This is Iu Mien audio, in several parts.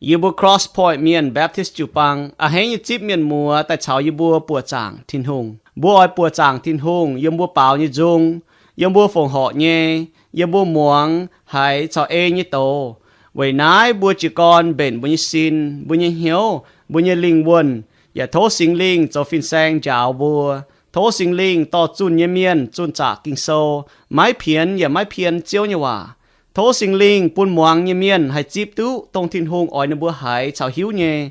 Yie mbuo Cross Point Mienh Baptist jiu-baang a'hneiv nyei zipv mienh muoz daaih caux yie mbuo buoqc zaangc Tin-Hungh. Mbuo oix buoqc zaangc Tin-Hungh yiem mbuo baaux nyei nzung, yiem mbuo fongc horc nyei, yiem mbuo muangx haiz caux ei nyei doz. Weic naaiv mbuo jiez gorn mbenc mbuo nyei sin, mbuo nyei hnyouv, mbuo nyei lingh wuonh, yaac tov Singx Lingh zoux fin-saeng njaaux mbuo. Tov Singx Lingh dorh zunh nyei mienh zunh zaqc Ging-Sou, maiv pienx yaac maiv pien Ziouv nyei waac. Tov Singx Lingh bun muangx nyei mienh haih zipv duqv dongh Tin-Hungh oix ninh mbuo haiz caux hiuv nyei,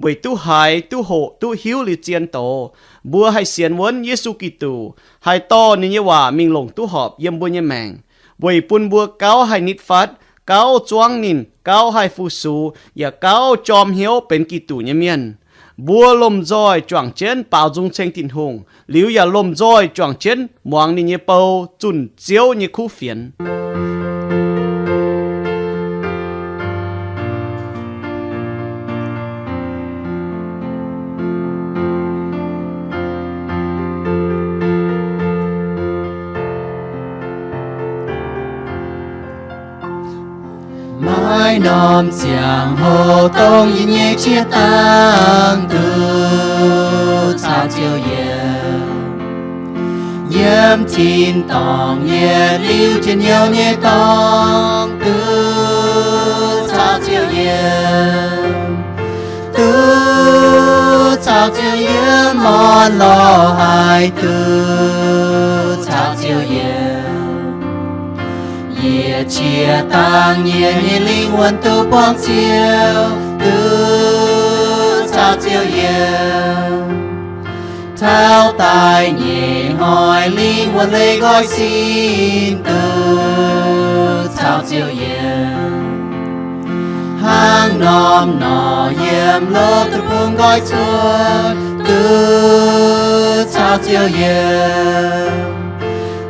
weic duqv haiz, duqv hoqc, duqv hiuv liuz zien doz, mbuo haih sienx wuonv Yesu Giduc, haih dorh ninh nyei waac mingh longc duqv horpc yiem mbuo nyei maengc, weic bun mbuo gauh haih nitv fatv, gauh zuangv ninh, gauh haih fu-sux, yaac gauh jorm hnyouv benx Giduc nyei mienh. Mbuo lomh nzoih juangc jienv baaux nzung ceng Tin-Hungh, liuz yaac lomh nzoih juangc jienv muangx ninh nyei bou, zunh Ziouv nyei kuv fienx. Maiv norm ziangh hoc dongh yie nyei qiex dangh duqv caux Ziouv yiem. Yiem tin-dorngh yietc liuz njien-youh nyei dorngx duqv caux Ziouv yiem. Duqv caux Ziouv yiem, orn-lorqc haih duqv caux Ziouv yiem. Yie qiex dangh yie nyei lingh wuonh duqv buangh Ziouv, duqv caux Ziouv yiem. Taux daaih nyei hnoi lingh wuonh leih nqoi sin, duqv caux Ziouv yiem. Hnangv norm nor yiem loz-deic-bung nqoi cuotv, duqv caux Ziouv yiem.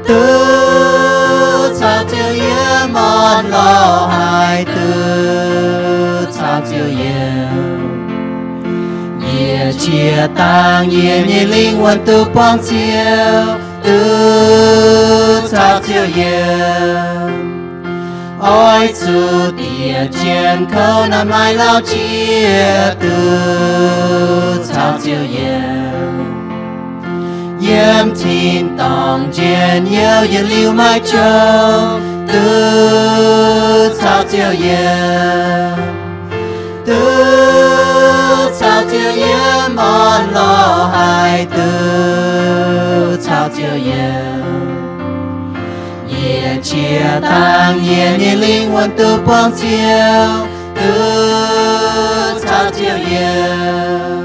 Duqv caux Ziouv yiem, orn-lorqc haih duqv caux Ziouv yiem. Yie qiex dangh yie nyei lingh wuonh duqv buangh Ziouv, duqv caux Ziouv yiem. Oix zuqc diex jienv kouv naaic maaih lauh jiex, duqv caux Ziouv yiem. Yiem tin-dorngh njien-youh yietc liuz maiv jomc, duqv caux Ziouv yiem. Duqv caux Ziouv yiem, orn-lorqc haih duqv caux Ziouv yiem. Yie qiex dangh yie nyei lingh wuonh duqv buangh Ziouv, duqv caux Ziouv yiem.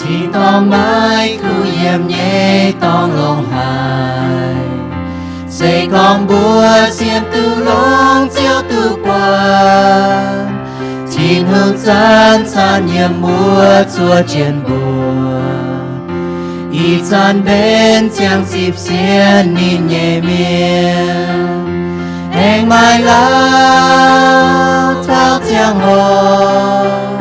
Tin-dorngh maiv kuv yiem nyei dorngx longx haic. Se gorngv mbuo sienx duqv longx, Ziouv duqv buatc, Tin-Hungh zanc-zanc yiem mbuo zuov jienv mbuo. Ih zanc mbenc ziangh zipv sienx ninh nyei mienh, aengx maaih lauh taux ziangh hoc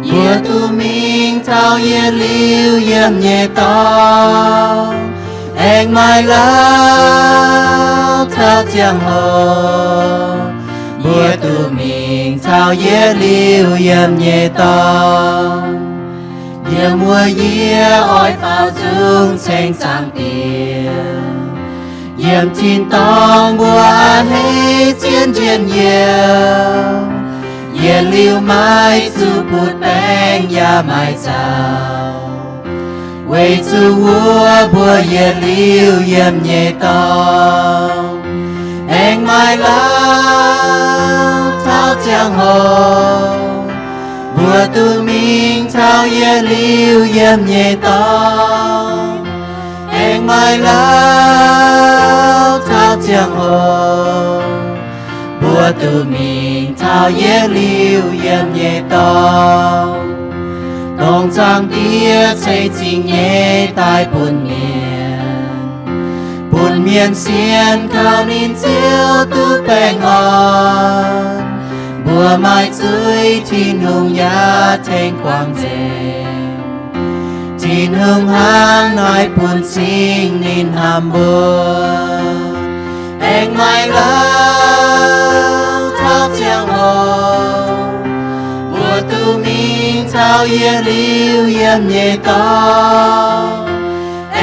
mbuo duqv mingh taux yietc liuz yiem nyei dorngx. Aengx maaih lauh taux ziangh hoc mbuo duqv mingh taux yietc liuz yiem nyei dorngx. Yiem wuov yie oix baaux nzung ceng Zaangc Diex. Yiem tin-dorngh mbuo a'hneiv zien njien-youh, yietc liuz maiv zuqc butv baengc yaac maiv zaux. Weic zuqc wuov mbuo yietc liuz yiem nyei dorngx. Aengx maaih lauh taux ziangh hoc mbuo duqv mingh taux yietc liuz yiem nyei dorngx. Aengx maaih lauh taux ziangh hoc mbuo duqv mingh taux yietc liuz yiem nyei dorngx. Dongh Zaangc Diex ceix zingh nyei daaih bun mienh, bun mienh sienx kaux ninh ziouc duqv baengh orn. Mbuo maaih zuiz, Tin-Hungh yaac tengx guangc nzengc. Tin-Hungh hnangv naaiv bun cing ninh hnamv mbuo. Aengx maaih lauh taux ziangh hoc, mbuo duqv mingh taux yietc liuz yiem nyei dorngx.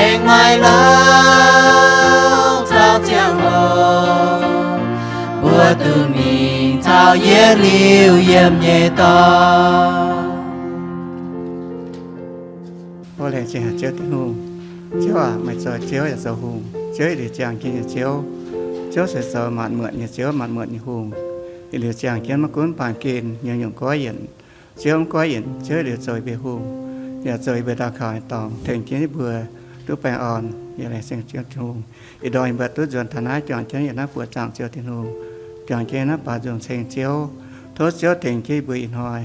Aengx maaih lauh taux ziangh hoc, mbuo duqv mingh taux yietc liuz yiem nyei dorngx. Laengz zingh haic Ziouv Tin-Hungh. Ziouv aac, meih zoux Ziouv yaac zoux Hungh. Ziouv yietc liuz ziangh jienv nyei Ziouv. Ziouv se zoux maanc muotc nyei Ziouv, maanc muotc nyei Hungh. Yietc liuz ziangh jienv maiv gunv baamh gen nyungc-nyungc goiv yienc, Ziouv mv goiv yienc, Ziouv yietc liuz zoux yie mbuo Hungh, yaac zoux yie mbuo daux gaux nyei dorngx, tengx jienv yie mbuo duqv baengh orn. Yaac laengz zingh Ziouv Tin-Hungh, ih ndorm yie mbuo duqv nzuonx taux naaiv, juangc jienv yiem naaiv buoz zaangc Ziouv Tin-Hungh, juangc jienv naaiv baaux nzung-ceng Ziouv. Tov Ziouv tengx jienv yie mbuo ih hnoi,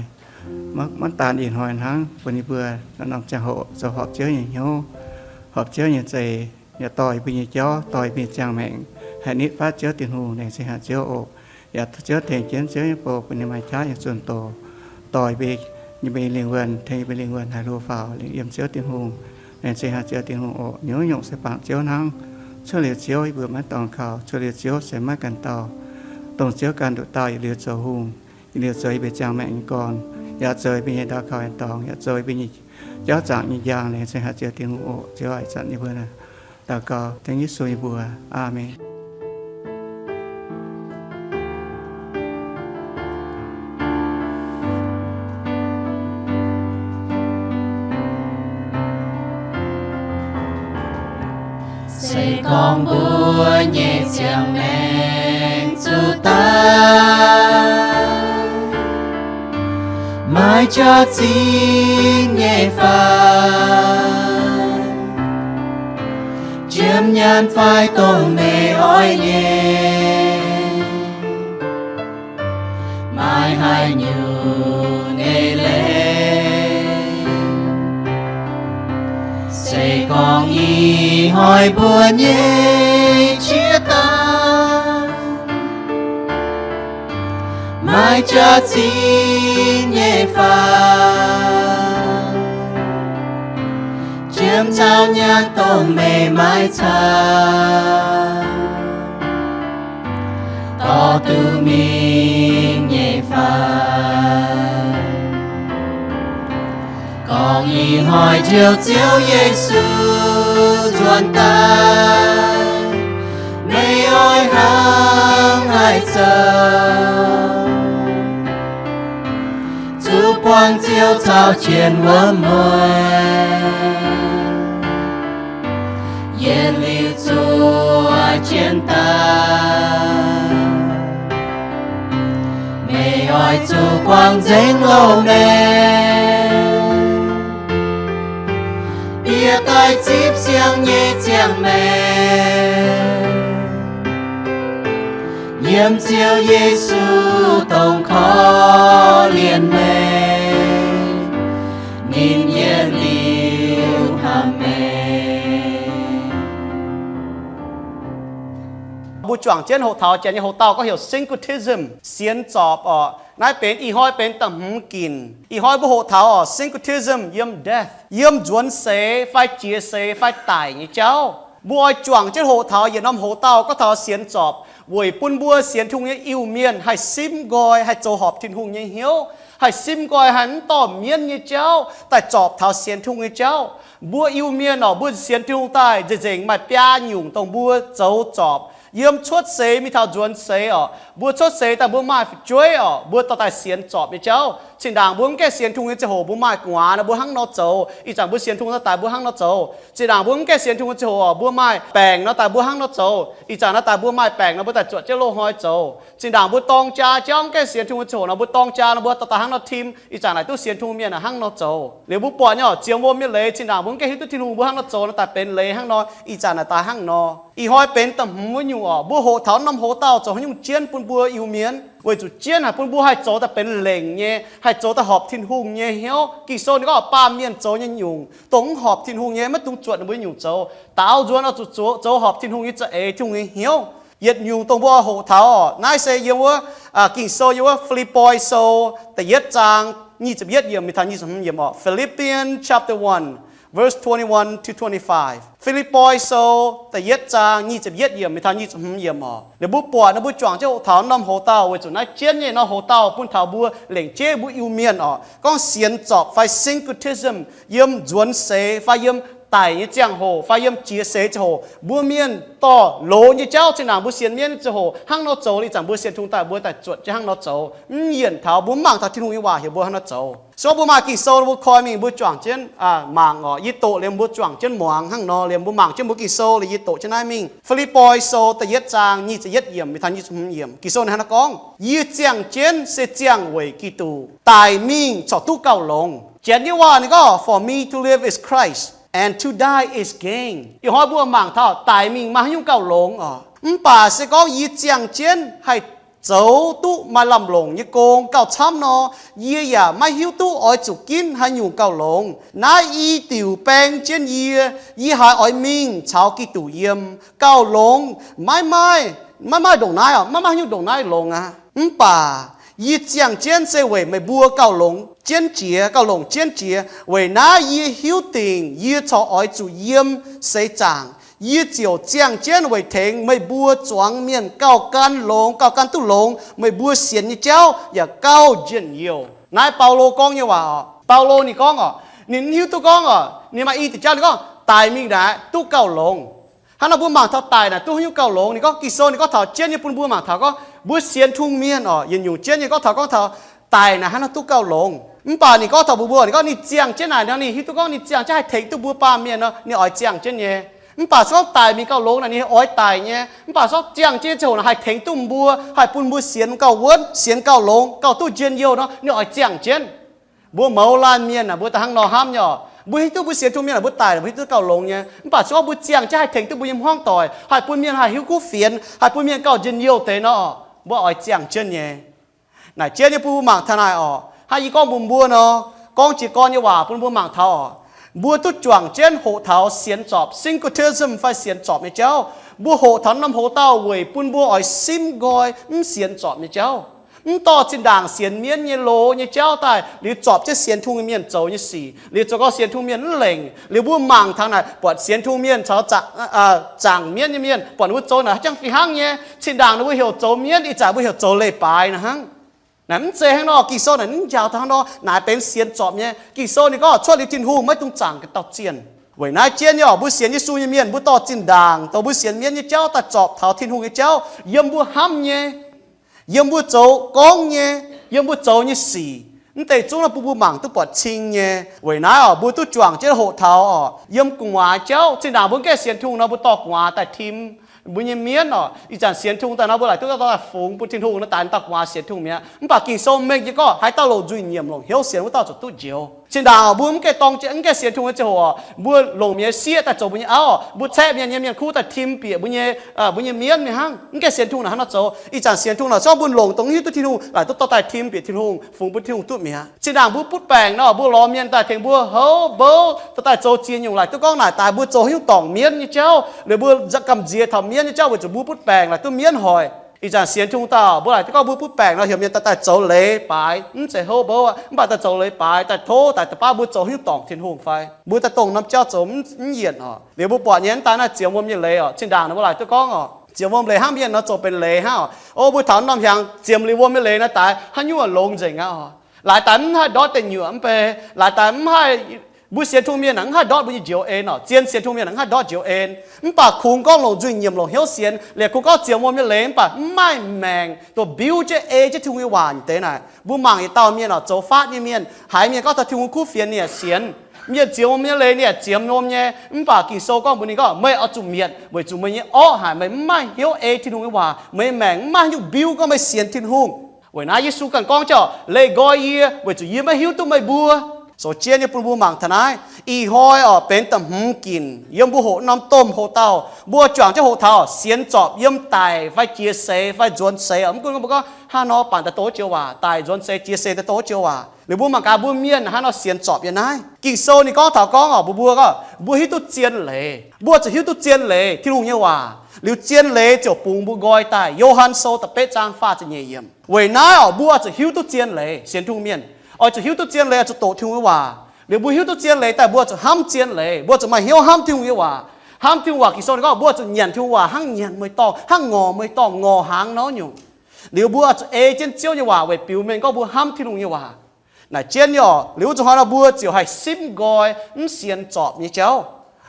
maiv daan ih hnoi hnangv, bun yie mbuo norm-norm ziangh hoc zoux horpc Ziouv nyei hnyouv, horpc Ziouv nyei zeix, yaac dorh yie mbuo nyei jauv, dorh yie mbuo nyei ziangh maengc haih nitv fatv Ziouv Tin-Hungh. Laengz zingh haic Ziouv oc. Yaac Ziouv tengx jienv Ziouv nyei bou bun ninh maaih qaqv nyei zunh doz, dorh yie mbuo nyei lingh wuonh, tengx yie mbuo lingh wuonh haih hlo faaux lingc yiem Ziouv Tin-Hungh. Laengz zingh haic Ziouv Tin-Hungh oc. Nyungc-nyungc se bangc Ziouv hnangv. Cuotv liuz Ziouv yie mbuo maiv dorngx kaux, cuotx liuz Ziouv se maiv ganh dauh. Dongh Ziouv ganh nduqc dauh yietc liuz zoux Hungh, yietc liuz zoux yie mbuo ziangh maengc nyei gorn, yaac zoux yie mbuo nyei daux gaux nyei dorngx, yaac zoux yie mbuo nyei jauv zaangc nyei njang. Laengz zingh haic Ziouv Tin-Hungh oc. Ziouv aac, ih zanc yie mbuo daux gaux dengv Yesu nyei mbuox. Aamen. Se gorngv mbuo nyei ziangh maengc zuqc daaih, maaih jaax-zinh nyei fai, jiem nyaanh fai dongh meih oix nyei, maaih haaix nyungc eix leiz, se gorngv ih hnoi mbuo nyei qiex daaih maaih jaax-zinh nyei fai, jiem caux nyaanh dongh meih maiv caux, dorh duqv mingh nyei fai? Gorngv ih hnoi njoux Ziouv Yesu nzuonx daaih, meih oix hnangv haaix zoux, zuqc buangh Ziouv caux jienv wuov mueiz, yietc liuz zuov jienv daaih, meih oix zuqc guangc nzengc loz-maengc, bieqc daaih zipv siang nyei ziangh maengc, yiem Ziouv Yesu dongh korv-lienh meih, ninh yietc liuz hnamv meih. Mbuo juangc jienv hoqc taux janx nyei hoc-dauh gorngv heuc syncretism, sienx zorpc oc. Naaiv benx ih hnoi benx da'hmz ginc. Ih hnoi mbuo hoqc taux oc syncretism yiem death, yiem nzuonx seix fai jiex seix fai daic nyei jauv. Mbuo oix juangc jienv hoqc taux yietc norm hoc-dauh gorngv taux sienx zorpc, weic bun mbuo sienx Tin-Hungh nyei Iu-Mienh haih simv nqoi, haih zoux horpc Tin-Hungh nyei hnyouv, haih simv nqoi, haih mv dorh mienv nyei jauv daaih zorpc taux sienx Tin-Hungh nyei jauv. Mbuo Iu-Mienh oc, mbuo sienx Tin-Hungh daaih nzengc-nzengc maaih biaa nyungc dongh mbuo zoux zorpc. Yiem cuotv seix mingh taux nzuonx seix oc, mbuo cuotv seix daaih mbuo maaih fu'jueiv oc, mbuo dorh daaih sienx zorpc nyei jauv. Zinh ndaangc mbuo mv gaengh sienx Tin-Hungh nyei ziangh hoc mbuo maaih gu'nguaaz nor mbuo hnangv nor zoux. Ih zanc mbuo sienx Tin-Hungh nor daaih mbuo hnangv nor zoux. Zinh ndaangc mbuo mv gaengh sienx Tin-Hungh nyei ziangh hoc mbuo maaih baengc nor daaih mbuo hnangv nor zoux. Ih zanc naaiv daaih mbuo maaih baengc nor mbuo daaih zuotc jienv loz-hnoi zoux. Zinh ndaangc mbuo dorng jaa jauv mv gaengh sienx Tin-Hungh nyei ziangh hoc nor mbuo dorng jaa nor mbuo dorh daaih hnangv nor tim. Ih zanc naaic duqv sienx Tin-Hungh mienh naaic hnangv nor zoux. Liuz mbuo buatc nyei oc, ziemx wuom nyei leiz, zinh ndaangc mbuo mv gaengh hiuv duqv Tin-Hungh mbuo hnangv nor zoux nor daaih benx leiz hnangv nor. Ih zanc naaic daaih hnangv nor. Ih hnoi benx da'hmz wuov nyungc oc, mbuo hoqc taux norm hoc-dauh zoux haaix nyungc jienv bun mbuo Iu-Mienh, weic zuqc jienv haic bun mbuo haih zoux daaih benx lengc nyei, haih zoux daaih horpc Tin-Hungh nyei hnyouv. Ging-Sou ninh gorngv baamh mienh zoux nyei nyungc, dongh mv horpc Tin-Hungh nyei, maiv dungx zuotc ninh mbuo nyungc zoux. Daaux nzuonx oix zuqc zoux, zoux horpc Tin-Hungh nyei za'eix, Tin-Hungh nyei hnyouv. Yietc nyungc dongh mbuo hoqc taux oc, naaiv se yiem wuov, Ging-Sou yiem wuov Fi^lipv^poi Sou da'yietv zaang nyic ziepc yietv yiemc mingh taux nyic ziepc hmz yiemc oc. Philippians chapter one, Verse twenty-one to twenty-five. Fi^lipv^poi Sou da'yietv zaang nyic ziepc yietv yiemc mingh taux nyic ziepc hmz yiemc oc. Liuz mbuo buatc nor mbuo juangc jienv hoqc taux norm hoc-dauh weic zuqc naaiv jienv nyei norm hoc-dauh bun taux mbuo lengc jeiv mbuo Iu-Mienh oc, gorngv sienx zorpc fai syncretism, yiem nzuonx seix fai yiem daic nyei ziangh hoc fai yiem jiex seix ziangh hoc, mbuo mienh dorh loz nyei jauv zinh ndaangc mbuo sienx mienv nyei ziangh hoc hnangv nor zoux. Ih zanc mbuo sienx tungx daaih mbuo daaih zuotc jienv hnangv nor zoux, mv yienc taux mbuo mv mangc taux Tin-Hungh nyei waac heuc mbuo hnangv nor zoux. Se gorngv mbuo maaih Ging-Sou mbuo koi mingh mbuo juangc jienv mangc oc. Yie doqc liemh mbuo juangc jienv muangx hnangv nor liemh mbuo mangc jienv mbuo Ging-Sou liuz yie doqc jienv naaiv mingh. Fi^lipv^poi Sou da'yietv zaang nyic ziepc yietv yiemc mingh taux nyic ziepc hmz yiemc. Ging-Sou ninh hnangv nor gorngv, Yie ziangh jienv se ziangh weic Giduc, daic mingh corc duqv gauh longx. Janx nyei waac ninh gorngv, For me to live is Christ, and to die is gain. Ih hnoi mbuo mangc taux daic mingh maaih haaix nyungc gauh longx oc. Mv baac se gorngv yie ziangh jienv haih zoux duqv maaih lamh longc nyei gong gauh camv nor, yie yaac maiv hiuv duqv oix zuqc ginv haaix nyungc gauh longx. Naaiv i diuc baeng jienv yie, yie haiz oix mingh caux Giduc yiem. Gauh longx maiv maaih, maiv maaih ndongc naaiv oc, maiv maaih haaix nyungc ndongc naaiv longx aqv. Mv baac yie ziangh jienv se weic meih mbuo gauh longx jienv jiex, gauh longc jienv jiex. Weic naaiv yie hiuv dingc yie corc oix zuqc yiem seix zaangc. Yie ziouc ziangh jienv weic tengx meih mbuo zuangx mienh gauh gan longx, gauh gan duqv longx meih mbuo sienx nyei jauv yaac gauh njien-youh. Naaiv Baulo gorngv nyei waac oc. Baulo ninh gorngv oc, ninh mv hiuv duqv gorngv oc, ninh maaih i diuc jauv ninh gorngv daic mingh naaic duqv gauh longx. Hnangv nor mbuo mangc taux daic naaic duqv haaix nyungc gauh longx. Ninh gorngv Ging-Sou ninh gorngv taux jienv nyei bun mbuo mangc taux gorngv mbuo sienx Tin-Hungh mienh oc, yietc nyungc jienv nyei gorngv taux, gorngv taux daic naaic hnangv nor duqv gauh longx. Mv baac ninh gorngv taux mbuo, mbuo ninh gorngv ninh ziangh jienv naaic nor ninh hiuv duqv gorngv ninh ziangh jienv haih tengx duqv mbuo baamh mienh nor ninh oix ziangh jienv nyei. Mv baac se gorngv daic mingh gauh longx naaic ninh oix daic nyei. Mv baac se gorngv ziangh jienv nyei ziangh hoc naaic haih tengx duqv mbuo, haih bun mbuo sienx gauh wuonv, sienx gauh longx, gauh duqv njien-youh nor ninh oix ziangh jienv. Mbuo mouz laanh mienh naaic mbuo daaih hnangv nor hnamv nyei oc. Mbuo hiuv duqv mbuo sienx Tin-Hungh mienh naaic mbuo daic naaic mbuo hiuv duqv gauh longx nyei. Mv baac se gorngv mbuo ziangh jienv haih tengx duqv mbuo nyei hmuangv doic, haih bun mienh haih hiuv kuv fienx, haih bun mienh gauh njien-youh deix nor, mbuo oix ziangh jienv nyei. Naaic jienv nyei bun mbuo mangc taux naaic oc. Hnangv yie gorngv mbuox mbuo nor, gorngv jiez gorn nyei waac bun mbuo mangc taux oc. Mbuo duqv juangc jienv hoqc taux sienx zorpc syncretism fai sienx zorpc nyei jauv. Mbuo hoqc taux norm hoc-dauh weic bun mbuo oix simv nqoi mv sienx zorpc nyei jauv. Mv dorh zinh ndaangc sienx mienv nyei loz nyei jauv daaih liuz zorpc jienv sienx Tin-Hungh nyei mienh zoux nyei sic, liuz zoux gau sienx Tin-Hungh mienh mv lengc. Liuz mbuo mangc taux naaic buatc sienx Tin-Hungh mienh caux zaangc mienv nyei mienh buatc ninh mbuo zoux naaic haaix jangv fih hnangv nyei. Zinh ndaangc ninh mbuo heuc zoux mienv, ih zanc mbuo heuc zoux leiz-baaix naaic hnangv. Naaic mv zeiz hnangv nor, Ging-Sou naaic mv njaaux taux hnangv nor naaic benx sienx zorpc nyei. Ging-Sou ninh gorngv cuotv liuz Tin-Hungh maiv dungx zaangc ga'dauh zienh. Weic naaiv jienv nyei oc, mbuo sienx Yesu nyei mienh mbuo dorh zinh ndaangc dongh mbuo sienx mienv nyei jauv daaih zorpc taux Tin-Hungh nyei jauv yiem mbuo hnamv nyei, yiem mbuo zoux gorngv nyei, yiem mbuo zoux nyei sic. Mv deix zungv naaiv bun mbuo mangc duqv buatc cing nyei. Weic naaiv oc, mbuo duqv juangc jienv hoqc taux oc, yiem gu'nguaaz jauv. Zinh ndaangc mbuo mv gaengh sienx Tin-Hungh nor mbuo dorh gu'nguaaz daaih tim mbuo nyei mienv oc. Ih zanc sienx Tin-Hungh daaih nor mbuo laaic duqv dorh daaih fungx bun Tin-Hungh nor daaih dauh gu'nguaaz sienx Tin-Hungh mi'aqv. Mv baac Ging-Sou mengh jiez gorngv haaix dauh longc nzuih nyiemc longc hnyouv sienx wuov dauh zuqc duqv njoux. Zinh ndaangc mbuo mv gaengh dorng, mv gaengh sienx Tin-Hungh nyei ziangh hoc, mbuo longc mienh sieqv daaih zoux mbuo nyei auv, mbuo caeqv mienh nyei mienh kuv daaih tim bieqc mbuo nyei, mbuo nyei mienv mingh hnangv. Mv gaengh sienx Tin-Hungh naaic hnangv nor zoux. Ih zanc sienx Tin-Hungh naaic, se gorngv mbuo longc dongh hiuv duqv Tin-Hungh laaic duqv dorh daaih tim bieqc Tin-Hungh, fungx bun Tin-Hungh duqv mi'aqv. Zinh ndaangc mbuo butv baengc nor, mbuo lorz mienh daaih tengx mbuo houv bouv, dorh daaih zoux ziex nyungc laaic duqv gorngv naaic daaih mbuo zoux haaix nyungc dorngc mienv nyei jauv, liuz mbuo gamh nziex taux mienv nyei jauv weic zuqc mbuo butv baengc laaic duqv mienv hoic. Ih zanc sienx Tin-Hungh dauh mbuo laaic duqv gorngv mbuo butv baengc nor heuc mienh daaih daaih zoux leiz-baaix, mv zeiz houv bouv aqv, mv baac daaih zoux leiz-baaix daaih tov daaih daaih baav mbuo zoux haaix nyungc dorngc Tin-Hungh fai mbuo daaih dongh norm jauv zoux mv yienc oc. Liuz mbuo buatc nyei mv daaih naaiv ziemx wuom nyei leiz oc. Zinh ndaangc nor mbuo laaic duqv gorngv oc, ziemx wuom leiz hnangv mienh nor zoux benx leiz hnangv oc. O mbuo taux norm hiaangx ziemx liuz wuom nyei leiz naaiv daaih haaix nyungc longx nzengc aqv oc. Laaix daaih mv haih ndortv deix nyuoqc mv bei, laaix daaih mv haih, mbuo sienx Tin-Hungh mienh naaic mv haih ndortv mbuo nyei njoux en oc. Zien sienx Tin-Hungh mienh naaic mv haih ndortv njoux en. Mv baac kungx gorngv longc nzuih nyiemc longc hnyouv sienx, liemh kungx gorngv ziemx wuom nyei leiz mv baac mv maaih maengc dongh biuv jienv ei jienv Tin-Hungh nyei waac deix naaic. Mbuo mangc yietc dauh mienh oc, zoux faatv nyei mienh, haiz mienh gorngv taux Tin-Hungh kuv fienx ninh yaac sienx. Mienh ziemx wuom nyei leiz ninh yaac ziemx wuom nyei. Mv baac Ging-Sou gorngv mbuox ninh gorngv, meih oix zuqc mietc weic zuqc meih nyei orqv haic, meih mv maaih hnyouv ei Tin-Hungh nyei waac, meih nyei maengc mv maaih haaix nyungc biuv gorngv meih sienx Tin-Hungh. Weic naaiv Yesu ganh gorngv jienv, leih nqoi yie weic zuqc yie maiv hiuv duqv meih mbuo. Zoux jienv nyei bun mbuo mangc taux naaiv. Ih hnoi oc benx da'hmz ginc yiem mbuo hoqc norm domh hoqc dauh, mbuo juangc jienv hoqc taux sienx zorpc yiem daic fai jiex seix fai nzuonx seix oc. Mv gunv mbuo gorngv hnangv nor, baac daaih doqc joux waac daic, nzuonx seix, jiex seix daaih doqc joux waac. Liuz mbuo mangc gaax mbuo mienh hnangv nor sienx zorpc yiem naaiv. Ging-Sou ninh gorngv taux gorngv oc, mbuox mbuo gorngv mbuo hiuv duqv zien leiz, mbuo zuqc hiuv duqv zien leiz Tin-Hungh nyei waac. Liuz zien leiz ziouc bungx mbuo nqoi daaih. Yo^han Sou da'betv zaang faah ziepc nyeic yiemc. Weic naaiv oc mbuo zuqc hiuv duqv zien leiz, sienx Tin-Hungh mienh oix zuqc hiuv duqv zien leiz, oix zuqc doqc Tin-Hungh nyei waac. Liuz mbuo hiuv duqv zien leiz daaih, mbuo zuqc hnamv zien leiz, mbuo zuqc maaih hnyouv hnamv Tin-Hungh nyei waac. Hnamv Tin-Hungh waac, Ging-Sou gorngv mbuo zuqc nyanc Tin-Hungh waac hnangv nyanc mueiz-dorngh, hnangv ngorc mueiz-dorngh, ngorc hnaangx nor nyungc. Liuz mbuo zuqc ei jienv Ziouv nyei waac weic biux mengh gorngv mbuo hnamv Tin-Hungh nyei waac. Naaic jienv nyei oc. Liuz wuov zanc hnoi nor mbuo ziouc haih simv nqoi, mv sienx zorpc nyei jauv.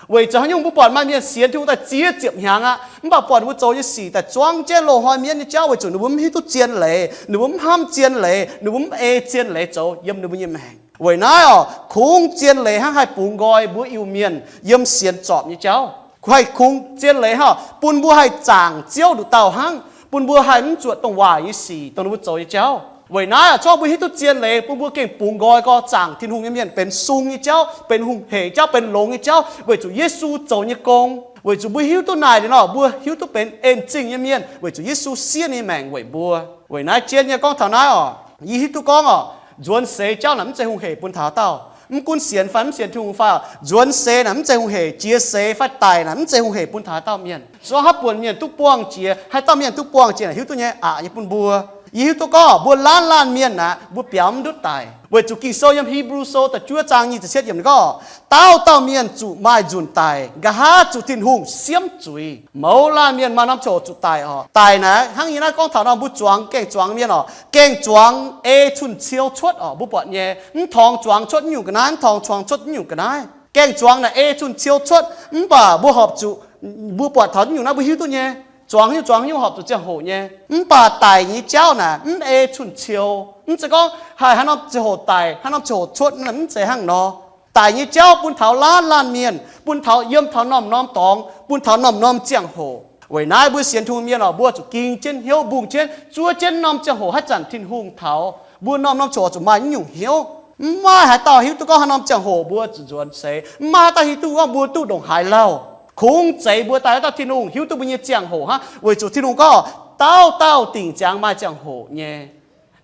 Weic zuqc haaix nyungc mbuo buatc maaih mienh sienx Tin-Hungh daaih ziex ziepc hnyangx aqv, mv baac buatc ninh mbuo zoux nyei sic daaih zuangv jienv loz-hnoi mienv nyei jauv, weic zuqc ninh mbuo mv hiuv duqv zien leiz, ninh mbuo mv hnamv zien leiz, ninh mbuo mv ei zien leiz zoux yiem ninh mbuo nyei maengc. Weic naaiv oc, kungx zien leiz hnangv haih bungx nqoi mbuo Iu-Mienh yiem sienx zorpc nyei jauv. Haih kungx zien leiz hnangv bun mbuo haih zaangc Ziouv nduqc dauh hnangv, bun mbuo haih mv zuotc dongh waaic nyei sic dongh ninh mbuo zoux nyei jauv. Weic naaiv oc, zorqv mbuo hiuv duqv zien leiz bun mbuo gengh bungx nqoi gorx zaangc Tin-Hungh nyei mienh benx sung nyei jauv, benx hungh heic jauv, benx longx nyei jauv, weic zuqc Yesu zoux nyei gong. Weic zuqc mbuo hiuv duqv naaic liuz nor, mbuo hiuv duqv benx en zingh nyei mienh weic zuqc Yesu siev ninh nyei maengc weic mbuo. Weic naaiv jienv nyei gorngv taux naaiv oc, yie hiuv duqv gorngv oc, nzuonx seix jauv naaic mv zeiz hungh heic bun taux haaix dauh. Mv gunv sienx fai mv sienx Tin-Hungh fai oc, nzuonx seix naaic mv zeiz hungh heic, jiex seix fai daic naaic mv zeiz hungh heic bun taux haaix dauh mienh. Se gorngv haaix buonc mienh duqv buangh jiex, haaix dauh mienh duqv buangh jiex naaic hiuv duqv nyei aqc nyei bun mbuo. Yie hiuv duqv gorngv mbuo laanh laanh mienh naaic mbuo biaux mv ndutv daic, weic zuqc Ging-Sou yiem Hipv^lu Sou da'juov zaang nyic ziepc cietv yiemc ninh gorngv, dauh dauh mienh zuqc maaih nzunc daic, nqa'haav zuqc Tin-Hungh siemv zuiz. Mouz laanh mienh maaih norm ziangh hoc zuqc daic oc. Daic naaic hnangv yie naaiv gorngv taux nor, mbuo zuangx gaeng-zuangx mienh oc, gaeng-zuangx ei cun-ciou cuotv oc, mbuo buatc nyei, mv torngx zuangx cuotv nyungc ga'naaiv, mv torngx zuangx cuotv nyungc ga'naaiv. Gaeng-zuangx naaic ei cun-ciou cuotv, mv baac mbuo horpc zuqc, mbuo buatc taux nyungc naaiv mbuo hiuv duqv nyei. Zuangx nyungc zuangx nyungc horpc zuqc ziangh hoc nyei. Mv baac daic nyei jauv naaic mv ei cun-ciou. Mv zeiz gorngv haih haaix norm ziangh hoc daic, haaix norm ziangh hoc cuotv, mv zeiz hnangv nor. Daic nyei jauv bun taux laanh laanh mienh, bun taux yiem taux norm-norm dorngx, bun taux norm-norm ziangh hoc. Weic naaiv mbuo sienx Tin-Hungh mienh oc, mbuo zuqc ging jienv hnyouv mbungh jienv zuov jienv norm ziangh hoc haaix zanc Tin-Hungh taux, mbuo norm-norm ziangh hoc zuqc maaih nyungc hnyouv. Mv maaih haaix dauh hiuv duqv gorngv haaix norm ziangh hoc mbuo zuqc nzuonx seix. Mv maaih haaix dauh hiuv duqv gorngv mbuo duqv ndongc haaix lauh. Kungx zeix mbuo daaih haaix dauh Tin-Hungh hiuv duqv mbuo nyei ziangh hoc hnangv, weic zuqc Tin-Hungh gorngv dauh dauh dingc ziangx maaih ziangh hoc nyei.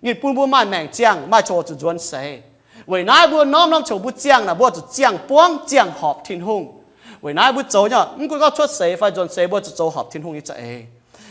Ninh bun mbuo maaih maengc ziangh, maaih ziangh hoc zuqc nzuonx seix. Weic naaiv mbuo norm-norm ziangh hoc mbuo ziangh naaic, mbuo zuqc ziangh buangv ziangh horpc Tin-Hungh. Weic naaiv mbuo zoux nyei, mv gunv gorngv cuotv seix fai nzuonx seix, mbuo zuqc zoux horpc Tin-Hungh nyei za'eix.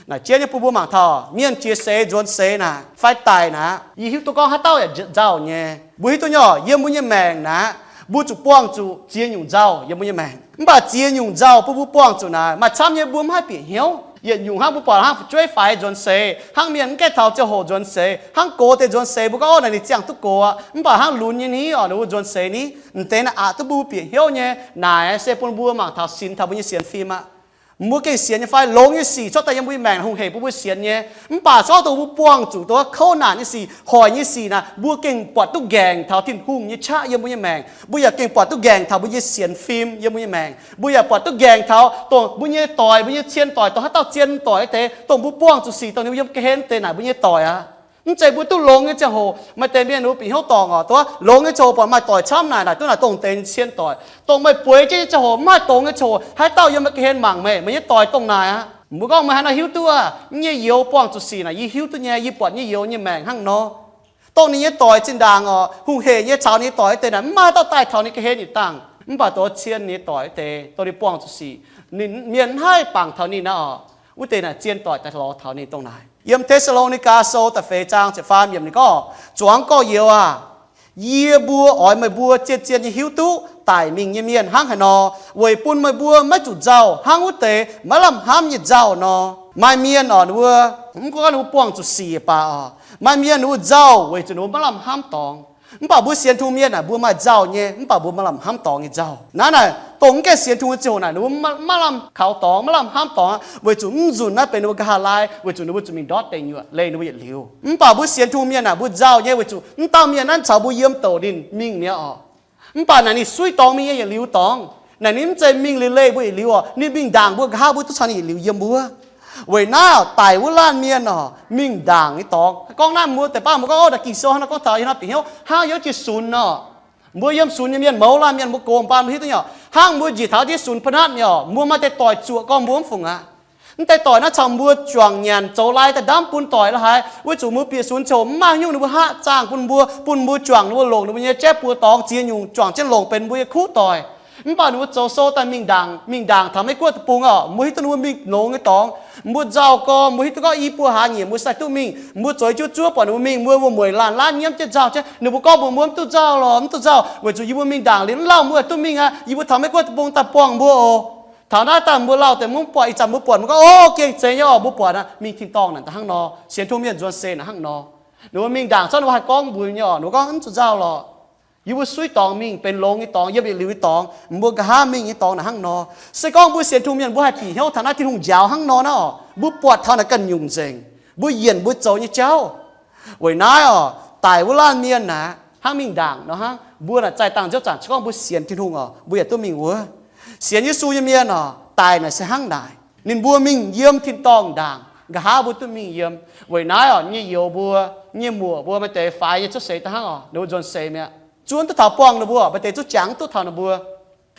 Naaic jienv nyei bun mbuo mangc taux mienh jiex seix nzuonx seix naaic fai daic naaic, yie hiuv duqv gorngv haaix dauh yaac nzauh nyei. Mbuo hiuv duqv nyei, yiem mbuo nyei maengc naaic, mbuo zuqc buangh zuqc ziex nyungc nzauh yiem mbuo nyei maengc. Mv baac ziex nyungc nzauh bun mbuo buangh zuqc naaic, maaih camv nyei mbuo mv haih bieqc hnyouv. Yietc nyungc hnangv mbuo buatc hnangv fu'jueiv faix nzuonx seix, hnangv mienh mv gaengh taux ziangh hoc nzuonx seix, hnangv gox deix nzuonx seix mbuo gorngv, Ov, naaic ninh ziangh duqv gox aqv. Mv baac hnangv lunx nyei ni oc, ninh mbuo nzuonx seix ni, m'deix naaic aqc duqv mbuo bieqc hnyouv nyei. Naaic se bun mbuo mangc taux sinx taux mbuo nyei sienx fim aqv. Mbuo gengh sienx nyei fai? Longx nyei sic cuotv daaih yiem mbuo nyei maengc hungh heic bun mbuo sienx nyei. Mv baac se gorngv dongh mbuo buangh zuqc dongh wuov kouv naanc nyei sic, hoic nyei sic naaic, mbuo gengh buatc duqv nqaengc taux Tin-Hungh nyei qaqv yiem mbuo nyei maengc. Mbuo yaac gengh buatc duqv nqaengc taux mbuo nyei sienx fim yiem mbuo nyei maengc. Mbuo yaac buatc duqv nqaengc taux dongh mbuo nyei doic, mbuo nyei cien doic, dongh haaix dauh zien doic wuov deix, dongh mbuo buangh zuqc sic dongh ninh yiem ga'hlen deix naaic mbuo nyei doic aqv. Mv zeiz mbuo duqv longx nyei ziangh hoc maaih deix mienh ninh mbuo bieqc hnyouv dorngc oc, dongh wuov longx nyei ziangh hoc buatc maaih doic camv naaic, naaic duqv naaic dongh deix cien doic. Dongh meih bueix jienv nyei ziangh hoc mv maaih dongz nyei ziangh hoc, haaix dauh yiem meih ga'hlen mangc meih, meih nyei doic dongh naaic aqv. Mbuo gorngv, Meih haaix nor hiuv duqv aqv? Yie nyei youz buangh zuqc sic naaic yie hiuv duqv nyei, yie buatc nyei youz nyei maengc hnangv nor. Dongh ninh nyei doic zinh ndaangc oc, hungh heic nyei caux ninh nyei doic wuov deix naaic, mv maaih haaix dauh daaih taux ninh ga'hlen yietc dangh. Mv baac dongh cien ninh nyei doic wuov deix, dongh ninh buangh zuqc sic, ninh, mienh mv haih bangc taux ninh aqv oc. Wuov deix naaic zien doic daaih lorz taux ninh dongh naaic. Yiem Te^saa^lo^ni^gaa Sou da'feix zaang ziepc faam yiemc ninh gorngv, Zuangx gorx-youz aac, yie mbuo oix meih mbuo zien-zien nyei hiuv duqv daic mingh nyei mienh hnangv haaix nor, weic bun meih mbuo maiv zuqc nzauh hnangv wuov deix maiv lamh hnamv nyei nzauh nor. Maaih mienh oc, ninh mbuo, mv gunv ninh mbuo buangh zuqc sic baac oc, maaih mienh ninh mbuo nzauh weic zuqc ninh mbuo maiv lamh hnamv dorngx. Mv baac mbuo sienx Tin-Hungh mienh naaic, mbuo maaih nzauh nyei, mv baac mbuo maiv lamh hnamv dorngx nyei nzauh. Naaiv naaic, dongh mv gaengh sienx Tin-Hungh nyei ziangh hoc naaic, ninh mbuo maiv, maiv lamh kaux dorngx, maiv lamh hnamv dorngx, weic zuqc mv nzunc naaiv benx ninh mbuo nqa'haav laai, weic zuqc ninh mbuo zuqc mingh ndortv deic nyuoqc leih ninh mbuo yietc liuz. Mv baac mbuo sienx Tin-Hungh mienh naaic, mbuo nzauh nyei weic zuqc mv dauh mienh naaiv caux mbuo yiem douc ninh mingh mi'aqv oc. Mv baac naaic ninh suiv dorngx mingh nyei yietc liuz dorngx. Naaic ninh mv zeiz mingh liuz leih mbuo yietc liuz oc. Ninh mingh ndaangc mbuo nqa'haav, mbuo duqv caux ninh yietc liuz yiem wuov. Weic naaiv daic wuov laanh mienh oc, mingh ndaangc nyei dorngx. Gorngv naaiv mbuo deix baav mbuo gorngv, Ov, naaic Ging-Sou hnangv naaiv gorngv taux yiem naaiv bieqc hnyouv hnangv yiem jiu-sünx nor. Mbuo yiem sünx nyei mienh, mouz laanh mienh, mbuo gox baan mbuo hiuv duqv nyei oc. Hnangv mbuo njiec taux jiu-sünx pa'natv nyei oc, mbuo maaih deix doic zuoqc gorngv mbuo mv fungc aqv. Mv deix doic naaiv caux mbuo juangc nyanc zoux lai daaih ndamv bun doic la'haaix, weic zuqc mbuo bieqc sünx ziouc mv maaih nyungc ninh mbuo haav zaangh bun mbuo, bun mbuo juangc ninh mbuo longc ninh mbuo nyei jaiv buoz dorngx ziex nyungc juangc jienv longc benx mbuo nyei kuv doic. Mv baac ninh mbuo zoux sou daaih mingh ndaangc, mingh ndaangc taux Meiv Guoqv deic-bung orqc, mbuo hiuv duqv ninh mbuo mingh longx nyei dorngx, mbuo nzauh gorx, mbuo hiuv duqv gorngv i buo hlaax nyieqc mbuo sai duqv mingh, mbuo zueiz juov zuov buatc ninh mbuo mingh, mbuo wuom mueic laanh laanh nyiemv jienv nzauh jienv. Ninh mbuo gorngv mbuox mbuo, mv duqv nzauh lorqc, mv duqv nzauh, weic zuqc yie mbuo mingh ndaangc liuz mv lauh mbuo duqv mingh aqv. Yie mbuo taux Meiv Guoqv deic-bung daaih buangh mbuo oc. Taux naaiv daaih mbuo lauh deix mv buatc, ih zanc mbuo buatc mbuo gorngv, ov, gengh zeiz nyei oc, mbuo buatc aqv, mingh tin-dorngh naaic hnangv nor, sienx Tin-Hungh mienh nzuonx seix naaic hnangv nor. Ninh mbuo mingh ndaangc zorqv ninh mbuo haih gorngv mbuox nyei oc, ninh mbuo gorngv mv zuqc nzauh lorqc. Yie mbuo suiv dorngx mingh benx longx nyei dorngx, yiem yietc liuz nyei dorngx, mbuo nqa'haav mingh nyei dorngx naaic hnangv nor. Se gorngv mbuo sienx Tin-Hungh mienh mbuo haih bieqc hnyouv taux naaiv Tin-Hungh njaaux hnangv nor naaiv oc, mbuo buatc taux naaic ganh nyungc nzengc, mbuo yienc mbuo zoux nyei jauv. Weic naaiv oc, daic wuov laanh mienh naaic hnangv mingh ndaangc nor hnangv, mbuo naaic zaih dangh nziouv zanc se gorngv mbuo sienx Tin-Hungh oc, mbuo yaac duqv mingh wuov. Sienx Yesu nyei mienh oc, daic naaic se hnangv naaic. Ninh mbuo mingh yiem tin-dorngh ndaangc, nqa'haav mbuo duqv mingh yiem. Weic naaiv oc, nyei youz mbuo, nyei muoc mbuo maaih deix faix nyei cuotv seix daaih hnangv oc, ninh mbuo nzuonx seix mi'aqv. Zuov duqv taux buangh ninh mbuo, maaih deix zuqv jangx duqv taux ninh mbuo.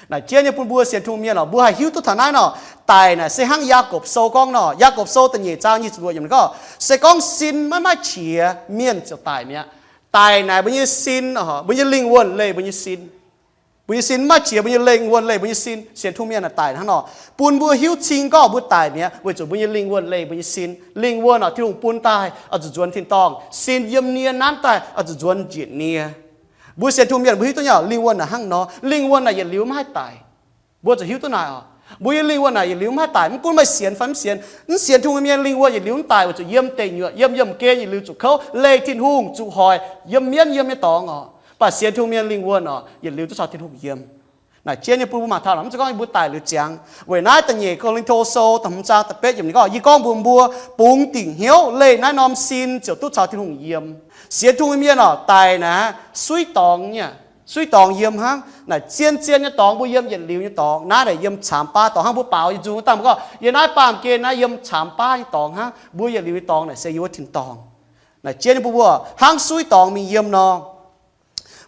Naaic jienv nyei bun mbuo sienx Tin-Hungh mienh oc, mbuo haih hiuv duqv taux naaiv nor, daic naaic se hnangv Yaagorpc Sou gorngv nor, Yaagorpc Sou da'nyeic zaang nyic ziepc luoqc yiemc ninh gorngv, se gorngv sin maiv maaih qiex, mienh ziouc daic mi'aqv. Daic naaic mbuo nyei sin, mbuo nyei lingh wuonh leih mbuo nyei sin. Mbuo nyei sin maiv maaih qiex, mbuo nyei lingh wuonh leih mbuo nyei sin. Sienx Tin-Hungh mienh naaic daic hnangv nor, bun mbuo hiuv cing gorngv mbuo daic mi'aqv, weic zuqc mbuo nyei lingh wuonh leih mbuo nyei sin. Lingh wuonh oc, Tin-Hungh bun daaih oix zuqc nzuonx tin-dorngh. Sin yiem nie nanv daaih oix zuqc nzuonx njiec nie. Mbuo sienx Tin-Hungh mienh mbuo hiuv duqv nyei lingh wuonh naaic hnangv nor. Lingh wuonh naaic yietc liuz maiv haih daic. Mbuo zuqc hiuv duqv naaic oc. Mbuo nyei lingh wuonh naaic yietc liuz maiv haih daic, mv gunv meih sienx fai mv sienx. Mv sienx Tin-Hungh mienh lingh wuonh yietc liuz mv daic, weic zuqc yiem deic nyuoqc, yiem yiemh gen yietc liuz zuqc kouv, leih Tin-Hungh, zuqc hoic, yiem mienv yiem nyei dorngx oc. Mv baac sienx Tin-Hungh mienh lingh wuonh oc, yietc liuz duqv caux Tin-Hungh yiem. Naaic jienv nyei bun mbuo mangc taux naaic, mv zeiz gorngv yie mbuo daic liuz ziangx. Weic naaiv da'nyeic Ko^lin^to Sou da'hmz zaang da'betv yiemc ninh gorngv, yie gorngv mbuox mbuo, bungx dingc hnyouv leih naaiv norm sin ziouc duqv caux Tin-Hungh yiem. Sienx Tin-Hungh mienh oc, daic naaic suiv dorngx nyei, suiv dorngx yiem hnangv. Naaic zien zien nyei dorngx, mbuo yiem yietc liuz nyei dorngx. Naaiv naaic yiem caamx baav dorngx hnangv, mbuo baaux nyei nzung dangh mbuo gorngv, yie naaiv baamh gen naaiv yiem caamx baav nyei dorngx hnangv. Mbuo yietc liuz nyei dorngx naaic se yiem wuov tin-dorngh. Naaic jienv nyei bun mbuo hnangv suiv dorngx mingh yiem nor.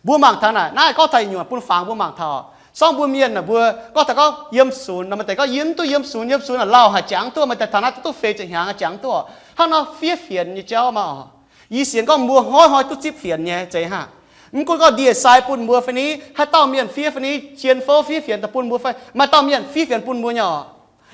Mbuo mangc taux naaic, naaiv gorngv taux yietc nyungc bun fangx mbuo mangc taux. Sorng mbuo mienh naaic mbuo gorngv taux gorngv yiem sunx, maaih deix gorngv yie mv duqv yiem sunx, yiem sunx naaic lauh haic jangx duqv, maaih deix taux naaiv duqv duqv feix ziepc hnyangx jangx duqv. Hnangv nor fiev fienx nyei jauv maah oc. Yie sienx gorngv mbuo hnoi hnoi duqv zipv fienx nyei zeiz hnangv. Mv gunv gorngv ndie-sai bun mbuo fai ni, haaix dauh mienh fiev fai ni, jien fouv fiev fienx daaih bun mbuo fai, maaih dauh mienh fiev fienx bun mbuo nyei oc.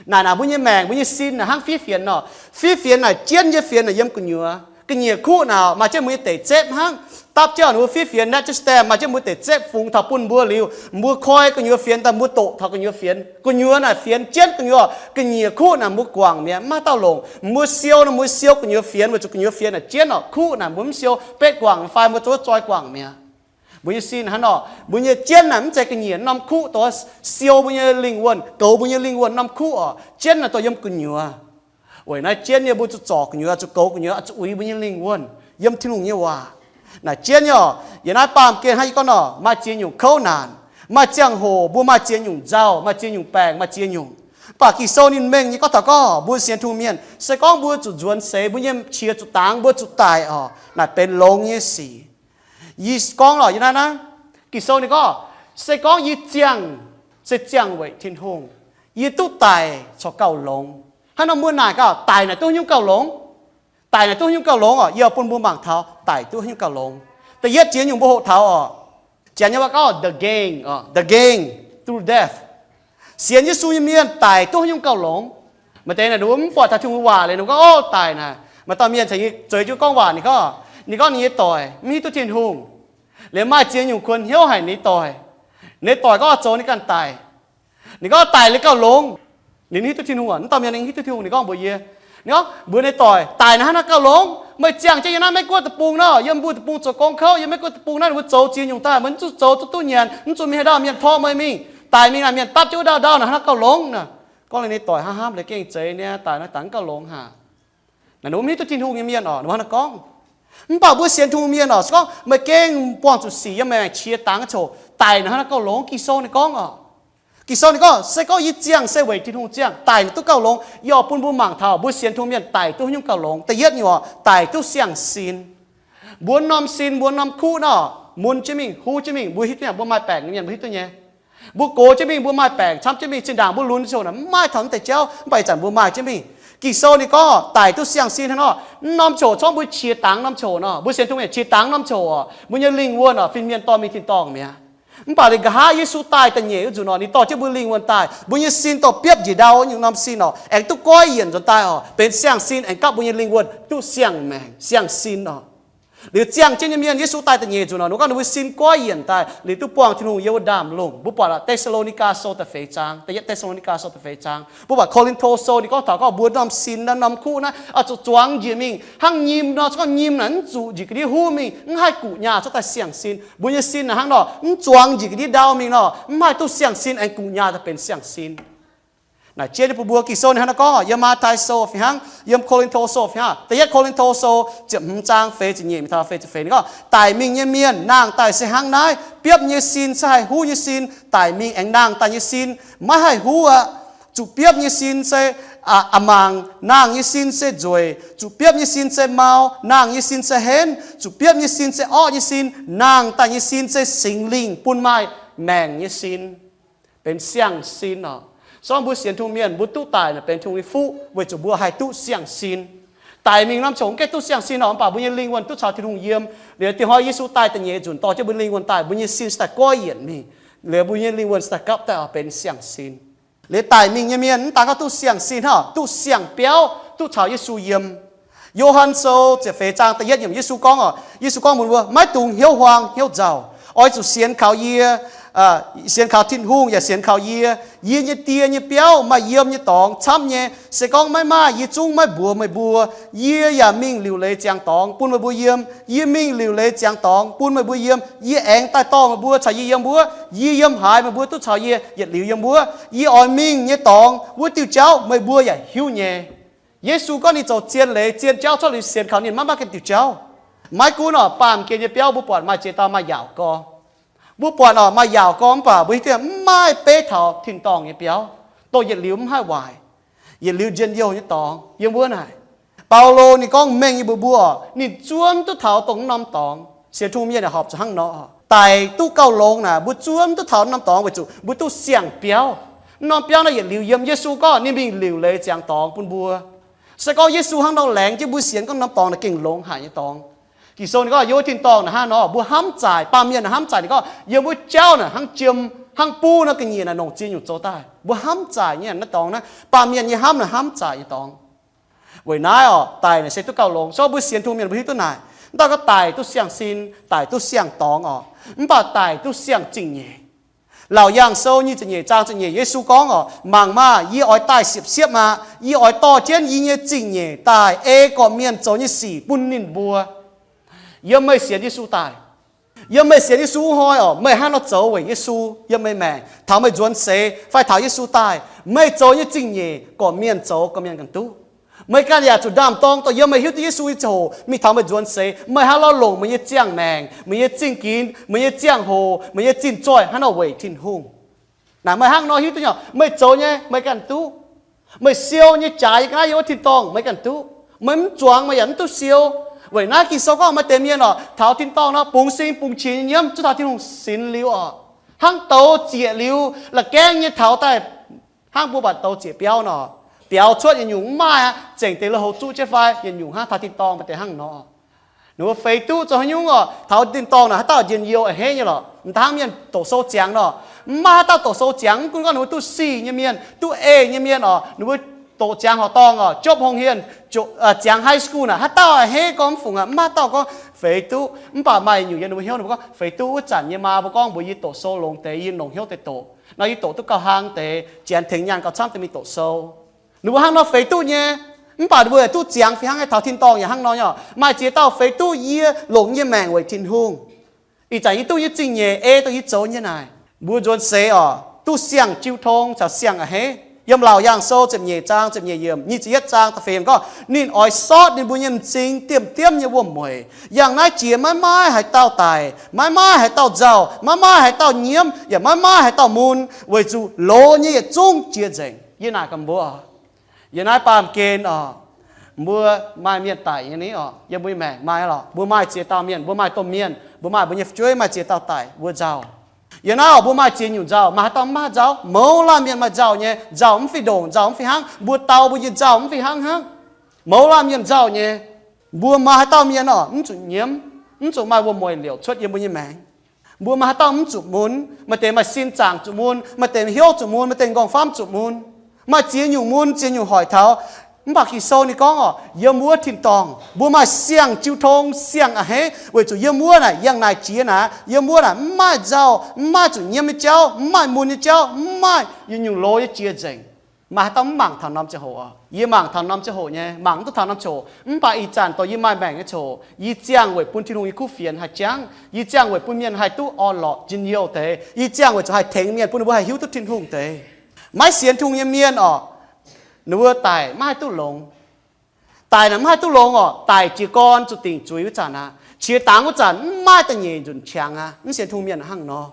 Naaic naaic mbuo nyei maengc, mbuo nyei sin naaic hnangv fiev fienx nor. Fiev fienx naaic jienv nyei fienx naaic yiem gu'nyuoz. Ga'nyiec kuqv naaic maaih jienv mbuo nyei deic zepv hnangv. Dapv jienv ninh mbuo fiev fienx naaic jienv stamp maaih jienv mbuo deic zepv fungx taux bun mbuo liuz, mbuo koi gu'nyuoz fienx daaih mbuo doqc taux gu'nyuoz fienx. Gu'nyuoz naaic fienx jienv gu'nyuoz. Ga'nyiec kuqv naaic mbuo guangc mi'aqv, mv maaih dauh longc. Mbuo siou nor mbuo siou gu'nyuoz fienx, weic zuqc gu'nyuoz fienx naaic jienv oc. Kuqv naaic mbuo mv siou betv guangc fai mbuo zuov zoi guangc mi'aqv. Mbuo nyei sin hnangv nor, mbuo nyei jienv naaic mv zeiz ga'nyiec norm kuqv dongh siou mbuo nyei lingh wuonh, goux mbuo nyei lingh wuonh norm kuqv oc. Jienv naaic dongh yiem gu'nyuoz. Weic naaiv jienv nyei mbuo zuqc zorc gu'nyuoz, zuqc goux gu'nyuoz, zuqc uix mbuo nyei lingh wuonh yiem Tin-Hungh nyei waac. Naaic jienv nyei oc, yiem naaiv baamh gen hnangv yie gorngv nor, maaih ziex nyungc kouv naanc, maaih ziangh hoc mbuo maaih ziex nyungc nzauh, maaih ziex nyungc baengc, maaih ziex nyungc. Mv baac Ging-Sou ninh mengh nyei gorngv taux gorngv mbuo sienx Tin-Hungh mienh, se gorngv mbuo zuqc nzuonx seix, mbuo nyei qiex zuqc dangx, mbuo zuqc daic oc, naaic benx longx nyei sic. Yie gorngv lorqc, yie naaiv naaiv, Ging-Sou ninh gorngv, se gorngv yie ziangh, se ziangh weic Tin-Hungh, yie duqv daic corc gauh longx. Hnangv nor mbuo naaic gauh, daic naaic duqv haaix nyungc gauh longx? Daic naaic duqv haaix nyungc gauh longx oc? Yie oix bun mbuo mangc taux daic duqv haaix nyungc gauh longx. Da'yietv jiex nyungc mbuo hoqc taux oc. Janx nyei waac gorngv the gain, the gain through death. Sienx Yesu nyei mienh daic duqv haaix nyungc gauh longx? Maaih deix naaic ninh mbuo mv buatc taux Tin-Hungh waac liuz ninh gorngv, ov, daic naaic. Maaih dauh mienh caux yie zueiz jienv gorngv waac, ninh gorngv, ninh gorngv ninh nyei doic mv hiuv duqv Tin-Hungh. Liuz maaih ziex nyungc kuonx hnyouv haic ninh nyei doic. Ninh nyei doic gorngv zoux ninh ganh daic. Ninh gorngv daic liuz gauh longx. Ninh hiuv duqv Tin-Hungh aqv. Mv dauh mienh ninh hiuv duqv Tin-Hungh, ninh gorngv mbuox yie, ninh gorngv mbuox ninh doic, daic naaiv hnangv naaiv gauh longx. Meih ziangh jienv yiem naaiv Meiv Guoqv deic-bung nor, yiem mbuo deic-bung zoux gong kouv, yiem Meiv Guoqv deic-bung naaiv ninh mbuo zoux ziex nyungc daaih, meih mv zuqc zoux, zuqc duqv nyanc, mv zuqc mingh haaix dauh mienh porv meih mingh. Daic mingh naaic mienh dapv jienv wuov ndau ndau naaic hnangv naaiv gauh longx naaic. Gorngv liuz ninh doic hnamv hnamv liuz gengh zeiz niaa, daic naaiv dangx gauh longx haic. Naaic ninh mv hiuv duqv Tin-Hungh nyei mienh oc, ninh hnangv naaiv gorngv. Mv baac mbuo sienx Tin-Hungh mienh oc, se gorngv meih gengh buangh zuqc sic yiem maengc qiex dangx coc, daic naaic hnangv naaiv gauh longx. Ging-Sou ninh gorngv oc. Ging-Sou ninh gorngv, se gorngv yie ziangh se weic Tin-Hungh ziangh, daic naaic duqv gauh longx. Yie oix bun mbuo mangc taux mbuo sienx Tin-Hungh mienh daic duqv haaix nyungc gauh longx. Da'yietv nyungc oc, daic duqv siang-sin. Mbuo norm sin, mbuo norm kuv nor, mun jienv mingh, huv jienv mingh, mbuo hiuv duqv nyei, mbuo maaih baengc nyei mienh mbuo hiuv duqv nyei. Mbuo gox jienv mingh, mbuo maaih baengc camv jienv mingh, zinh ndaangc mbuo lunx ziangh hoc naaic mv maaih taux naaiv deix jauv, mv baac ih zanc mbuo maaih jienv mingh. Ging-Sou ninh gorngv daic duqv siang-sin hnangv nor, mv norm ziangh hoc corc mbuo qiex dangx norm ziangh hoc nor, mbuo sienx Tin-Hungh yaac qiex dangx norm ziangh hoc oc, mbuo nyei lingh wuonh oc, fin-mienh dorh mingh tin-dorngh mi'aqv. Mv baac liuz nqa'haav Yesu daaih da'nyeic wuov nzunc nor, ninh dorh jienv mbuo lingh wuonh daaih, mbuo nyei sin dorh biopv njiec ndau nyungc norm sin nor, aengx duqv goiv yienc nzuonx daaih oc, benx siang-sin, aengx gapv mbuo nyei lingh wuonh duqv siang-maengc siang-sin oc. Liuz ziangh jienv nyei mienh, Yesu daaih da'nyeic nzunc nor, ninh gorngv ninh mbuo sin goiv yienc daaih, liuz duqv buangh Tin-Hungh yiem wuov ndaamv-lungh. Mbuo buatc Te^saa^lo^ni^gaa Sou da'feix zaang, da'yietv Te^saa^lo^ni^gaa Sou da'feix zaang, mbuo buatc Ko^lin^to Sou ninh gorngv taux gorngv mbuo norm sin naaiv, norm kuv naaiv oix zuqc zuangx njiec mingh hnangv nyim nor, gorngv nyim naaic mv zuqc njiec ga'ndiev huv mingh, mv haih guqc nyaah cuotv daaih siang-sin. Mbuo nyei sin naaic hnangv nor, mv zuangx njiec ga'ndiev ndau mingh nor, mv haih duqv siang-sin aengx guqc nyaah daaih benx siang-sin. Naaic jiex nyei bun mbuo. Ging-Sou ninh hnangv naaiv gorngv, yiem Matv^tai Sou fih hnangv, yiem Ko^lin^to Sou fih hnangv, da'yietv Ko^lin^to Sou ziepc hmz zaang feix ziepc nyeic mingh taux feix ziepc feix, ninh gorngv, daic mingh nyei mienh nangh daaih se hnangv naaiv, biopv nyei sin se haih huv nyei sin, daic mingh aengx nangh daaih nyei sin maiv haih huv aqv. Zuqc biopv nyei sin se a'mangc, nangh nyei sin se nzueic. Zuqc biopv nyei sin se mau, nangh nyei sin se henv. Zuqc biopv nyei sin se orqv nyei sin, nangh daaih nyei sin se Singx Lingh bun maaih maengc nyei sin, benx siang-sin oc. Se gorngv mbuo sienx Tin-Hungh mienh, mbuo duqv daic naaic benx Tin-Hungh nyei fuqv weic zuqc mbuo haih duqv siang-sin. Daic mingh norm qongx mv gaengh duqv siang-sin oc, mv baac mbuo nyei lingh wuonh duqv caux Tin-Hungh yiem. Liuz diex hnoi Yesu daaih da'nyeic nzunc dorh jienv mbuo lingh wuonh daaih, mbuo nyei sin se daaih goiv yienc mingh. Liuz mbuo nyei lingh wuonh se daaih gapv daaih oix benx siang-sin. Liuz daic mingh nyei mienh mv daan gorngv duqv siang-sin hnangv, duqv siang-biauv, duqv caux Yesu yiem. Yo^han Sou ziepc feix zaang da'yietv yiemc Yesu gorngv oc, Yesu gorngv mbuox mbuo, maiv dungx hnyouv huaang hnyouv nzauh. Oix zuqc sienx kaux yie, sienx kaux Tin-Hungh yaac sienx kaux yie. Yie nyei Die nyei biauv maaih yiem nyei dorngx camv nyei. Se gorngv maiv maaih, yie zungv maiv mbuox meih mbuo. Yie yaac mingh liuc leiz ziangx dorngx bun meih mbuo yiem. Yie mingh liuc leiz ziangx dorngx bun meih mbuo yiem. Yie aengx daaih dorh meih mbuo caux yie yiem wuov. Yie yiem haaix, meih mbuo duqv caux yie yietc liuz yiem wuov. Yie oix mingh nyei dorngx, wuov diuh jauv meih mbuo yaac hiuv nyei. Yesu gorngv ninh zoux zien leiz zien jauv cuotv liuz sienx kaux ninh maiv maaih ganh diuh jauv. Maiv gunv oc, baamh gen nyei biauv mbuo buatc maaih ziex dauh maaih yaauc gorx. Mbuo buatc oc, maaih yaauc gorx mv baac mbuo hiuv duqv mv maaih beiv taux tin-dorngh nyei biauv, dongh yietc liuz mv haih waaic, yietc liuz njien-youh nyei dorngx yiem wuov naaic. Baulo ninh gorngv mengh nyei mbuox mbuo oc, ninh zuov mv duqv taux dongh mv norm dorngx. Sienx Tin-Hungh mienh yaac horpc zuqc hnangv nor. Daic duqv gauh longx naaic, mbuo zuov mv duqv taux mv norm dorngx weic zuqc mbuo duqv siang-biauv. Mv norm biauv naaiv yietc liuz yiem Yesu gorngv ninh mingh liuc leiz ziangx dorngx bun mbuo. Se gorngv Yesu hnangv nor laengz jienv mbuo sienx gorngv norm dorngx naaic gengh longx haic nyei dorngx. Ging-Sou ninh gorngv yiem wuov tin-dorngh naaic hnangv nor mbuo hnamv zaaic, baamh mienh naaic hnamv zaaic ninh gorngv yiem wuov jauv naaic hnangv jiem hnangv buv nor ga'nyiec naaic longc ziex nyungc zoux daaih. Mbuo hnamv zaaic nyei naaiv dorngx naaiv, baamh mienh nyei hnamv naaic hnamv zaaic nyei dorngx. Weic naaiv oc, daic naaic se duqv gauh longx. Se gorngv mbuo sienx Tin-Hungh mienh mbuo hiuv duqv naaic, mv daan gorngv daic duqv siang-sin, daic duqv siang-dorngx oc, mv baac daic duqv siang-zingh nyeic. Laauc Yaangh Sou nyic ziepc nyeic zaang ziepc nyeic Yesu gorngv oc, mangc maah! Yie oix daaih siepv-siepv aqv. Yie oix dorh jienv yie nyei zingh nyeic daaih ei gorqv-mienh zoux nyei sic bun ninh mbuo. Yiem meih sienx Yesu daaih, yiem meih sienx Yesu wuov hnoi oc, meih hnangv nor zoux weic Yesu yiem meih maengc, taux meih nzuonx seix fai taux Yesu daaih, meih zoux nyei zingh nyeic gorqv-mienh zoux, gorqv-mienh ganh duqv. Meih ganh yaac zuqc ndaam-dorng dongh yiem meih hiuv duqv Yesu nyei ziangh hoc mingh taux meih nzuonx seix, meih hnangv nor longc meih nyei ziangh maengc, meih nyei zingh ginx, meih nyei ziangh hoc, meih nyei zinh zoih hnangv nor weic Tin-Hungh. Naaic meih hnangv nor hiuv duqv nyei, meih zoux nyei meih ganh duqv. Meih siou nyei jaaix yiem ga'naaiv yiem wuov tin-dorngh meih ganh duqv. Meih mv zuangx meih yaac mv duqv siou. Weic naaiv Ging-Sou gorngv maaih deix mienh oc, taux tin-dorngh nor bungx sing bungx qiex nyei nyiemv, zuov taux Tin-Hungh sinx liuz oc, hnangv douz zieqc liuz la'gaengv nyei taux daaih, hnangv mbuo buatc douz zieqc biauv nor, biaux cuotv yietc nyungc mv maaih aqv, zengc deix lui-houx zuqv jienv fai yietc nyungc hnangv. Taux tin-dorngh maaih deix hnangv nor. Ninh mbuo feix duqv zoux haaix nyungc oc, taux tin-dorngh naaic haaix dauh njien-youh a'hneiv nyei lorqc. Mv daan hnangv mienh doqc sou ziangx nor, mv maaih haaix dauh doqc sou ziangx, mv gunv gorngv ninh mbuo duqv sih nyei mienh, duqv ei nyei mienh oc, ninh mbuo doqc ziangx horqc dorngh oc, jopv hungh hienh, ziangx high school naaic haaix dauh a'hneiv gorngv mv fungc aqv, mv maaih haaix dauh gorngv feix duqv. Mv baac maaih nyungc yiem ninh mbuo hnyouv ninh mbuo gorngv feix duqv. Wuov zanc nyei maa mbuo gorngv mbuox yie doqc sou longx deix, yie longc hnyouv deix doqc nor, yie doqc duqv gauh hlang deix, janx tengx nyaanh gauh camv deix mingh doqc sou. Ninh mbuo hnangv nor feix duqv nyei. Mv baac ninh mbuo yaac duqv ziangx fih hnangv nyei. Taux tin-dorngh yaac hnangv nor nyei oc. Maaih ziex dauh feix duqv, yie longc yie nyei maengc weic Tin-Hungh. Ih zanc yie duqv nyei zingh nyeic ei dongh yie zoux nyei naaic. Mbuo nzuonx seix oc, duqv siang-jiu tong caux siang-a'hneiv. Yiem Laauc Yaangh Sou ziepc nyeic zaang ziepc nyeic yiemc, nyic ziepc yietv zaang da'feix yiemc gorngv, ninh oix sortv ninh mbuo nyei m'zing diemv-diemv nyei wuom-mueic. Yangh naaiv jiex maiv maaih haaix dauh daic, maiv maaih haaix dauh nzauh, maiv maaih haaix dauh nyiemv, yaac maiv maaih haaix dauh mun, weic zuqc loz nyei yietc zungv jiex nzengc. Yie naaic gaax mbuo, yiem naaiv baamh gen oc, mbuo maaih mienh daic nyei ni oc, yiem mbuo nyei maengc maaih lorqc. Mbuo maaih ziex dauh mienh, mbuo maaih domh mienh, mbuo maaih mbuo nyei fu'jueiv, maaih ziex dauh daic mbuo nzauh. Yiem naaiv oc, mbuo maaih ziex nyungc nzauh, maaih haaix dauh mv maaih nzauh? Mouz laanh mienh maaih nzauh nyei. Nzauh mv fih ndongc, nzauh mv fih hnangv. Mbuo dau mbuo nyei nzauh mv fih hnangv hnangv. Mouz laanh mienh nzauh nyei. Mbuo maaih haaix dauh mienh oc, mv zuqc nyiemv, mv zuqc maaih wuom-mueic liouc cuotv yiem mbuo nyei maengc. Mbuo maaih haaix dauh mv zuqc mun? Maaih deix maaih sin zaangc zuqc mun, maaih deix hnyouv zuqc mun, maaih deix nqorngv-famv zuqc mun, maaih ziex nyungc mun, ziex nyungc hoic taux. Mv baac Ging-Sou ninh gorngv oc, yiem wuov tin-dorngh mbuo maaih siang-jiu tong, siang a'hneiv, weic zuqc yiem wuov naaic, yangh naaic jiex naaic, yiem wuov naaic mv maaih nzauh, mv maaih zuqc nyiemv nyei jauv, mv maaih mun nyei jauv, mv maaih yietc nyungc loz nyei jiex nzengc. Maaih haaix dauh mv mangc taux norm ziangh hoc oc? Yie mangc taux norm ziangh hoc nyei, mangc mv duqv taux norm ziangh hoc. Mv baac ih zanc dongh yie maaih maengc nyei ziangh hoc, yie ziangh weic bun Tin-Hungh nyei kuv fienx haih jangv. Yie ziangh weic bun mienh haih duqv orn-lorqc njien-youh deix. Yie ziangh weic zuqc haih tengx mienh, bun ninh mbuo haih hiuv duqv Tin-Hungh deix. Maiv sienx Tin-Hungh nyei mienh oc, ninh mbuo daic maiv haih duqv longx. Daic naaic maiv haih duqv longx oc. Daic jiez gorn zuqc dingc zuiz wuov zanc aqv. Qiex dangx wuov zanc mv maaih da'nyeic nzunc qangx aqv. Mv sienx Tin-Hungh mienh hnangv nor.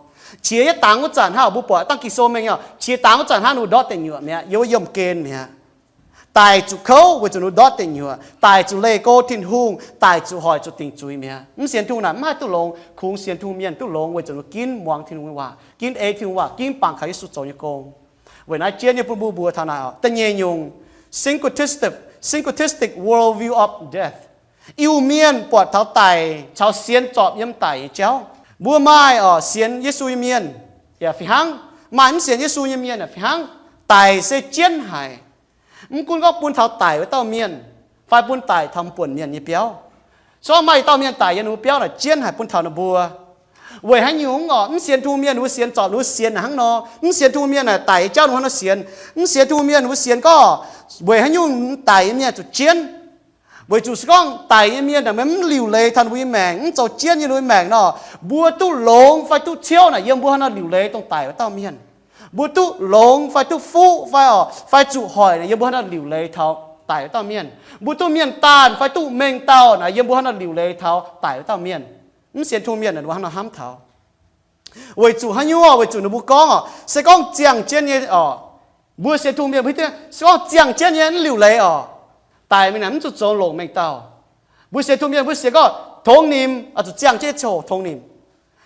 Qiex yietv dangx wuov zanc hnangv, mbuo buatc dangh Ging-Sou mengh oc, qiex dangx wuov zanc hnangv ninh mbuo ndortv deic nyuoqc mi'aqv, yiem wuov yiemh gen mi'aqv. Daic zuqc kouv weic zuqc ninh mbuo ndortv deic nyuoqc, daic zuqc leih go Tin-Hungh, daic zuqc hoic zuqc dingc zuiz mi'aqv. Mv sienx Tin-Hungh naaic mv haih duqv longx. Kungx sienx Tin-Hungh mienh duqv longx weic zuqc ninh mbuo ginv muangx Tin-Hungh nyei waac, ginv ei Tin-Hungh waac, ginv bangc kaux Yesu zoux nyei gong. Weic naaiv jienv nyei bun mbuo mbuox taux naaic oc. Da'nyeic nyungc, syncretistic, syncretistic worldview of death. Iu-Mienh buatc taux daic caux sienx zorpc yiem daic nyei jauv. Mbuo maaih oc sienx Yesu nyei mienh yaac fih hnangv, maaih mv sienx Yesu nyei mienh yaac fih hnangv. Daic se jienv haic. Mv gunv gorngv bun taux daic wuov dauh mienh, fai bun daic taux m'buonc mienh nyei biauv. Se gorngv maaih i dauh mienh daic yiem ninh mbuo biauv naaic, jienv haic bun taux ninh mbuo. Weic haaix nyungc oc? Mv sienx Tin-Hungh mienh ninh mbuo sienx zorpc, ninh mbuo sienx hnangv nor. Mv sienx Tin-Hungh mienh naaic daic nyei jauv ninh mbuo hnangv nor sienx. Mv sienx Tin-Hungh mienh ninh mbuo sienx gorngv weic haaix nyungc daic nyei mienh zuqc jienv. Weic zuqc se gorngv daic nyei mienh naaic meih mv liuc leiz taux ninh mbuo nyei maengc, mv zoux jienv nyei ninh mbuo nyei maengc nor, mbuo duqv longx fai duqv ciouv naaic yiem mbuo hnangv nor liuc leiz dongh daic wuov dauh mienh. Mbuo duqv longx fai duqv fuqv fai oc, fai zuqc hoic naaic yiem mbuo hnangv nor liuc leiz taux daic wuov dauh mienh. Mbuo duqv mienh daanh fai duqv mengh dauh naaic yiem mbuo hnangv nor liuc leiz taux daic wuov dauh mienh. Mv sienx Tin-Hungh mienh naaic mbuo hnangv nor hnamv taux. Weic zuqc haaix nyungc? Weic zuqc ninh mbuo gorngv oc, se gorngv ziangh jienv nyei oc, mbuo sienx Tin-Hungh mienh mbuo hiuv duqv, se gorngv ziangh jienv nyei mv liuc leiz oc, daic mingh naaic mv zuqc zoux longc mengh dauh. Mbuo sienx Tin-Hungh mienh mbuo sienx gorngv tongx nimc oix zuqc ziangh jienv nyei ziangh hoc tongx nimc.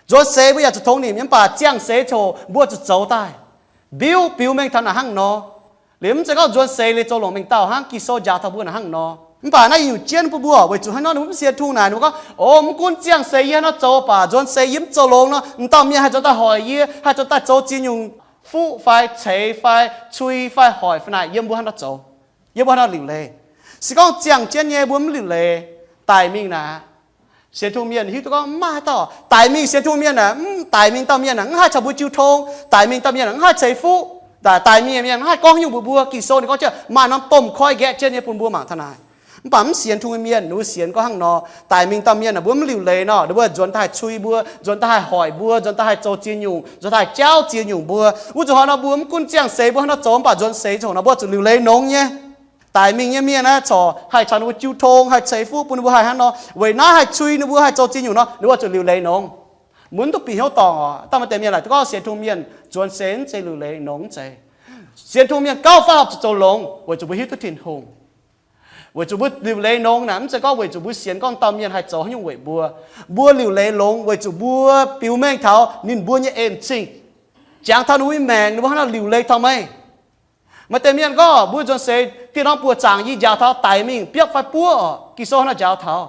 Nzuonx seix mbuo yaac zuqc tongx nimc, mv baac ziangh seix ziangh hoc mbuo zuqc zoux daaih. Mbiuv biux mengh taux naaic hnangv nor. Liuz mv zeiz gorngv nzuonx seix liuz zoux longc mengh dauh hnangv, Ging-Sou njaaux taux mbuo naaic hnangv nor. Mv baac naaiv nyungc jienv bun mbuo weic zuqc haaix nor ninh mbuo mv sienx Tin-Hungh naaic, ninh mbuo gorngv, o, mv gunv ziangh seix yie hnangv nor zoux, baac nzuonx seix yie mv zoux longx nor, m'dauh mienh haih nzuonx daaih hoic yie, haih nzuonx daaih zoux ziex nyungc fuqv fai ceix fai cui fai hoic fai naaic yiem mbuo hnangv nor zoux, yiem mbuo hnangv nor liuc leiz. Se gorngv ziangh jienv nyei mbuo mv liuc leiz, daic mingh naaic, sienx Tin-Hungh mienh hiuv duqv gorngv mv maaih haaix dauh daic mingh. Sienx Tin-Hungh mienh aeqv, daic mingh dauh mienh aeqv, mv haih caux mbuo jiu tong. Daic mingh dauh mienh aeqv, mv haih ceix fuqv. Daic, daic mingh mienh mv haih gorngv haaix nyungc mbuox mbuo. Ging-Sou ninh gorngv jienv maaih norm domh koiv nqaeqv jienv nyei bun mbuo mangc taux naaic. Mv baac mv sienx Tin-Hungh mienh ninh mbuo sienx gorngv hnangv nor, daic mingh dauh mienh aeqv, mbuo mv liuc leiz nor, ninh mbuo nzuonx daaih haih cui mbuo, nzuonx daaih haih hoic mbuo, nzuonx daaih haih zoux ziex nyungc, nzuonx daaih haih jaauv ziex nyungc mbuo. Wuov zuqc hnoi nor mbuo mv gunv ziangh seix mbuo hnangv nor zoux, mv baac nzuonx seix ziangh hoc nor mbuo zuqc liuc leiz longx nyei. Daic mingh nyei mienh aeqv, corc haih caux ninh mbuo jiu tong, haih ceix fuqv bun ninh mbuo haih hnangv nor, weic naaiv haih cui ninh mbuo, haih zoux ziex nyungc nor, ninh mbuo zuqc liuc leiz longx. Mbuo mv duqv bieqc hnyouv dorngc oc. Daaih maaih deix mienh laaic duqv gorngv sienx Tin-Hungh mienh nzuonx seix mv zeiz liuc leiz longx, mv zeiz. Sienx Tin-Hungh mienh gauh fai horpc zuqc zoux longx weic zuqc mbuo hiuv duqv Tin-Hungh. Weic zuqc mbuo liuc leiz longx naaic, mv zeiz gorngv weic zuqc mbuo sienx gorngv dauh mienh haih zoux haaix nyungc weic mbuo. Mbuo liuc leiz longx weic zuqc mbuo biux mengh taux ninh mbuo nyei en-zingh, jangx taux ninh mbuo nyei maengc, ninh mbuo hnangv nor liuc leiz taux meih. Maaih deix mienh gorngv mbuo nzuonx seix dieh norm buoz zaangc yie njaaux taux daic mingh biopv fai buov oc. Ging-Sou hnangv nor njaaux taux.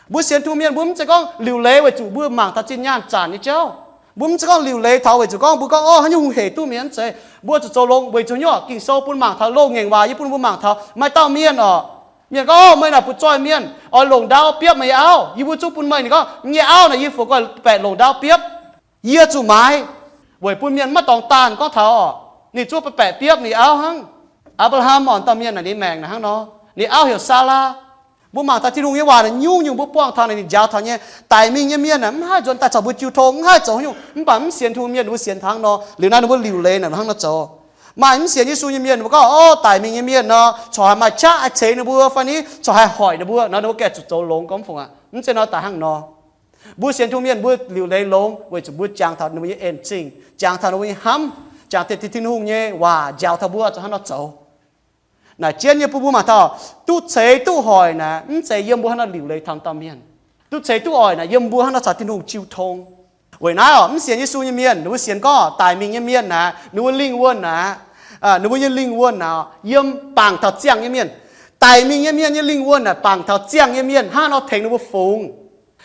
Mbuo sienx Tin-Hungh mienh mbuo mv zeiz gorngv liuc leiz weic zuqc mbuo mangc taux zinh nyaanh zanc nyei jauv. Mbuo mv zeiz gorngv liuc leiz taux weic zuqc gorngv mbuo gorngv, o, haaix nyungc hungh heic duqv mienh, mv zeiz. Mbuo zuqc zoux longx weic zuqc haaix nyungc? Ging-Sou bun mangc taux, loz-ngaengc waac yie bun mbuo mangc taux maaih dauh mienh oc. Mienh gorngv, o, meih naaic butv-zoih mienh, oix longc ndaauv biopv meih nyei auv. Yie mbuo zungv bun meih, ninh gorngv, nyei auv naaic yie fungc guai baeqc longc ndaauv biopv. Yie zuqc maaiz, weic bun mienh maiv dorngx daanh gorngv taux oc, ninh zungv baeqc biopv ninh auv hnangv. Apc^laa^ham oc, dauh mienh naaic ninh maengc naaic hnangv nor. Ninh auv heuc Saalaa. Mbuo mangc taux Tin-Hungh nyei waac naaic nyungc-nyungc mbuo buangh taux naaic ninh njaaux taux nyei. Daic mingh nyei mienh naaic mv haih nzuonx daaih caux mbuo jiu tong, mv haih zoux haaix nyungc, mv baac mv sienx Tin-Hungh mienh ninh mbuo sienx hnangv nor. Liuz naaiv ninh mbuo liuc leiz naaic hnangv nor zoux. Maaih mv sienx Yesu nyei mienh mbuo gorngv, o, daic mingh nyei mienh nor corc haih maaih qaqv haih ceix ninh mbuo fai ni corc haih hoic ninh mbuo nor, ninh mbuo gaengh zuqc zoux longx gorngv fungc aqv. Mv zeiz nor daaih hnangv nor. Mbuo sienx Tin-Hungh mienh mbuo liuc leiz longx weic zuqc mbuo jangx taux ninh mbuo nyei en-zingh, jangx taux ninh mbuo nyei hnamv, jangx taux Tin-Hungh nyei waac njaaux taux mbuo zuqc hnangv nor zoux. Naaic jienv nyei bun mbuo mangc taux duqv ceix duqv hoic naaic mv zeiz yiem mbuo hnangv nor liuc leiz taux dauh mienh. Duqv ceix duqv hoic naaic yiem mbuo hnangv nor caux Tin-Hungh jiu tong. Weic naaiv oc, mv sienx Yesu nyei mienh, ninh mbuo sienx gorngv daic mingh nyei mienh naaic, ninh mbuo lingh wuonh naaic, ninh mbuo nyei lingh wuonh naaic yiem bangc taux ziangh nyei mienh. Daic mingh nyei mienh nyei lingh wuonh naaic bangc taux ziangh nyei mienh hnangv nor tengx ninh mbuo fungx.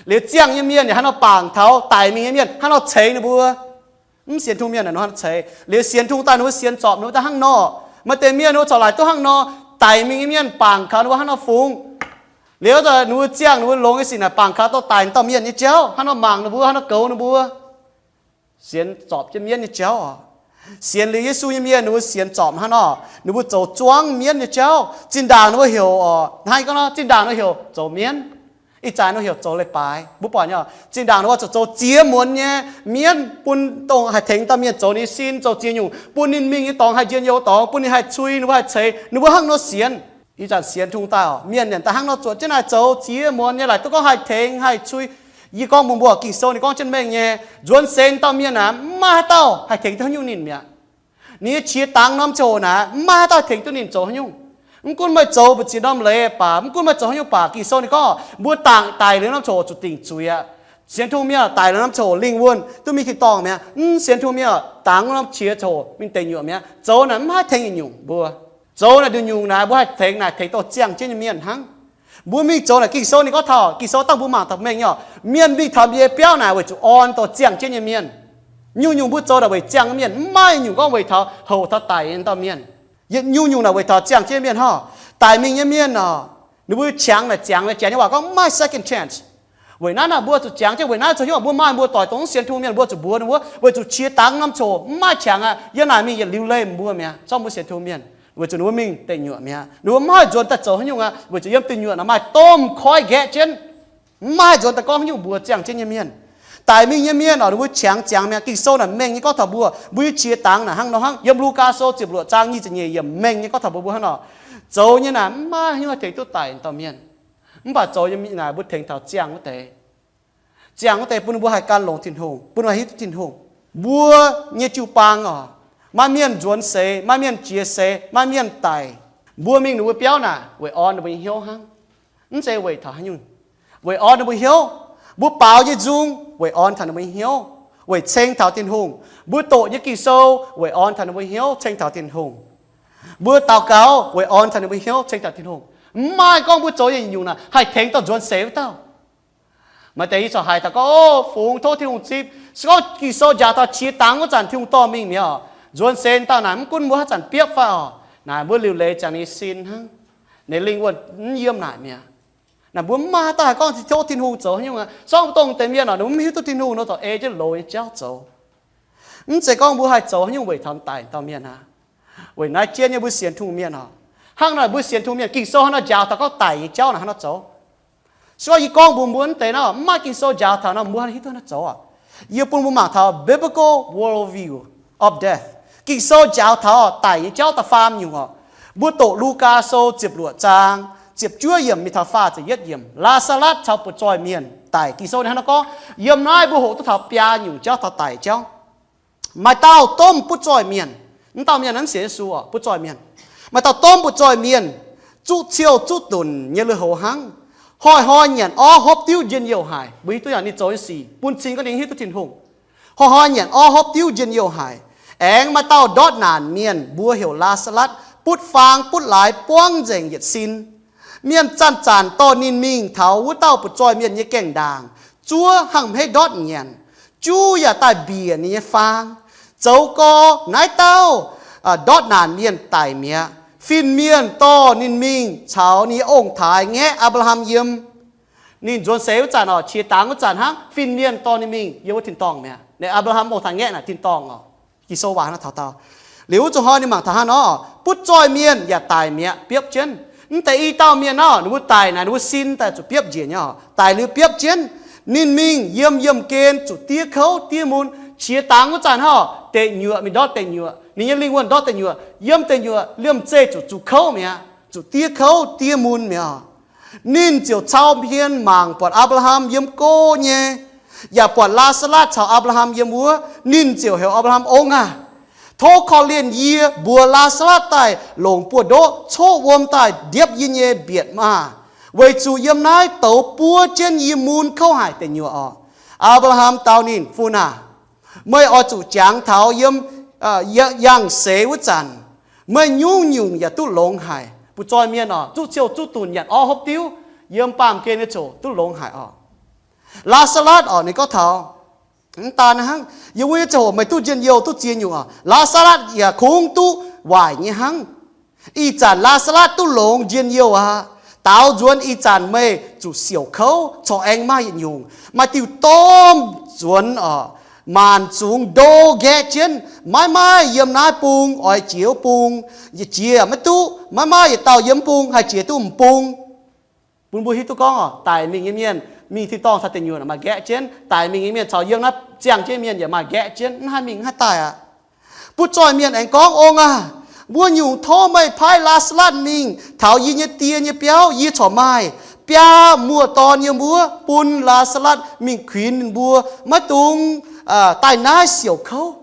Liuz ziangh nyei mienh yaac hnangv nor bangc taux daic mingh nyei mienh hnangv nor ceix ninh mbuo. Mv sienx tungh mienh naaic ninh hnangv nor ceix. Liuz sienx tungh daaih ninh mbuo sienx zorpc ninh mbuo daaih hnangv nor. Maaih deix mienh ninh mbuo corc laaic duqv hnangv nor, daic mingh nyei mienh bangc kaux ninh mbuo hnangv nor fungx. Liuz ninh mbuo ziangh ninh mbuo longx nyei sic naaic bangc kaux dorh daic dauh mienh nyei jauv, hnangv nor mangc ninh mbuo, hnangv nor goux ninh mbuo. Sienx zorpc jienv mienv nyei jauv oc. Sienx liuz Yesu nyei mienh ninh mbuo sienx zorpc hnangv nor, ninh mbuo zoux zuangv mienv nyei jauv. Zinh ndaangc ninh mbuo heuc oc, hnangv yie gorngv nor, zinh ndaangc ninh mbuo heuc zoux mienv. Ih zanc ninh mbuo heuc zoux leiz-baaix. Mbuo buatc nyei, zinh ndaangc ninh mbuo zuqc zoux ziex muonz nyei mienv bun dongh haih tengx dauh mienh zoux ninh nyei sin, zoux ziex nyungc, bun ninh mingh nyei dorngx haih njien-youh dorngx, bun ninh haih cui, ninh mbuo haih ceix, ninh mbuo hnangv nor sienx. Ih zanc sienx tungh daaih oc, mienh nyanc daaih hnangv nor zuotc jienv naaic zoux ziex muonz nyei, laaic duqv gorngv haih tengx haih cui. Yie gorngv mbuo mbuo Ging-Sou ninh gorngv jienv mengh nyei, nzuonx seix dauh mienh naaic mv maaih haaix dauh haih tengx duqv haaix nyungc ninh mi'aqv. Ninh nyei qiex dangx norm ziangh hoc naaic mv maaih haaix dauh haih tengx duqv ninh zoux haaix nyungc. Mv gunv meih zoux mbu'ziex norm leiz baac, mv gunv meih zoux haaix nyungc baac, Ging-Sou ninh gorngv mbuo dangc daic liuz norm ziangh hoc zuqc dingc zuiz aqv. Sienx tungh mienh daic liuz norm ziangh hoc lingh wuonh duqv mingh tin-dorngh mi'aqv. Mv sienx tungh mienh dangx norm qiex ziangh hoc mingh deic nyuoqc mi'aqv. Zoux naaic mv haih tengx yietc nyungc mbuo. Zoux naaic nduqc nyungc naaic mbuo haih tengx naaic tengx dorh ziangh jienv nyei mienh hnangv. Mbuo mingh zoux naaic Ging-Sou ninh gorngv taux, Ging-Sou dangh mbuo mangc taux mengh nyei oc, mienh mingh taux mbuo nyei biauv naaic weic zuqc orn dorh ziangh jienv nyei mienh. Nyungc-nyungc mbuo zoux naaic weic ziangh mienh, mv maaih nyungc gorngv weic taux houc taux daic nyei dauh mienh. Yietc nyungc-nyungc naaic weic taux ziangh jienv mienh hnangv. Daic mingh nyei mienh oc, ninh mbuo qangx naaic ziangx, janx nyei waac gorngv maaih second chance. Weic naaiv naaic mbuo zuqc jangx jienv, weic naaiv zoux hnyouv mbuo maaih mbuo doic dongh mv sienx tungh mienh mbuo zuqc mbuox ninh mbuo, weic zuqc qiex dangx norm ziangh hoc mv maaih qangx aqv, yiem naaic mingh yietc liuz leih mbuo mi'aqv. Zorqv mbuo sienx tungh mienh, weic zuqc ninh mbuo mingh deic nyuoqc mi'aqv. Ninh mbuo mv haih nzuonx daaih zoux haaix nyungc aqv, weic zuqc yiem deic nyuoqc naaic maaih domh koiv nqaeqv jienv, mv maaih nzuonx daaih gorngv haaix nyungc mbuox ziangh jienv nyei mienh. Daic mingh nyei mienh oc, ninh mbuo qangx ziangx mi'aqv. Ging-Sou naaic mengh nyei gorngv taux mbuo, mbuo nyei qiex dangx naaic hnangv nor hnangv. Yiem Lugaa Sou ziepc luoqc zaang nyic ziepc nyeic yiemc mengh nyei gorngv taux mbuo, mbuo hnangv nor, zoux nyei naaic mv maaih haaix nyungc haih tengx duqv daic dauh mienh. Mv baac zoux nyei naaic mbuo tengx taux ziangh wuov deix. Ziangh wuov deix bun mbuo haih gan longx Tin-Hungh, bun mbuo hiuv duqv Tin-Hungh. Mbuo nyei jiu-baang oc, maaih mienh nzuonx seix, maaih mienh jiex seix, maaih mienh daic. Mbuo mingh ninh mbuo biauv naaic weic orn ninh mbuo nyei hnyouv hnangv. Mv zeiz weic taux haaix nyungc. Weic orn ninh mbuo hnyouv. Mbuo baaux nyei nzung weic orn taux ninh mbuo nyei hnyouv, weic ceng taux Tin-Hungh. Mbuo doqc nyei Ging-Sou weic orn taux ninh mbuo hnyouv, ceng taux Tin-Hungh. Mbuo daux gaux weic orn taux ninh mbuo hnyouv, ceng taux Tin-Hungh. Mv maaih gorngv mbuo zoux nyei nyungc naaic haih tengx dorh nzuonx seix wuov dauh. Maaih deix yie corc haiz taux gorngv, o, fungx tov Tin-Hungh zipv. Se gorngv Ging-Sou njaaux taux qiex dangx wuov zanc Tin-Hungh dorh mingh mi'aqv oc, nzuonx seix dauh naaic mv gunv mbuo haaix zanc biopv fai oc, naaic mbuo liuc leiz ziangx ninh sin hnangv. Ninh lingh wuonh mv yiem naaic mi'aqv. Naaic mbuo mv maaih haaix dauh haih gorngv tov Tin-Hungh zoux haaix nyungc aqv. Zorqv mbuo dongh deix mienh oc, ninh mbuo mv hiuv duqv Tin-Hungh nor, zorc ei jienv loz nyei jauv zoux. Mv zeiz gorngv mbuo haih zoux haaix nyungc weic taux daic dauh mienh aqv. Weic naaiv jienv nyei mbuo sienx Tin-Hungh mienh oc, hnangv naaic mbuo sienx Tin-Hungh mienh, Ging-Sou hnangv nor njaaux taux gorngv daic nyei jauv naaic hnangv nor zoux. Se gorngv yie gorngv mbuox mbuo mv deix nor, mv maaih Ging-Sou njaaux taux nor, mbuo hiuv duqv hnangv nor zoux aqv. Yie bun mbuo mangc taux biblical worldview of death. Ging-Sou njaaux taux daic nyei jauv da'faam nyungc oc. Mbuo doqc Lugaa Sou ziepc luoqc zaang ziepc juov yiemc mingh taux faah ziepc yietv yiemc, Laa^saa^latv caux butv-zoih mienh daic. Ging-Sou ninh hnangv nor gorngv, yiem naaiv mbuo hoqc duqv taux biaa nyungc jauv taux daic jauv. Maaih dauh domh butv-zoih mienh, mv dauh mienh naaiv mv sienx Yesu oc, butv-zoih mienh. Maaih dauh domh butv-zoih mienh, zuqv ciou zuqv dunc nyei lui-houx hnangv. Hnoi-hnoi nyanc orv hopv diuv njien-youh haic. Mbuo hiuv duqv yaac ninh zoux nyei sic bun cing gorngv ninh hiuv duqv Tin-Hungh. Hnoi-hnoi nyanc orv hopv diuv njien-youh haic. Aengx maaih dauh ndortv naanc mienh, mbuox heuc Laa^saa^latv, butv faang butv laaix buangv nzengc yietc sin. Mienh zanc-zanc dorh ninh mingh taux wuov dauh butv-zoih mienh nyei gaengh ndaangc, zuov hnangv hmeiv ndortv nyanc. Juv yaac daaih mbiec ninh nyei faang. Zoux gau, naaiv dauh ndortv naanc mienh daic mi'aqv. Fin-mienh dorh ninh mingh caux ninh nyei ong-taaix ngaeqv Apc^laa^ham yiem. Ninh nzuonx seix wuov zanc oc, qiex dangx wuov zanc hnangv, fin-mienh dorh ninh mingh yiem wuov tin-dorngh mi'aqv. Ninh Apc^laa^ham ong-taaix ngaeqv naaic tin-dorngh oc. Ging-Sou waac hnangv taux dau. Liuz wuov zuqc hnoi ninh mangc taux hnangv nor, butv-zoih mienh yaac daic mi'aqv, biopv jienv. Mv deix i dauh mienh nor, ninh mbuo daic naaic ninh mbuo sin daaih zuqc biopv njiec nyei oc. Daic liuz biopv jienv. Ninh mingh yiem yiemh gen zuqc diev kouv diev mun. Qiex dangx wuov zanc hnangv oc, deic nyuoqc mingh ndortv deic nyuoqc, ninh nyei lingh wuonh ndortv deic nyuoqc, yiem deic nyuoqc liemh zeih zuqc zuqc kouv mi'aqv, zuqc diev kouv diev mun mi'aqv. Ninh ziouc cau hmien mangc buatc Apc^laa^ham yiem go nyei, yaac buatc Laa^saa^latv caux Apc^laa^ham yiem wuov. Ninh ziouc heuc Apc^laa^ham, Ong aah! Tov korv-lienh yie mbuox Laa^saa^latv daaih longc buoz-ndoqv coqv wuom daaih ndiepv yie nyei mbietc maah! Weic zuqc yiem naaiv douz buov jienv yie mun kouv haic deic nyuoqc oc. Apc^laa^ham dau ninh, Fun aah! Meih oix zuqc jangx taux yiem yangh seix wuov zanc, meih nyungc-nyungc yaac duqv longx haic. Butv-zoih mienh oc, zuqv ciou zuqv dunc, nyanc orv hopv diuv, yiem baamh gen nyei ziouc duqv longx haic oc. Laa^saa^latv orqc, ninh gorngv taux, mv daan hnangv, yiem wuov nyei ziangh hoc meih duqv njien-youh duqv ziex nyungc orqc, Laa^saa^latv yaac kungx duqv waaic nyei hnangv. Ih zanc Laa^saa^latv duqv longx njien-youh aqv. Daaux nzuonx ih zanc meih zuqc siouc kouv corc aengx maaih yietc nyungc, maaih diuh domh nzuonx orqc, maanc zungx ndo nqaeqv jienv, maiv maaih yiem naaiv bung oix jiex wuov bung, yietc jiex maiv duqv, maiv maaih yietc dauh yiem wuov bung haih jiex duqv m'bung. Bun mbuo hiuv duqv gorngv orqc, daic mingh nyei mienh, mingh tin-dorngh caux deic nyuoqc maaih nqaeqv jienv, daic mingh nyei mienh caux yiem naaiv ziangh jienv mienh yaac maaih nqaeqv jienv, mv haih mingh mv haih daaih aqv. Butv-zoih mienh aengx gorngv, Ong aah, mbuo nyungc tov meih paaiv Laa^saa^latv mingh taux yie nyei die nyei biauv, yie corc maaih biaa muoz-dorn yiem wuov, bun Laa^saa^latv mingh kuinx ninh mbuo, maiv dungx daaih naaiv siouc kouv.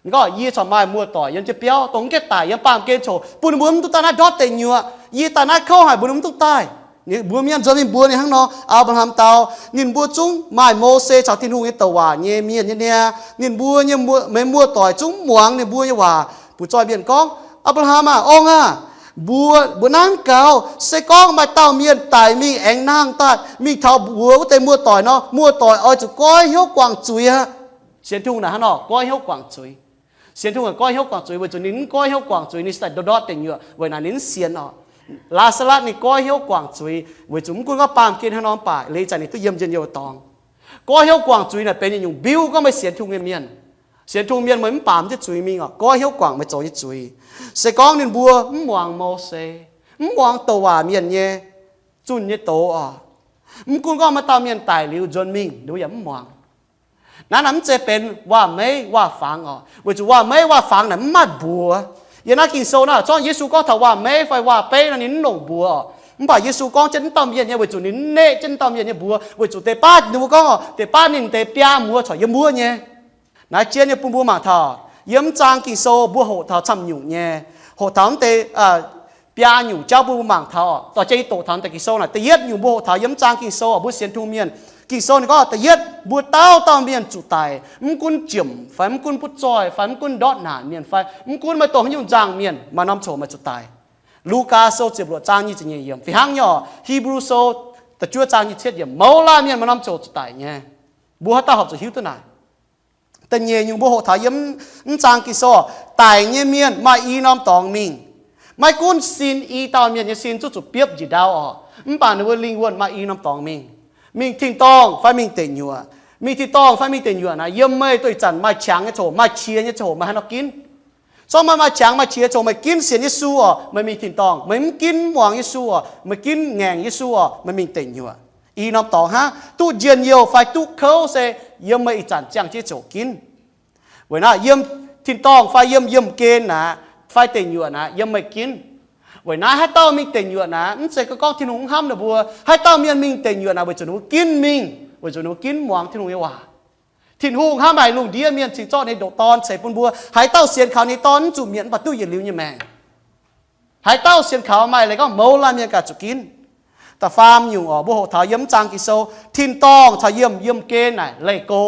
Ninh gorngv, Yie corc maaih muoz-doic yiem jienv biauv, dongh mv gaengh daic yiem baamh gen coc, bun ninh mbuo mv dungx daaih naaiv ndortv deic nyuoqc. Yie daaih naaiv kouv haic, mbuo ninh mv dungx daaih. Ninh mbuo mienh nzuonx mingh mbuox ninh hnangv nor. Apc^laa^ham dau, ninh mbuo zungv maaih Mose caux Tin-Hungh nyei douc waac nyei mienh nyei niaa. Ninh mbuo nyei mbuo, meih muoz-doic zungv muangx ninh mbuo nyei waac. Butv-zoih mienh gorngv, Apc^laa^ham aah, ong aah, mbuo, mbuo nanv gaux, se gorngv maaih dauh mienh daic mingh aengx nangh daaih mingh taux mbuox wuov deix muoz-doic nor, muoz-doic oix zuqc goiv hnyouv guangc zuiz aqv. Sienx Tin-Hungh naaic hnangv nor, goiv hnyouv guangc zuiz. Sienx Tin-Hungh goiv hnyouv guangc zuiz weic zuqc ninh mv goiv hnyouv guangc zuiz, ninh cingx daaih ndortv ndortv deic nyuoqc, weic naaic ninh mv sienx orqc. Laa^saa^latv ninh goiv hnyouv guangc zuiz weic zuqc mv gunv gorngv baamh gen hnangv nor mv baac leiz zanc ninh duqv yiem njien-youh dorngx. Goiv hnyouv guangc zuiz naaic benx yietc nyungc mbiuv gorngv meih sienx Tin-Hungh nyei mienh. Sienx Tin-Hungh mienh meih mv baamz jienv zuiz mingh orqc, goiv hnyouv guangc meih zoux nyei zuiz. Se gorngv ninh mbuo mv muangx Mose, mv muangx douc waac mienh nyei zunh nyei doz orqc, mv gunv gorngv maaih dauh mienh daic liuz nzuonx mingh, ninh mbuo yaac mv muangx. Naaiv naaic mv zeiz benx waac-meiv waac-fangx orqc, weic zuqc waac-meiv waac-fangx naaic mv maaih mbuox. Yiem naaiv Ging-Sou naaic zorqv Yesu gorngv taux waac-meiv fai waac-beiv nor ninh mv longc mbuox orqc. Mv baac Yesu gorngv jienv mv dauh mienh nyei, weic zuqc ninh mv neqv jienv mv dauh mienh nyei mbuox, weic zuqc deix baav ninh mbuo gorngv orqc, deix baav ninh deix biaa muoz corc yiem wuov nyei. Naaiv jienv nyei bun mbuo mangc taux, yiem mv zaang Ging-Sou mbuo hoqc taux camv nyungc nyei, hoqc taux mv deix biaa nyungc jauv bun mbuo mangc taux orqc. Dorh jienv yie doqc taux deix Ging-Sou naaic, da'yietv nyungc mbuo hoqc taux yiem mv zaang Ging-Sou orqc, mbuo sienx Tin-Hungh mienh. Ging-Sou ninh gorngv da'yietv mbuo dauh dauh mienh zuqc daic, mv gunv jomc fai mv gunv butv-zoih fai mv gunv ndortv naanc mienh fai mv gunv maaih dongh haaix nyungc nzangc mienh maaih norm coc maaih zuqc daic. Lugaa Sou ziepc luoqc zaang nyic ziepc nyeic yiemc. Fih hnangv nyei orqc, Hipv^lu Sou da'juov zaang nyic ziepc yiemc, mouz laanh mienh maaih norm coc zuqc daic nyei. Mbuo haaix dauh horpc zuqc hiuv duqv naaic? Da'nyeic nyungc mbuo hoqc taux yiem mv zaang Ging-Sou, daic nyei mienh maaih i norm dorngx mingh. Maiv gunv sin i dauh mienh nyei sin zuqc zuqc biopv njiec ndau orqc, mv baac ninh mbuo lingh wuonh maaih i norm dorngx mingh. Mingh tin-dorngh fai mingh deic nyuoqc. Mingh tin-dorngh fai mingh deic nyuoqc naaic, yiem meih duqv ih zanc maaih qangx nyei coc, maaih qiex nyei coc, meih haaix nor ginv? Zorqv meih maaih qangx maaih qiex coc, meih ginv sienx Yesu orqc, meih mingh tin-dorngh. Meih mv ginv muangx Yesu orqc, meih ginv ngaengc Yesu orqc, meih mingh deic nyuoqc. I norm dorngx hnangv, duqv njien-youh fai duqv kouv se yiem meih ih zanc ziangh jienv coc ginv. Weic naaiv yiem tin-dorngh fai yiem yiemh gen naaic, fai deic nyuoqc naaic, yiem meih ginv. Weic naaiv haaix dauh mingh deic nyuoqc naaic, mv zeiz gorngv Tin-Hungh mv hnamv ninh mbuo. Haaix dauh mienh mingh deic nyuoqc naaic, weic zuqc ninh mbuo ginv mingh, weic zuqc ninh mbuo ginv muangx Tin-Hungh nyei waac. Tin-Hungh hnamv haic lungh ndiev mienh cingx zorqv ninh ndoqc Dorn ceix bun mbuo. Haaix dauh sienx kaux ninh Dorn mv zuqc mietc mv baac duqv yietc liuz nyei maengc. Haaix dauh sienx kaux maaih leiz gorngv mouz laanh mienh ganh zuqc ginv. Da'faam nyungc orqc, mbuo hoqc taux yiem mv zaang Ging-Sou, tin-dorngh caux yiem, yiemh gen naaic leih go.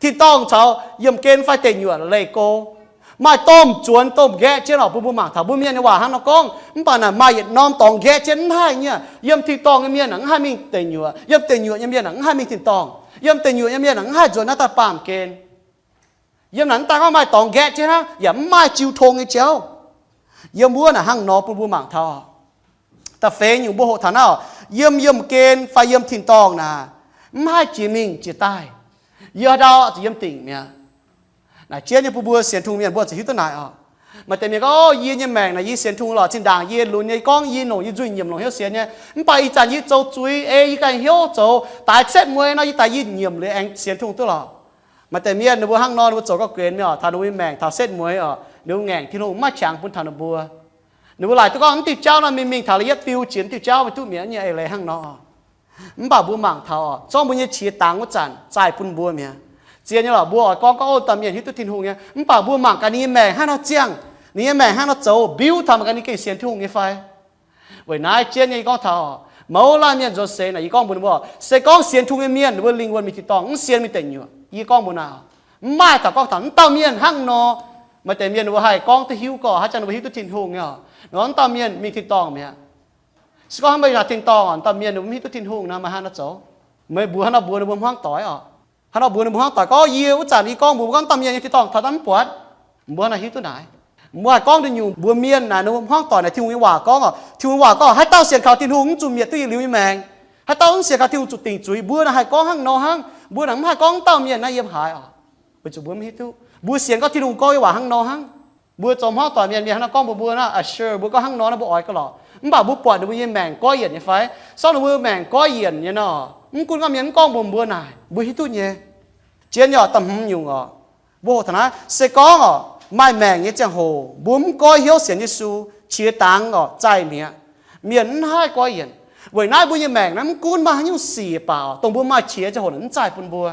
Tin-dorngh caux yiemh gen fai deic nyuoqc leih go. Maaih domh zuonx domh nqaeqv jienv orqc, bun mbuo mangc taux mbuo mienh nyei waac hnangv nor gorngv. Mv baac naaic maaih yietc norm dorngx nqaeqv jienv mv haih nyei. Yiem tin-dorngh nyei mienh naaic mv haih mingh deic nyuoqc. Yiem deic nyuoqc nyei mienh naaic mv haih mingh tin-dorngh. Yiem deic nyuoqc nyei mienh naaic mv haih nzuonx naaiv daaih baamh gen. Yiem naaic mv daan gorngv maaih dorngx nqaeqv jienv hnangv, yaac mv maaih jiu tong nyei jauv. Yiem wuov naaic hnangv nor bun mbuo mangc taux. Da'feix nyungc mbuo hoqc taux naaiv, yiem yiemh gen fai yiem tin-dorngh naaic, mv haih jiex mingh jiex daaih. Yie haaix ndau zuqc yiem dingc mi'aqv. Naaic jienv nyei bun mbuo sienx Tin-Hungh mienh mbuo zuqc hiuv duqv naaic oc. Maaih deix mienh gorngv, Ov, yie nyei maengc naaic yie sienx Tin-Hungh lorqc, zinh ndaangc yie lunx nyei, yie gorngv yie longc yie nzuih nyiemc longc hnyouv sienx nyei. Mv baac ih zanc yie zoux zuiz ei yie ganh hnyouv zoux daaix setv mueiz nor, yie daaih yie nyiemc liuz aengx sienx Tin-Hungh duqv lorqc. Maaih deix mienh ninh mbuo hnangv nor, ninh mbuo zoux gauh guenx mi'aqv, taux ninh mbuo nyei maengc taux setv mueiz oc, ninh mbuo ngaengc Tin-Hungh mv maaih qangx bun taux ninh mbuo. Ninh mbuo laaic duqv gorngv mv diuh jauv nor mingh mingh taux la'yietv diuh jiex mv diuh jauv mingh duqv mi'aqv nyei eix leiz hnangv nor. Mv baac mbuo mangc taux oc, zorqv mbuo nyei qiex dangx wuov zanc zaaih bun mbuo mi'aqv. Zien nyei lorqc, mbuo oix gorngv gorngv ov, dauh mienh hiuv duqv Tin-Hungh nyei, mv baac mbuo mangc gaax ninh nyei maengc hnangv nor ziangh, ninh nyei maengc hnangv nor zoux, mbiuv taux mangc gaax ninh gengh sienx Tin-Hungh nyei fai. Weic naaiv jienv nyei yie gorngv taux, mouz laanh mienh nzuonx seix naaic, yie gorngv mbuox ninh mbuo, se gorngv sienx Tin-Hungh nyei mienh ninh mbuo lingh wuonh mingh tin-dorngh, mv sienx mingh deic nyuoqc. Yie gorngv mbuox naaic, mv maaih taux gorngv taux mv dauh mienh hnangv nor. Maaih deix mienh ninh mbuo haih gorngv duqv hiuv gorqv, haaix zanc ninh mbuo hiuv duqv Tin-Hungh nyei oc, ninh gorngv mv dauh mienh mingh tin-dorngh mi'aqv. Se gorngv meih yaac tin-dorngh, dauh mienh ninh mbuo mv hiuv duqv Tin-Hungh nor, meih hnangv nor zoux. Meih mbuox haaix nor mbuox ninh mbuo hmuangv doic oc? Haaix nor mbuox ninh mbuo hmuangv doic gorngv, Yie wuov zanc yie gorngv mbuox mbuo gorngv dauh mienh nyei tin-dorngh taux daaih mv buatc? Mbuo haaix nor hiuv duqv naaic? Mbuo haih gorngv nduqc nyungc mbuox mienh naaic ninh mbuo hmuangv doic naaic Tin-Hungh nyei waac gorngv oc. Tin-Hungh nyei waac gorngv haaix dauh sienx kaux Tin-Hungh mv zuqc mietc duqv yietc liuz nyei maengc. Haaix dauh mv sienx kaux Tin-Hungh zuqc dingc zuiz. Mbuo naaic haih gorngv hnangv nor hnangv. Mbuo naaic mv haih gorngv dauh mienh naaiv yiem haaix oc. Weic zuqc mbuo mv hiuv duqv. Mbuo sienx gorngv Tin-Hungh gorngv nyei waac hnangv nor hnangv. Mbuo zoux hmorv doic mienh, mienh hnangv nor gorngv mbuox mbuo naaic, sure, mbuo gorngv hnangv nor naaiv mbuo oix gauh lorqc. Mv baac mbuo buatc ninh mbuo nyei maengc goiv yienc nyei fai? Sorng ninh mbuo maengc goiv yienc nyei nor, mv gunv gorngv mienh mv gorngv mbuox mbuo naaic, mbuo hiuv duqv nyei. Zien yaac da'hmz nyungc oc, mbuo hoqc taux naaiv se gorngv oc, maaih maengc nyei ziangh hoc mbuo mv goiv hnyouv sienx Yesu, qiex dangx oc zaih mi'aqv. Mienh mv haih goiv yienc. Weic naaiv mbuo nyei maengc naaiv mv gunv maaih haaix nyungc sic baac oc, dongh mbuo maaih qiex ziangh hoc naaic mv zaih bun mbuo.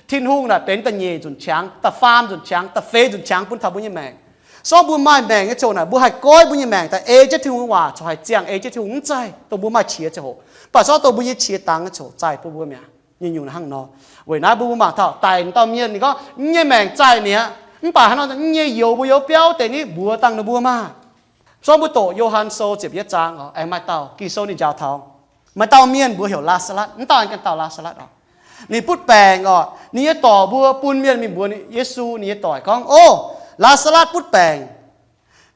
Tin-Hungh naaic benx da'nyeic nzunc qangx, da'faam nzunc qangx, da'feix nzunc qangx bun taux mbuo nyei maengc. Sorng mbuo maaih maengc nyei ziangh hoc naaic mbuo haih goiv mbuo nyei maengc daaih ei jienv Tin-Hungh nyei waac corc haih ziangh ei jienv Tin-Hungh mv zaih, dongh mbuo maaih qiex ziangh hoc. Mv baac sorng dongh mbuo nyei qiex dangx nyei ziangh hoc zaih bun mbuo mi'aqv. Nyungc-nyungc hnangv nor. Weic naaiv mbuo mbuo mangc taux daic dauh mienh ninh gorngv, Yie nyei maengc zaih mi'aqv. Mv baac hnangv nor yie youz mbuo youz biauv deix ni mbuox dangh ninh mbuo maah. Sorng mbuo doqc Yo^han Sou ziepc yietv zaang oc, aengx maaih dauh Ging-Sou ninh njaaux taux maaih dauh mienh mbuox heuc Laa^saa^latv. Mv dauh aengx ganh dauh Laa^saa^latv oc. Ninh butv baengc oc. Ninh nyei dorc mbuo bun mienh mingh mbuox Yesu. Ninh nyei dorc gorngv, O, Laa^saa^latv butv baengc.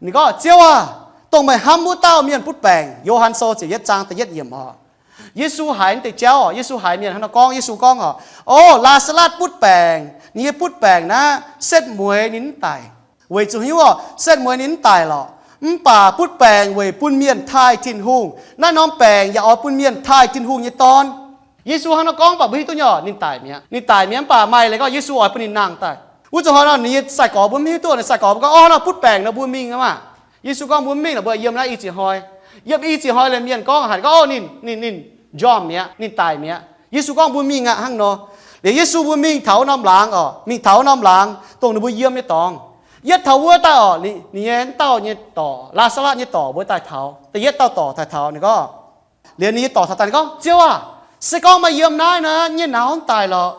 Ninh gorngv, Ziouv aah! Dongh meih hnamv wuov dauh mienh butv baengc. Yo^han Sou ziepc yietv zaang da'yietv yiemc oc. Yesu haiz naaiv deix jauv oc. Yesu haiz mienh hnangv nor gorngv, Yesu gorngv oc, O, Laa^saa^latv butv baengc. Ninh nyei butv baengc naaiv setv mueiz ninh mv daic. Weic zuqc hiuv oc, setv mueiz ninh mv daic lorqc. Mv baac butv baengc weic bun mienh taaih Tin-Hungh. Naaiv norm baengc yaac oix bun mienh taaih Tin-Hungh nyei Dorn. Yesu hnangv nor gorngv baac mbuo hiuv duqv nyei oc, ninh daic mi'aqv. Ninh daic mi'aqv mv baac maaih leiz gorngv Yesu oix bun ninh nangh daaih. Wuov zuqc hnoi nor ninh nyei sai-gorx mbuo mv hiuv duqv, ninh sai-gorx mbuo gorngv, O, hnangv nor butv baengc nor mbuo mingh aqv maah. Yesu gorngv, Mbuo mv mingh lorqc, mbuo yiem naaiv i ziex hnoi. Yiem i ziex hnoi liemh mienh gorngv haic gorngv, O, ninh, ninh, ninh njormh mi'aqv, ninh daic mi'aqv. Yesu gorngv, Mbuo mingh aqv hnangv nor. Liuz Yesu mbuo mingh taux wuov norm laangz oc, mingh taux wuov norm laangz dongh ninh mbuo yiem nyei dorngx. Yietv taux wuov daaih oc, ninh nyei dauh nyei dorc, Laa^saa^latv nyei dorc mbuo daaih taux, da'yietv dauh dorc daaih taux ninh gorngv, liuz ninh nyei dorc taux daaih ninh gorngv, Ziouv aah! Se gorngv meih yiem naaiv nor, yie nyei nauz mv daic lorqc.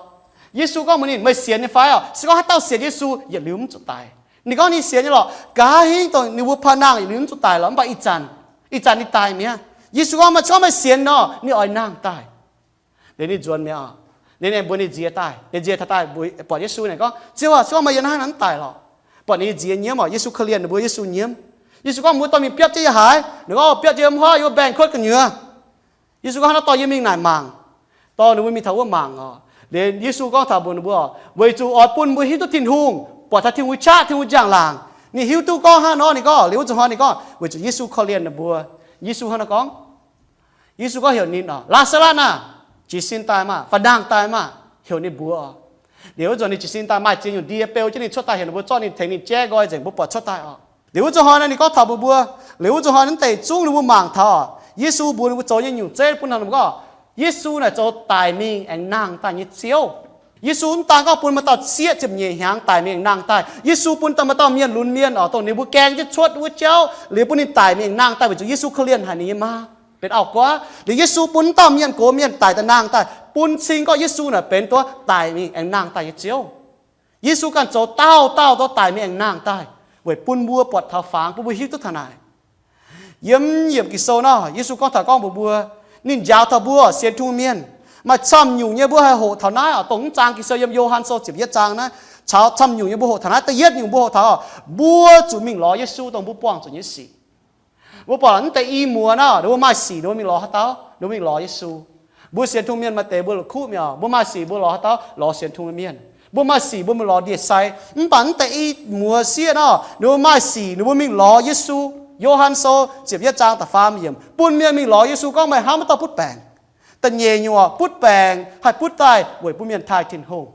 Yesu gorngv mbuox ninh, Meih sienx nyei fai oc? Se gorngv haaix dauh sienx Yesu yietc liuz mv zuqc daic. Ninh gorngv ninh sienx nyei lorqc. Nqa'haav hingv dongh ninh mbuo paa nangh yietc liuz mv zuqc daic lorqc, mv baac ih zanc, ih zanc ninh daic mi'aqv. Yesu gorngv, Se gorngv meih sienx nor, ninh oix nangh daaih. Liuz ninh nzuonx mi'aqv oc. Liuz ninh mbuox ninh nziez daaih. Ninh nziez taux daaih buatc Yesu, ninh gorngv, Ziouv aah! Se gorngv meih yiem naaiv nor, mv daic lorqc. Buatc ninh nziez nyiemv oc. Yesu korv-lienh ninh mbuo, Yesu nyiemv. Yesu gorngv, Mbuo dorh mingh biopv jienv yiem haaix? Ninh gorngv, Biopv jienv yiem wuov, yiem wuov mbaengx-kuotv gu'nyuoz. Yesu gorngv, Hnangv nor dorh yie mingh naaic mangc. Dorh ninh mbuo mingh taux wuov mangc oc. Liuz Yesu gorngv taux mbuox ninh mbuo oc, Weic zuqc oix bun mbuo hiuv duqv Tin-Hungh, buatc taux Tin-Hungh qaqv, Tin-Hungh njang-laangc. Ninh hiuv duqv gorngv hnangv nor, ninh gorngv, liuz wuov zuqc hnoi ninh gorngv, Weic zuqc Yesu korv-lienh ninh mbuo. Yesu hnangv nor gorngv. Yesu gorngv heuc ninh oc, Laa^saa^latv aah! Jiez sin daaih maah! Fai nangh daaih maah! Heuc ninh mbuox oc. Liuz wuov zuqc ninh jiez sin daaih, maaih ziex nyungc ndie beu jienv ninh cuotv daaih heuc ninh mbuo zorqv ninh tengx ninh jaiv nqoi nzengc, mbuo buatc cuotv daaih oc. Liuz wuov zuqc hnoi naaiv ninh gorngv taux mbuox mbuo, liuz wuov zuqc hnoi naaiv deix zungv ninh mbuo mangc taux oc, Yesu mbuox ninh mbuo zoux nyei nyungc zeiv bun ninh mbuo gorngv, Yesu naaic zoux daic mingh aengx nangh daaih nyei Ziouv. Yesu mv daan gorngv bun maaih dauh sieqv ziepc nyeic hnyangx daic mingh aengx nangh daaih. Yesu bun daaih maaih dauh mienh lunx mienh oc, dongh ninh mbuo gaeng jienv cuotv wuov jauv liuz bun ninh daic mingh aengx nangh daaih weic zuqc Yesu korv-lienh haic ninh nyei maa benx auv-guaav. Liuz Yesu bun dauh mienh gox mienh daic daaih nangh daaih, bun cing gorngv Yesu naaic benx duqv daic mingh aengx nangh daaih nyei Ziouv. Yesu ganh zoux dauh dauh duqv daic mingh aengx nangh daaih weic bun mbuo buatc taux fangx, bun mbuo hiuv duqv taux naaic. Yiem yiemc Ging-Sou nor, Yesu gorngv taux gorngv mbuox mbuo, ninh njaaux taux mbuo sienx Tin-Hungh mienh. Maaih camv nyungc nyei mbuo haih hoqc taux naaiv oc, dongh mv zaang Ging-Sou yiem Yo^han Sou ziepc yietv zaang naaiv, caux camv nyungc nyei mbuo hoqc taux naaiv. Da'yietv nyungc mbuo hoqc taux oc, mbuo zuqc mingh lorz Yesu dongh mbuo buangh zuqc nyei sic. Mbuo buatc mv deix i muoz nor, ninh mbuo maaih sic ninh mbuo mingh lorz haaix dauh? Ninh mbuo mingh lorz Yesu. Mbuo sienx Tin-Hungh mienh maaih deix mbuo la'kuqv mi'aqv, mbuo maaih sic mbuo lorz haaix dauh? Lorz sienx Tin-Hungh mienh. Mbuo maaih sic mbuo mingh lorz ndie-sai. Mv baac mv deix i muoz sieqv nor, ninh mbuo maaih sic ninh mbuo mingh lorz Yesu. Yo^han Sou ziepc yietv zaang da'faam yiemc bun mienh mingh lorz Yesu gorngv, Meih hnamv wuov dauh butv baengc? Da'nyeic nyungc, butv baengc haih butv daaih weic bun mienh taaih Tin-Hungh.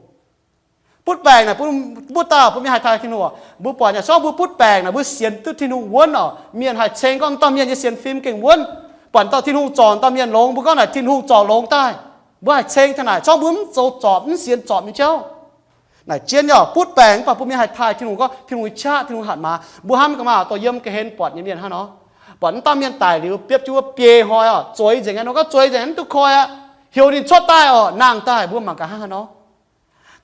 Butv baengc naaic butv daaih bun mienh haih taaih Tin-Hungh oc. Mbuo buatc nyei, zorngv mbuo butv baengc naaic mbuo sienx duqv Tin-Hungh wuonv oc. Mienh haih ceng gorngv dauh mienh nyei sienx fim gengh wuonv. Buatc dauh Tin-Hungh zorc dauh mienh longx, mbuo gorngv naaic Tin-Hungh zorc longx daaih. Mbuo haih ceng taux naaic, zorngv mbuo mv zoux zorpc, mv sienx zorpc nyei jauv. Naaic jienv nyei oc, butv baengc mv baac bun mienh haih taaih Tin-Hungh gorngv Tin-Hungh qaqv, Tin-Hungh hatc maaz. Mbuo hnamv ga'maah dongh yiem ga'hlen buatc nyei mienh hnangv nor, buatc mv dauh mienh daic liuz biopv jienv wuov biei hnoi oc, zueiz nzengc aqv nor, gorngv zueiz nzengc mv duqv koi aqv. Heuc ninh cuotv daaih oc, nangh daaih, mbuo mangc gaax hnangv haaix nor.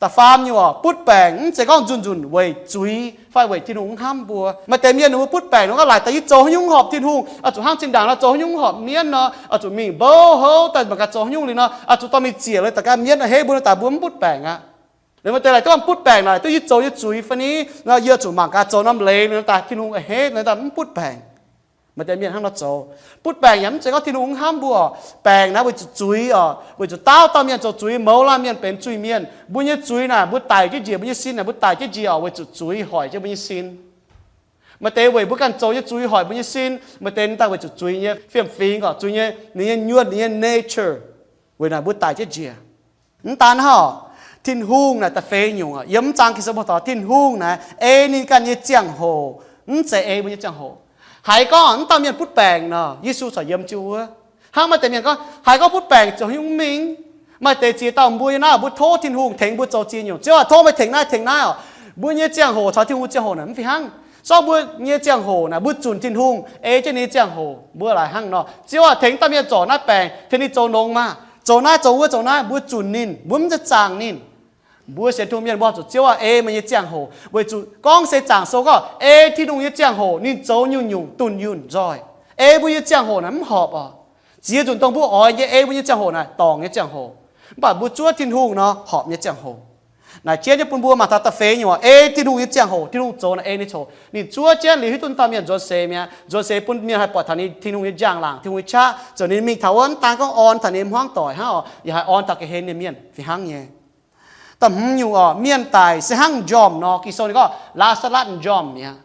Da'faam nyungc oc, butv baengc mv zeiz gorngv nzunc-nzunc weic zuiz fai weic Tin-Hungh mv hnamv mbuo. Maaih deix mienh ninh mbuo butv baengc nor, gorngv laaic daaih yie zoux haaix nyungc horpc Tin-Hungh, oix zuqc hnangv zinh ndaangc nor zoux haaix nyungc horpc mienv nor, oix zuqc mingh mbouv houv daaih mangc gaax zoux haaix nyungc liuz nor, oix zuqc dorh mingh ziec liuz daaih gaax mienv a'hneiv mbuo nor, daaih mbuo mv butv baengc aqv. Liuz maaih deix laaic gorngv butv baengc naaic duqv yie zoux nyei zuiz fai ni, nor yie zuqc mangc gaax zoux norm leiz liuz nor daaih Tin-Hungh a'hneiv nor daaih mv butv baengc. Maaih deix mienh hnangv nor zoux. Butv baengc yaac mv zeiz gorngv Tin-Hungh mv hnamv mbuo oc. Baengc naaiv weic zuqc zuiz oc, weic zuqc dauh dauh mienh zoux zuiz, mouz laanh mienh benx zuiz-mienh. Mbuo nyei zuiz naaic mbuo daic jienv njiec, mbuo nyei sin naaic mbuo daic jienv njiec oc, weic zuqc zuiz hoic jienv mbuo nyei sin. Maaih deix weic mbuo ganh zoux nyei zuiz hoic mbuo nyei sin, maaih deix ninh daaih weic zuqc zuiz nyei fiem-fingx oc, zuiz nyei ninh nyei nyuonh, ninh nyei nature, weic naaic mbuo daic jienv njiec. Mv daan hnangv, Tin-Hungh naaic da'feix nyungc, yiem mv zaang Ging-Sou mbuo taux Tin-Hungh naaic ei ninh ganh nyei ziangh hoc, mv zeiz ei mbuo nyei ziangh hoc. Haiz gorngv mv dauh mienh butv baengc nor, Yesu corc yiem jienv wuov. Hnangv maaih deix mienh gorngv, haiz gorngv butv baengc zoux haaix nyungc mingh? Maaih deix ziex dauh mbuo nyei naaiv, mbuo tov Tin-Hungh tengx mbuo zoux ziex nyungc. Ziouv aac, tov meih tengx naaiv tengx naaiv oc. Mbuo nyei ziangh hoc caux Tin-Hungh ziangh hoc naaic mv fih hnangv. Zorqv mbuo nyei ziangh hoc naaic mbuo zunc Tin-Hungh ei jienv ninh nyei ziangh hoc, mbuo laaix hnangv nor, Ziouv aac, tengx dauh mienh zorc naaiv baengc, tengx ninh zoux longx maah! Zoux naaiv zoux wuov zoux naaiv, mbuo zunc ninh, mbuo mv zeiz zaangc ninh. Mbuo sienx Tin-Hungh mienh mbuo zuqc Ziouv aac, ei meih nyei ziangh hoc, weic zuqc gorngv se zaangc sou gorngv ei Tin-Hungh nyei ziangh hoc ninh zoux nyungc-nyungc dunh yunh nzoih. Ei mbuo nyei ziangh hoc naaic mv horpc oc. Ziex nzunc dongh mbuo oix nyei ei mbuo nyei ziangh hoc naaic dorngc nyei ziangh hoc. Mv baac mbuo zuov Tin-Hungh nor horpc nyei ziangh hoc. Naaic jienv nyei bun mbuo mangc taux da'feix nyungc, ei Tin-Hungh nyei ziangh hoc, Tin-Hungh zoux naaic ei ninh zoux. Ninh zuov jienv liuz hiuv duqv dauh mienh nzuonx seix mi'aqv. Nzuonx seix bun mienh haih buatc taux ninh Tin-Hungh nyei njang-laangc, Tin-Hungh nyei qaqv, ziouc ninh mingh taux wuov mv daan gorngv orn taux ninh hmuangv doic hnangv oc, yaac haih orn taux ga'hlen nyei mienh fih hnangv nyei. Da'hmz nyungc oc, mienh daic se hnangv m'njormh nor, Ging-Sou ninh gorngv Laa^saa^latv m'njormh mi'aqv.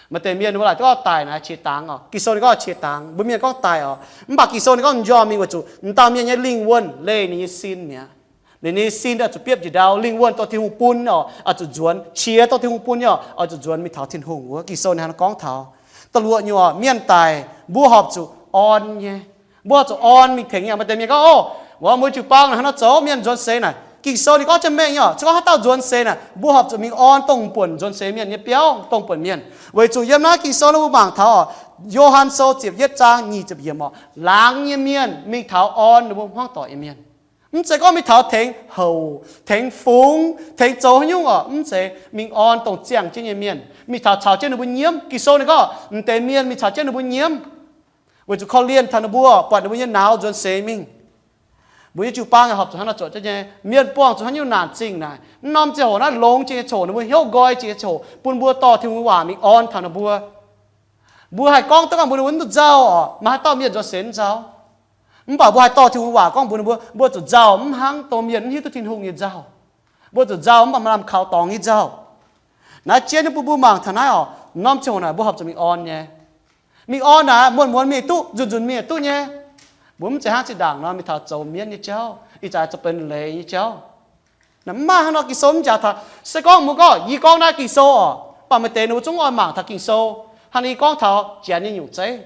Maaih deix mienh ninh mbuo laaic gorngv daic naaic qiex dangx oc. Ging-Sou ninh gorngv qiex dangx, mbuo mienh gorngv daic oc. Mv baac Ging-Sou ninh gorngv m'njormh mingh weic zuqc m'dauh mienh nyei lingh wuonh leih ninh nyei sin mi'aqv. Liuz ninh nyei sin daaih zuqc biopv njiec ndau, lingh wuonh dongh Tin-Hungh bun oc, oix zuqc nzuonx. Qiex dongh Tin-Hungh bun nyei oc, oix zuqc nzuonx mingh taux Tin-Hungh wuov. Ging-Sou ninh hnangv nor gorngv taux. Da'luoqc nyungc oc, mienh daic mbuo horpc zuqc orn nyei. Mbuo horpc zuqc orn mingh tengx nyei. Maaih deix mienh gorngv, Ov, mbuo jiu-baang naaic hnangv nor zoux, mienh nzuonx seix naaic. Ging-Sou ninh gorngv jienv mengh nyei oc, se gorngv haaix dauh nzuonx seix naaic, mbuo horpc zuqc mingh orn dongh buonc nzuonx seix mienh nyei biauv, dongh buonc mienh. Weic zuqc yiem naaiv Ging-Sou nor mbuo mangc taux oc, Yo^han Sou ziepc yietv zaang nyic ziepc yiemc oc, laangz nyei mienh mingh taux orn ninh mbuo hmuangv doic nyei mienh. Mv zeiz gorngv mingh taux tengx houc, tengx fungx, tengx zoux haaix nyungc oc, mv zeiz, mingh orn dongh ziangh jienv nyei mienh, mingh taux caux jienv ninh mbuo nyiemv. Ging-Sou ninh gorngv m'deix mienh mingh caux jienv ninh mbuo nyiemv, weic zuqc korv-lienh taux ninh mbuo, buatc ninh mbuo nyei nauz nzuonx seix mingh. Mbuo nyei jiu-baang horpc zuqc hnangv nor zuotc jienv nyei. Mienh buangh zuqc haaix nyungc naanc zingh naaic, mv norm ziangh hoc naaiv longx jiex nyei coc, ninh mbuo hnyouv nqoi jiex nyei coc, bun mbuo dorh Tin-Hungh waac mingh orn taux ninh mbuo. Mbuo haih gorngv duqv gorngv mbuox ninh mbuo mv zuqc nzauh oc, maaih haaix dauh mienh nzuonx seix mv nzauh? Mv baac mbuo haih dorh Tin-Hungh waac gorngv mbuox ninh mbuo, mbuo zuqc nzauh mv hnangv dongh mienh mv hiuv duqv Tin-Hungh nyei nzauh. Mbuo zuqc nzauh mv baac maaih lamh kaux dorngx nyei nzauh. Naaiv jienv nyei bun mbuo mangc taux naaiv oc, norm ziangh hoc naaic mbuo horpc zuqc mingh orn nyei. Mingh orn naaic muonz-muonz mingh duqv, nzunc-nzunc mingh duqv nyei. Mbuo mv zeiz hnangv zinh ndaangc nor mingh taux zoux mienv nyei jauv, ih zanc zoux benx leiz nyei jauv. Naaiv mv maaih hnangv nor, Ging-Sou mv jaax taux. Se gorngv mbuo gorngv, yie gorngv naaiv Ging-Sou oc, mv baac maaih deix ninh mbuo zungv oix mangc taux Ging-Sou. Hnangv naaiv yie gorngv taux Janx nyei nyungc zeiv.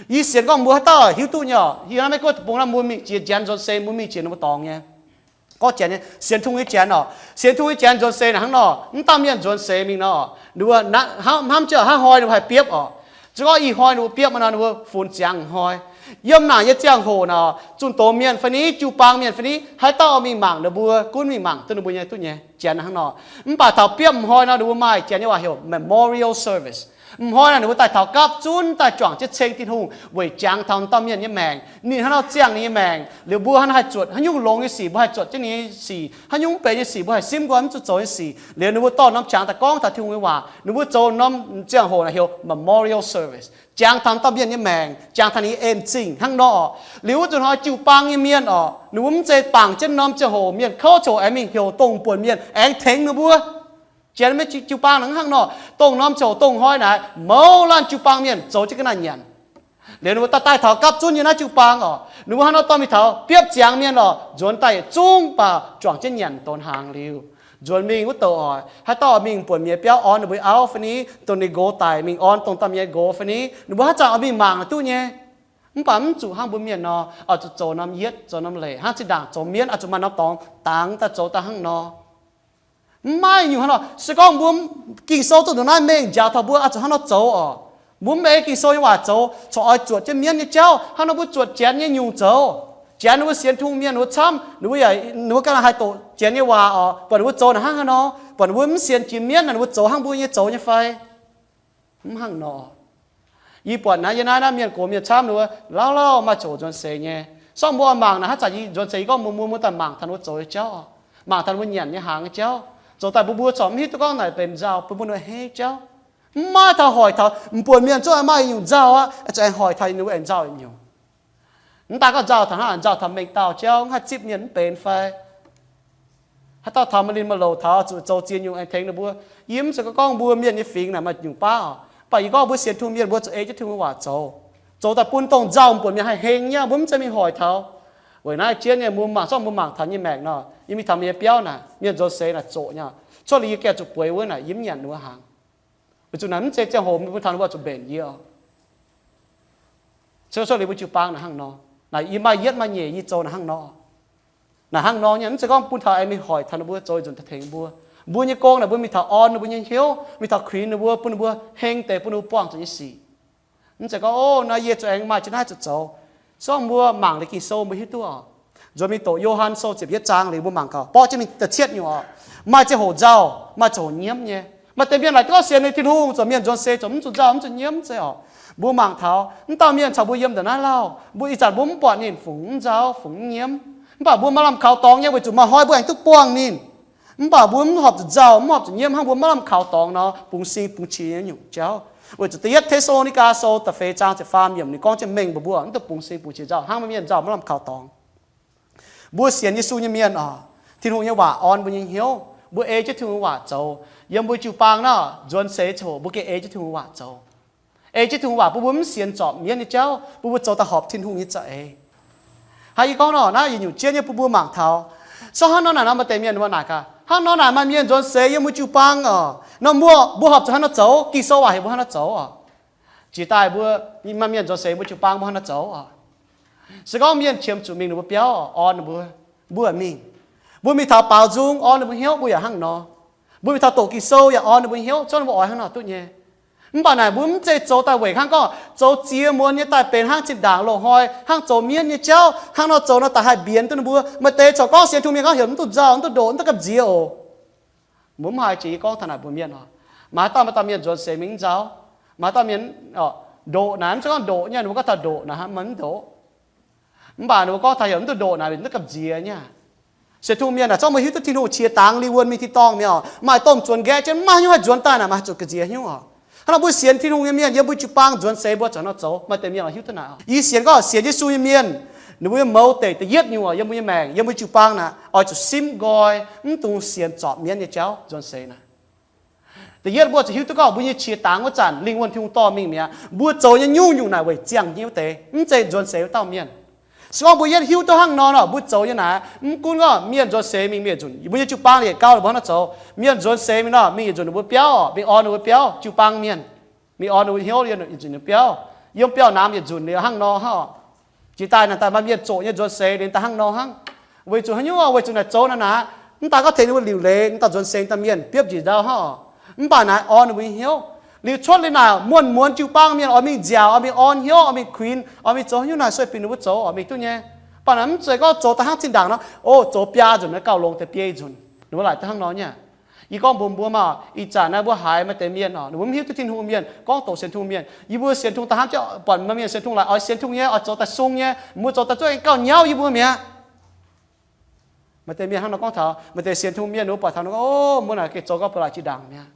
Yie sienx gorngv mbuo haaix dauh hiuv duqv nyei oc, yie hnamv maiv gunv deic-bung naaiv mbuo mingh jiex Janx nzuonx seix, mbuo mingh jiex ninh mbuo dorngx nyei. Gorngv Janx nyei, sienx Tin-Hungh nyei Janx oc, sienx Tin-Hungh nyei Janx nzuonx seix naaic hnangv nor, mv dauh mienh nzuonx seix mingh nor, ninh mbuo hnamv jienv hnangv hnoi ninh mbuo haih biopv oc. Se gorngv ih hnoi ninh mbuo biopv nor, ninh mbuo funx ziangx hnoi. Yiem naaic nyei ziangh hoc nor, zunh doz mienh fai ni, jiu-baang mienh fai ni, haaix dauh mingh mangc ninh mbuo, gunv mingh mangc duqv ninh mbuo nyei duqv nyei, Janx hnangv nor. Mv baac taux biopv m'hnoi nor, ninh mbuo maaih Janx nyei waac heuc memorial service. M'hnoi naaic ninh mbuo daaih taux gapv zunv daaih juangc jienv ceng Tin-Hungh weic jangx taux dauh mienh nyei maengc, ninh hnangv nor ziangh ninh nyei maengc. Liuz mbuo hnangv naaiv haih zuotc haaix nyungc longx nyei sic, mbuo haih zuotc jienv ninh nyei sic, haaix nyungc mv benx nyei sic mbuo haih simv nqoi mv zuqc zoux nyei sic. Liuz ninh mbuo dorh norm qangx daaih gorngv taux Tin-Hungh nyei waac, ninh mbuo zoux norm ziangh hoc naaic heuc memorial service, jangx taux dauh mienh nyei maengc, jangx taux ninh nyei en zingh hnangv nor. Liuz wuov nzunc hnoi jiu-baang nyei mienh oc, ninh mbuo mv zeiz bangc jienv norm ziangh hoc mienh kouv ziangh hoc aengx mingh heuc dongh buonc mienh aengx tengx ninh mbuo. Janx maiv jiu-baang naaic hnangv nor, dongh norm ziangh hoc dongh hnoi naaic, mouz laanh jiu-baang mienh zoux jienv ga'naaiv nyanc. Liuz ninh mbuo daaih daaih taux gapv zunv nyei naaiv jiu-baang oc, ninh mbuo hnangv nor dorh mingh taux biopv ziangx mienh oc, nzuonx daaih yietc zungv baac juangc jienv nyanc donx hnaangx liuz, nzuonx mingh wuov douc oc, haaix dauh oix mingh buonc mienh biauv orn ninh mbuo auv fai ni, dongh ninh nqox daic mingh orn dongh dauh mienh nqox fai ni, ninh mbuo haaix zanc oix mingh mangc duqv nyei. Mv baac mv zuqc hnangv mbuo mienh nor, oix zuqc zoux norm yietv zoux norm leic, hnangv zinh ndaangc zoux mienv oix zuqc maaih norm dorngx dangx daaih zoux daaih hnangv nor. Mv maaih nyungc hnangv nor. Se gorngv mbuo Ging-Sou duqv ndongc naaiv mengh njaaux taux mbuo oix zuqc hnangv nor zoux oc. Mbuo mv ei Ging-Sou nyei waac zoux, corc oix zuotc jienv mienv nyei jauv, hnangv nor mbuo zuotc Janx nyei nyungc zoux. Janx ninh mbuo sienx Tin-Hungh mienh ninh mbuo camv, ninh mbuo yaac, ninh mbuo ganh haih doqc Janx nyei waac oc. Buatc ninh mbuo zoux naaic hnangv haaix nor, buatc ninh mbuo mv sienx jiex mienv naaic ninh mbuo zoux hnangv mbuo nyei zoux nyei fai? Mv hnangv nor. Yie buatc naaiv, yie naaiv, naaiv mienh gox mienh camv ninh mbuo lauh lauh maaih ziangh hoc nzuonx seix nyei. Sorng mbuo oix mangc naaic hnangv zanc yie nzuonx seix yie gorngv mbuox mbuo, mbuo daaih mangc taux ninh mbuo zoux nyei jauv oc. Mangc taux ninh mbuo nyanc nyei hnaangx nyei jauv. Zoux daaih mbuo, mbuo corc mv hiuv duqv gorngv naaic benx nzauh bun mbuo ninh mbuo hei jauv. Mv maaih taux hoic taux, mv buatc mienh zungv maaih nyungc nzauh aqv, zuqc aengx hoic taux ninh mbuo aengx nzauh nyungc. Mv daaih gorngv nzauh taux hnangv, nzauh taux mengh dauh jauv, mv haih zipv mienh mv benx fai? Haaix dauh taux maaih linh maaih louc taux zuqc zoux ziex nyungc aengx tengx ninh mbuo. Yie mv zeiz gorngv mbuo mienh nyei fingx naaic maaih nyungc baav oc. Mv baac yie gorngv mbuo sienx Tin-Hungh mienh mbuo zuqc ei jienv Tin-Hungh waac zoux. Zoux daaih bun dongh nzauh mv buatc mienh haih heng nyei, mbuo mv zeiz mingh hoic taux. Weic naaiv jienv nyei mbuo mangc, zorqv mbuo mangc taux nyei maengc nor, yie mingh taux mienh nyei biauv naaic, mienh nzuonx seix naaic zoqc nyei. Cuotv liuz yie gengh zuqc bueix wuov naaic, yie mv nyanc ninh mbuo hnaangx. Weic zuqc naaic mv zeiz ziangh hoc mbuo taux ninh mbuo zuqc mbenc yie oc. Cuotv, cuotv liuz mbuo jiu-baang naaic hnangv nor. Naaic yie maaih yietv maaih nyeic yie zoux naaic hnangv nor. Naaic hnangv nor nyei, mv zeiz gorngv bun taux aengx mingh hoic taux ninh mbuo zoux nzunc daaih tengx mbuo. Mbuo nyei gong naaic mbuo mingh taux orn ninh mbuo nyei hnyouv, mingh taux kuinx ninh mbuo, bun ninh mbuo heng deix, bun ninh mbuo buangh zuqc nyei sic. Mv zeiz gorngv, o, naaiv yie zuqc aengx maaih jienv naaiv zuqc zoux. Sorng mbuo mangc liuz Ging-Sou mbuo hiuv duqv oc. Nzuonx mingh doqc Yo^han Sou ziepc yietv zaang liuz mbuo mangc gaax, borqv jienv mingh da'cietv nyungc oc. Maaih ziangh hoc nzauh, maaih ziangh hoc nyiemv nyei. Maaih deix mienh laaic duqv sienx ninh Tin-Hungh, zoux mienh nzuonx seix zoux mv zuqc nzauh mv zuqc nyiemv zeiz oc. Mbuo mangc taux mv dauh mienh caux mbuo yiem ndongc naaiv lauh, mbuo ih zanc mbuo mv buatc ninh fungx nzauh fungx nyiemv, mv baac mbuo maaih lamh kaux dorngx nyei weic zuqc maaih hnoi mbuo aengx duqv buangh ninh. Mv baac mbuo mv horpc zuqc nzauh, mv horpc zuqc nyiemv hnangv mbuo maaih lamh kaux dorngx nor, bungx sing bungx qiex nyei nyungc jauv. Weic zuqc da'yietv Te^saa^lo^ni^gaa Sou da'feix zaang ziepc faam yiemc ninh gorngv jienv mengh mbuox mbuo mv dungx bungx sing bungx qiex nzauh hnangv mienh nzauh maaih lamh kaux dorngx. Mbuo sienx Yesu nyei mienh oc, Tin-Hungh nyei waac orn mbuo nyei hnyouv, mbuo ei jienv Tin-Hungh waac zoux. Yiem mbuo jiu-baang naaiv, nzuonx seix ziangh hoc mbuo gengh ei jienv Tin-Hungh waac zoux. Ei jienv Tin-Hungh waac bun mbuo mv sienx zorpc mienv nyei jauv, bun mbuo zoux daaih horpc Tin-Hungh nyei za'eix. Hnangv yie gorngv nor, naaiv yietc nyungc jienv nyei bun mbuo mangc taux. So hnangv nor naaic nor maaih deix mienh mbuo naaic gaax, hnangv nor naaic maaih mienh nzuonx seix yiem mbuo jiu-baang oc, nor mbuo, mbuo horpc zuqc hnangv nor zoux, Ging-Sou waac heuc mbuo hnangv nor zoux oc. Jiex daaih mbuo, maaih mienh nzuonx seix mbuo jiu-baang mbuo hnangv nor zoux oc. Se gorngv mienh qiemx zuqc mingh ninh mbuo biauv orn ninh mbuo, mbuo mingh. Mbuo mingh taux baaux nzung orn ninh mbuo hnyouv mbuo yaac hnangv nor. Mbuo mingh taux doqc Ging-Sou yaac orn ninh mbuo hnyouv, zorqv ninh mbuo oix hnangv nor duqv nyei. Mv baac naaic mbuo mv zeiz zoux daaih weic hnangv gorngv zoux ziex muonz nyei daaih benx hnangv zinh ndaangc loz-hnoi hnangv zoux mienv nyei jauv, hnangv nor zoux nor daaih haih mbienx duqv ninh mbuo. Maaih deix corc gorngv sienx Tin-Hungh mienh gorngv heuc mv duqv nzauh, mv duqv ndoqc, mv duqv gamh nziex oc. Mbuo mv haiz jiex yie gorngv taux naaic mbuox mienh oc. Maaih haaix dauh, maaih dauh mienh nzuonx seix mingh mv nzauh? Maaih haaix dauh mienh ndoqc naaic, mv zeiz gorngv ndoqc nyei, ninh mbuo gorngv taux ndoqc naaic hnangv, mv ndoqc. Mv baac ninh mbuo gorngv taux heuc mv duqv ndoqc naaic, mv duqv gamh nziex nyei. Sienx Tin-Hungh mienh naaic, zorqv mbuo hiuv duqv Tin-Hungh qiex dangx lingh wuonh mingh tin-dorngh mi'aqv oc. Maaih domh zuonx nqaeqv jienv maiv hiuv haih nzuonx daaih naaic, maaih haih zuqc gamh nziex nyungc oc. Hnangv nor mbuo sienx Tin-Hungh nyei mienh yiem mbuo jiu-baang nzuonx seix mbuo zoux nor zoux, maaih deix mienh oix hiuv duqv naaic oc. Yie sienx gorngv sienx Yesu nyei mienh, ninh mbuo nyei mouz deic da'yietv nyungc oc, yiem mbuo nyei maengc, yiem mbuo jiu-baang naaic, oix zuqc simv nqoi, mv dungx sienx zorpc mienv nyei jauv nzuonx seix naaic. Da'yietv mbuo zuqc hiuv duqv gorngv mbuo nyei qiex dangx wuov zanc lingh wuonh Tin-Hungh dorh mingh mi'aqv. Mbuo zoux nyei nyungc-nyungc naaic weic ziangh nyei wuov deix, mv zeiz nzuonx seix wuov dauh mienh. Se gorngv mbuo yietv hiuv duqv hnangv nor nor, mbuo zoux nyei naaic, mv gunv gorngv mienh nzuonx seix mingh mingh yietc nzunc, mbuo nyei jiu-baang yietc gauh ninh mbuo hnangv nor zoux. Mienh nzuonx seix mingh nor, mingh yietc nzunc ninh mbuo biauv, mingh orn ninh mbuo biauv, jiu-baang mienh, mingh orn ninh mbuo hnyouv yietc nzunc ninh biauv. Yiem biauv-namx yietc nzunc liuz hnangv nor hnangv oc. Jiex daaih naaic daaih maaih mienh zoqc nyei nzuonx seix liuz daaih hnangv nor hnangv. Weic zuqc haaix nyungc? Weic zuqc naaic zoux naaic naaic, mv daaih gorngv tengx ninh mbuo liuc leiz, mv daaih nzuonx seix daaih mienh biopv njiec ndau hnangv oc. Mv baac naaic orn ninh mbuo nyei hnyouv. Liuz cuotv liuz naaic muonz muonz jiu-baang mienh oix mingh nziaauc, oix mingh orn hnyouv, oix mingh kuinx, oix mingh zoux haaix nyungc naaic sueih binc ninh mbuo zoux oix mingh duqv nyei. Mv baac naaic mv zeiz gorngv zoux daaih hnangv zinh ndaangc nor, o, zoux biaa nzunc naaic gauh longx deix biei nzunc. Ninh mbuo laaic daaih hnangv nor nyei. Yie gorngv mbuox mbuo maah, ih zanc naaiv mbuo haiz maaih deix mienh oc, ninh mbuo mv hiuv duqv Tin-Hungh mienh, gorngv doqc sienx Tin-Hungh mienh. Yie mbuo sienx Tin-Hungh daaih hnamv jienv buatc maaih mienh sienx Tin-Hungh laaic oix sienx Tin-Hungh nyei, oix zoux daaih sung nyei, mbuo zoux daaih zuqc gauh nyauv yie mbuo mi'aqv. Maaih deix mienh hnangv nor gorngv taux, maaih deix sienx Tin-Hungh mienh ninh mbuo buatc taux nor gorngv, o, mbuo naaic gengh zoux gauh ba'laqc jiex ndaangc mi'aqv.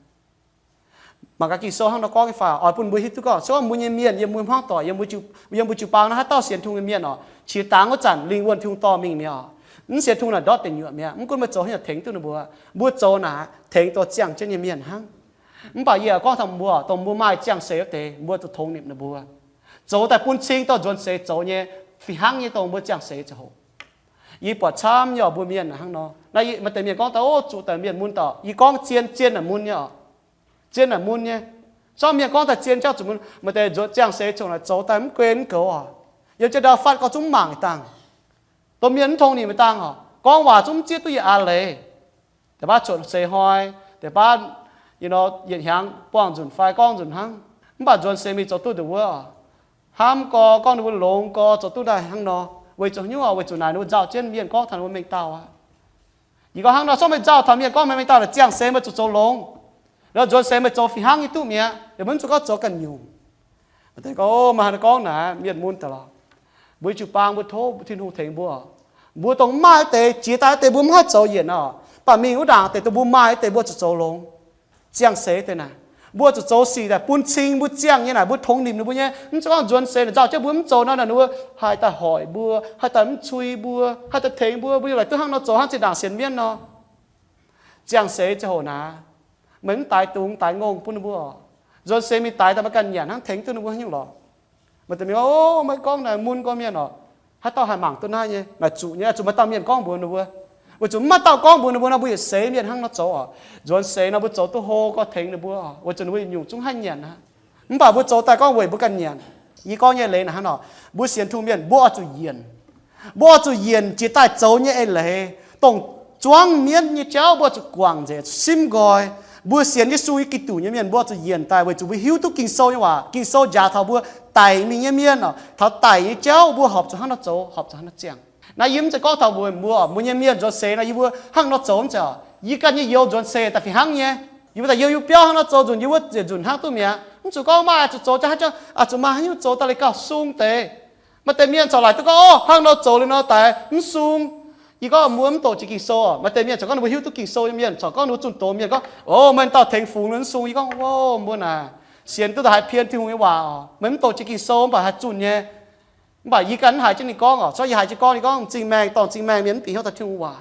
Mangc gaax Ging-Sou hnangv nor gorngv nyei fai, oix bun mbuo hiuv duqv gorngv, se gorngv mbuo nyei mienh yiem mbuo hmuangv doic, yiem mbuo jiu-baang naaiv haaix dauh sienx Tin-Hungh nyei mienh oc, qiex dangx wuov zanc lingh wuonh Tin-Hungh dorh mingh mi'aqv oc. Mv sienx Tin-Hungh naaic ndortv deic nyuoqc mi'aqv, mv gunv mbuo zoux haaix nyungc tengx duqv ninh mbuo, mbuo zoux naaic tengx dorh ziangh jienv nyei mienh hnangv. Mv baac yie gorngv taux mbuo, dongh mbuo maaih ziangh seix wuov deix, mbuo zuqc tongx nimc ninh mbuo, zoux daaih bun cing dorh nzuonx seix zoux nyei, fih hnangv nyei dongh mbuo ziangh seix ziangh hoc. Yie buatc camv nyei oc, mbuo mienh hnangv nor. Naaiv maaih deix mienh gorngv daaih, o, zuqc daaih mienh mun dauh. Yie gorngv zien, zien naaic mun nyei oc. Zien naaic mun nyei. Zorqv mienh gorngv daaih zien jauv zuqc mun. Maaih deix nzuonx ziangh seix ziangh hoc naaic zoux daaih mv guen mv goux oc. Yiem jienv ndau fatv gorngv zungv mv mangc yietc dangh. Domh mienh mv tongx nimc yietc dangh oc. Gorngv waac zungv mv zieqv duqv yietc aa leiz. Deix baav cuotv seix hnoi, deix baav, you know, yietc hnyangx buangh nzunc fai gorngv nzunc hnangv. Mv baac nzuonx seix mingh zoux duqv ndongc wuov. Hnamv gorx, gorngv ninh mbuo longx gorx, zoux duqv daaih hnangv nor. Weic zuqc hnyouv, weic zuqc naaic ninh mbuo nzauh jienv mienh gorngv taux ninh mbuo mengh dauh aqv. Yie gorngv hnangv nor, corc meih nzauh taux mienh gorngv meih mengh dauh naaic ziangh seix meih zuqc zoux longx. Lorz nzuonx seix meih zoux fih hnangv nyei duqv mi'aqv, yaac mv zuqc gorngv zoux ganh nyungc. Maaih deix gorngv, O, meih haaix nor gorngv naaic, mienh mun daaih lorqc. Mbuo jiu-baang mbuo tov Tin-Hungh tengx mbuo. Mbuo dongh maaih deix jiex daaih deix mbuo mv haih zoux yienc oc, baac mingh wuov ndaangc deix dongh mbuo maaih deix mbuo zuqc zoux longx. Ziangh seix deix naaic, mbuo zuqc zoux sic daaih bun cing mbuo ziangh nyei naaic, mbuo tongx nimc ninh mbuo nyei. Mv zeiz gorngv nzuonx seix naaic nzauh jienv mbuo mv zoux nor, ninh mbuo haih daaih hoic mbuo, haih daaih mv cui mbuo, haih daaih tengx mbuo, mbuo yaac laaic duqv hnangv nor zoux hnangv zinh ndaangc sienx mienv nor. Ziangh seix ziangh hoc naaic, meih mv daix dungz daix ngongh bun ninh mbuo oc. Nzuonx seix mingh daix daaih maiv ganh nyanc hnangv tengx duqv ninh mbuo haaix nyungc lorqc. Maaih deix mienh, O, meih gorngv naaic mun gorngv mienh oc, haaix dauh haih mangc duqv naaiv nyei? Naaic zuqc nyei, zuqc maaih dauh mienh gorngv mbuox ninh mbuo. Weic zuqc mv maaih dauh gorngv mbuox ninh mbuo nor, mbuo yietc seix mienh hnangv nor zoux oc. Nzuonx seix nor mbuo zoux duqv hlo gorngv tengx ninh mbuo oc, weic zuqc ninh mbuo nyungc zungv haih nyanc aqv. Mv baac mbuo zoux daaih gorngv weic mbuo ganh nyanc. Yie gorngv nyei leiz naaic hnangv nor, mbuo sienx Tin-Hungh mienh mbuo oix zuqc yienc. Mbuo oix zuqc yienc jiex daaih zoux nyei eix leiz, dongh zuangv mienv nyei jauv mbuo oix zuqc guangc nzengc, zuqc simv nqoi. Mbuo sienx Yesu nyei Giduc nyei mienh mbuo oix zuqc yienc daaih weic zuqc mbuo hiuv duqv Ging-Sou nyei waac. Ging-Sou njaaux taux mbuo daic mingh nyei mienh oc, taux daic nyei jauv mbuo horpc zuqc hnangv nor zoux, horpc zuqc hnangv nor ziangh. Naaiv yie mv zeiz gorngv taux mbuox mbuo, mbuo nyei mienh nzuonx seix nor yie mbuo hnangv nor zoux mv zeiz oc. Yie ganh nyei youz nzuonx seix daaih fih hnangv nyei. Yie mbuo daaih youz, yie biauv hnangv nor zoux nzunc, yie mbuo ziouc nzunc hnangv duqv mi'aqv. Mv zuqc gorngv maaih zuqc zoux, zuqc maaih haaix nyungc zoux daaih liuz gauh sung deix. Maaih deix mienh corc laaic duqv gorngv, O, hnangv nor zoux liuz nor daic mv sung. Yie gorngv mbuo mv doqc jiex Ging-Sou oc. Maaih deix mienh corc gorngv ninh mbuo hiuv duqv Ging-Sou nyei mienh corc gorngv ninh mbuo zunh doz mienh gorngv, O, meih dauh tengx fungx mv sung. Yie gorngv, O, mbuo naaic sienx duqv daaih haiz pien Tin-Hungh nyei waac oc. Meih mv doqc jiex Ging-Sou mv baac haih zunh nyei. Mv baac yie ganh mv haiz jienv ninh gorngv oc. Corc yie haiz jienv gorngv, yie gorngv m'zing maengh dorh m'zing maengh mienh mv bieqc hnyouv taux Tin-Hungh waac.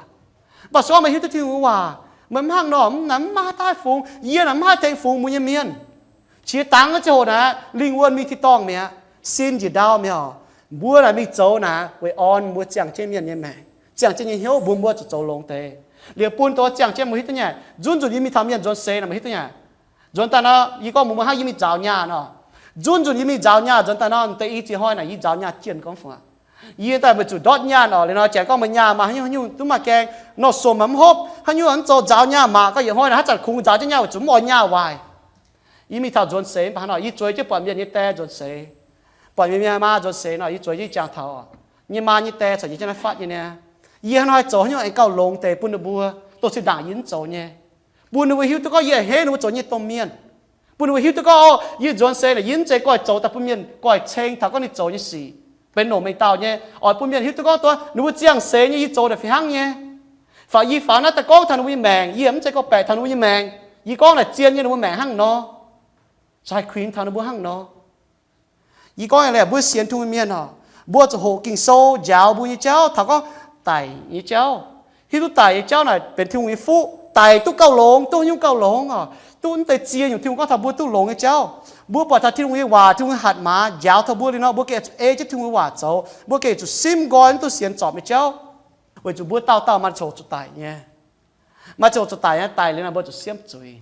Mv baac se gorngv meih hiuv duqv Tin-Hungh waac, meih mv hnangv nor, mv naaic mv maaih haaix dauh haih fungx. Yie naaic mv haih tengx fungx mbuo nyei mienh. Qiex dangx nyei ziangh hoc naaic, lingh wuonh mingh tin-dorngh mi'aqv. Sin njiec ndau mi'aqv oc. Mbuo naaic mingh zoux naaic weic orn mbuo ziangh jienv mienh nyei maengc, ziangh jienv nyei hnyouv, mbuo mbuo zuqc zoux longx deix. Liuz bun dongh ziangh jienv mbuo hiuv duqv nyei. Nzunc nzunc yie mingh taux mienh nzuonx seix naaic meih hiuv duqv nyei. Nzuonx daaih nor, yie gorngv mbuox mbuo hnangv yie mingh nzaaux nyaah nor. Nzunc nzunc yie mingh nzaaux nyaah nzuonx daaih nor, deix i ziex hnoi naaic yie nzaaux nyaah jienh gorngv fungc aqv. Yie daaih weic zuqc ndortv nyaah oc. Liuz nor janx gorngv meih nyaah maaih haaix nyungc haaix nyungc duqv maaih gaeng, nor suonc maaih mv hopv, haaix nyungc mv zoux nzaaux nyaah mangc gorngv yietc hnoi naaic haaix zanc kungx nzaaux jienv nyaah weic zuqc mv oix nyaah waaic. Yie mingh taux nzuonx seix mv baac hnangv nor, yie zueiz jienv buatc mienh nyei die nzuonx seix, buatc mienh nyei maa nzuonx seix nor, yie zueiz jienv jangx taux oc. Nyei maa nyei die corc yie jienv naaiv fatv nyei niaa. Yie hnangv nor haih zoux haaix nyungc aengx gauh longx deix bun ninh mbuo, dongh zinh ndaangc yie mv zoux nyei. Bun ninh mbuo hiuv duqv gorngv yie a'hneiv ninh mbuo zoux nyei domh mienh. Bun ninh mbuo hiuv duqv gorngv, o, yie nzuonx seix naaic yie mv zeiz goiv zoux daaih bun mienh goiv ceng taux gorngv ninh zoux nyei sic benx longc mengh dauh nyei. Oix bun mienh hiuv duqv gorngv duqv ninh mbuo ziangh seix nyei yie zoux naaic fih hnangv nyei. Faaux yie faaux naaiv daaih gorngv taux ninh mbuo nyei maengc, yie mv zeiz gorngv baeqc taux ninh mbuo nyei maengc. Yie gorngv naaic zien nyei ninh mbuo maengc hnangv nor, caux haih kuinx taux ninh mbuo hnangv nor. Yie gorngv nyei leiz, mbuo sienx Tin-Hungh mienh oc, mbuo zuqc hoqc Ging-Sou njaaux mbuo nyei jauv taux gorngv daic nyei jauv. Hiuv duqv daic nyei jauv naaic benx Tin-Hungh nyei fuqv. Daic duqv gauh longx, duqv nyungc gauh longx oc. Duqv mv deix ziex nyungc Tin-Hungh gorngv taux mbuo duqv longx nyei jauv. Mbuo buatc taux Tin-Hungh nyei waac, Tin-Hungh nyei hatc maaz njaaux taux mbuo liuz nor, mbuo gengh zuqc ei jienv Tin-Hungh nyei waac zoux. Mbuo gengh zuqc simv nqoi mv duqv sienx zorpc nyei jauv, weic zuqc mbuo dauh dauh maaih ziangh hoc zuqc daic nyei. Maaih ziangh hoc zuqc daic nyei, daic liuz nor mbuo zuqc siemv zuiz.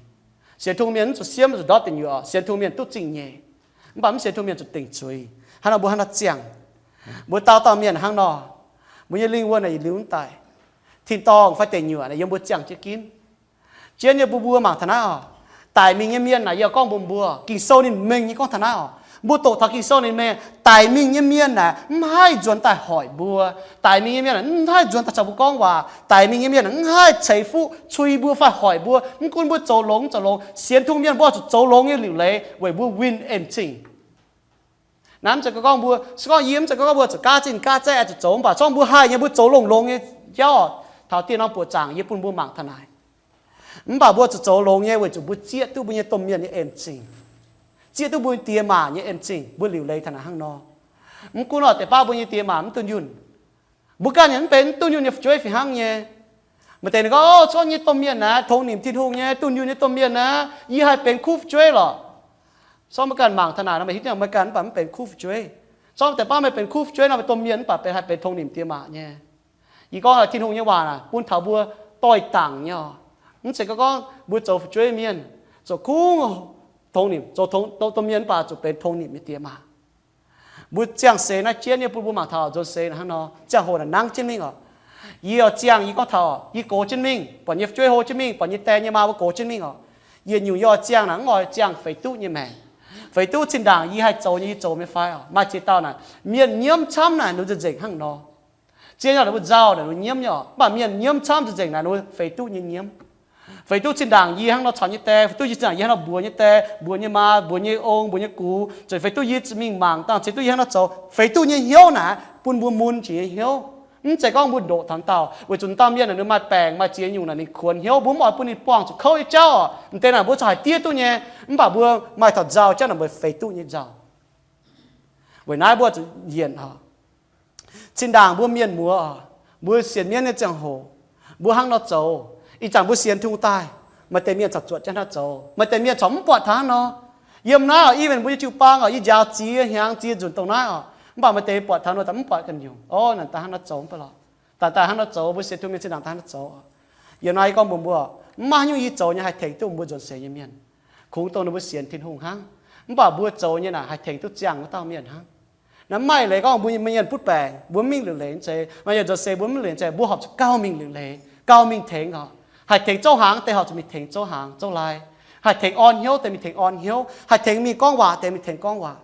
Sienx Tin-Hungh mienh mv zuqc siemv, zuqc ndortv deic nyuoqc. Sienx Tin-Hungh mienh duqv zingh nyeic, mv baac mv sienx Tin-Hungh mienh zuqc dingc zuiz. Hnangv nor mbuo hnangv nor ziangh, mbuo dauh dauh mienh hnangv nor, mbuo nyei lingh wuonh naaic yietc liuz mv daic. Tin-dorngh fai deic nyuoqc naaic yiem mbuo ziangh jienv ginv. Jienv nyei mbuo mbuo mangc taux naaiv oc. Daic mingh nyei mienh naaic yie gorngv mbuox mbuo, Ging-Sou ninh mengh nyei gorngv taux naaiv oc. Mbuo doqc taux Ging-Sou ninh mengh, daic mingh nyei mienh naaic mv haih nzuonx daaih hoic mbuo. Daic mingh nyei mienh naaic mv haih nzuonx daaih caux mbuo gorngv waac. Daic mingh nyei mienh naaic mv haih ceix fuqv cui mbuo fai hoic mbuo. Mv gunv mbuo zoux longx mv zoux longx, sienx Tin-Hungh mienh mbuo oix zuqc zoux longx nyei liuc leiz weic mbuo win en cing. Naaiv mv zeiz gorngv mbuo, se gorngv yie mv zeiz gorngv mbuo zuqc gaav zinh gaav zaeqv oix zuqc zoux, mv baac se gorngv mbuo haih nyei, mbuo zoux longx-longx nyei jauv oc. Taux dieh norm buoqc zaangc yie bun mbuo mangc taux naaic. Mv baac mbuo zuqc zoux longx nyei weic zuqc mbuo zieqv duqv mbuo nyei domh mienh nyei en cing, zieqv duqv mbuo die maac nyei en cing, mbuo liuc leiz taux naaic hnangv nor. Mv gunv oc, deix baav mbuo nyei die maac mv dunh yunh, mbuo ganh yaac mv benx mv dunh yunh nyei fu'jueiv fih hnangv nyei. Maaih deix ninh gorngv, O, se gorngv nyei domh mienh naaic tongx nimc Tin-Hungh nyei, dunh yunh nyei domh mienh naaic, yie haih benx kuv fu'jueiv lorqc. Se gorngv meih ganh mangc taux naaic nor, meih hiuv duqv meih ganh mv baac mv benx kuv fu'jueiv. Se gorngv deix baav meih benx kuv fu'jueiv nor, meih domh mienh mv baac benx, haih benx tongx nimc die maac nyei. Yie gorngv Tin-Hungh nyei waac naaic bun taux mbuo doix-dangc nyei oc. Mv zeiz gorngv mbuo zoux fu'jueiv mienh, zoux kungx tongx nimc, zoux domh mienh mv baac zuqc benx tongx nimc nyei die maac. Mbuo ziangh seix naaiv jienv nyei bun mbuo mangc taux nzuonx seix naaic hnangv nor, ziangh hoc naaic nangv jienv mingh oc. Yie oix ziangh, yie gorngv taux yie gox jienv mingh, buatc nyei fu'jueiv hlo jienv mingh, buatc nyei die nyei maa mbuo gox jienv mingh oc. Yietc nyungc yie oix ziangh naaic mv oix ziangh feix duqv nyei maengc. Feix duqv zinh ndaangc yie haih zoux nyei yie zoux mi'aqv fai oc, maaih ziex dauh naaic mienh nyiemv camv naaic ninh nzengc hnangv nor. Zien nyei ninh mbuo nzauh, ninh mbuo nyiemv nyei oc. Mv baac mienh nyiemv camv nzengc naaic ninh mbuo feix duqv nyei nyiemv. Feix duqv zinh ndaangc yie hnangv nor caux nyei die, feix duqv yie zinh ndaangc yie hnangv nor mbuox nyei die, mbuox nyei maa, mbuox nyei ong, mbuox nyei gux, zuqc feix duqv yie zuqc mingh mangc dangh, feix duqv yie hnangv nor zoux, feix duqv nyei hnyouv naaic bun mbuo mun jiex nyei hnyouv. Mv zeiz gorngv mbuo ndoqc taux dauh, weic zuqc dauh mienh naaic ninh maaih baengc maaih ziex nyungc naaic ninh kuonx hnyouv, mbuo mv oix bun ninh buangh zuqc kouv nyei jauv oc. M'deix naaic mbuo zuqc haih diev duqv nyei, mv baac mbuo maaih taux nzauh jauv naaic mbuo feix duqv nyei nzauh. Weic naaiv mbuo zuqc yienc oc. Zinh ndaangc mbuo mienh muoz oc, mbuo sienx mienv nyei ziangh hoc, mbuo hnangv nor zoux, ih zanc mbuo sienx Tin-Hungh daaih, maaih deix mienh corc zuotc jienv hnangv nor zoux, maaih deix mienh corc mv buatc taux hnangv nor. Yiem naaiv oc, even mbuo nyei jiu-baang oc, yie njaaux ziex hnyangx ziex nzunc dongh naaiv oc, mv baac maaih deix buatc taux nor daaih mv buatc ganh nyungc. O, naaic daaih hnangv nor zoux mv baac lorqc. Daaih daaih hnangv nor zoux, mbuo sienx Tin-Hungh mienh zinh ndaangc daaih hnangv nor zoux oc. Yiem naaiv yie gorngv mbuox mbuo, mv maaih haaix nyungc yie zoux nyei haih tengx duqv mbuo nzuonx seix nyei mienh. Kungx dongh ninh mbuo sienx Tin-Hungh hnangv. Mv baac mbuo zoux nyei naaic haih tengx duqv ziangh wuov dauh mienh hnangv. Naaiv mv maaih eix leiz gorngv mbuo mienh butv baengc, mbuo mv mingh liuc leiz zeiz, maaih yietc nzuonx seix mbuo mv liuc leiz zeiz, mbuo horpc zuqc gauh mingh liuc leiz, gauh mingh tengx oc. Haih tengx zouv hnaangx deix horpc zuqc mingh tengx zouv hnaangx zouv lai. Haih tengx orn hnyouv deix mingh tengx orn hnyouv. Haih tengx mingh gorngv waac deix mingh tengx gorngv waac.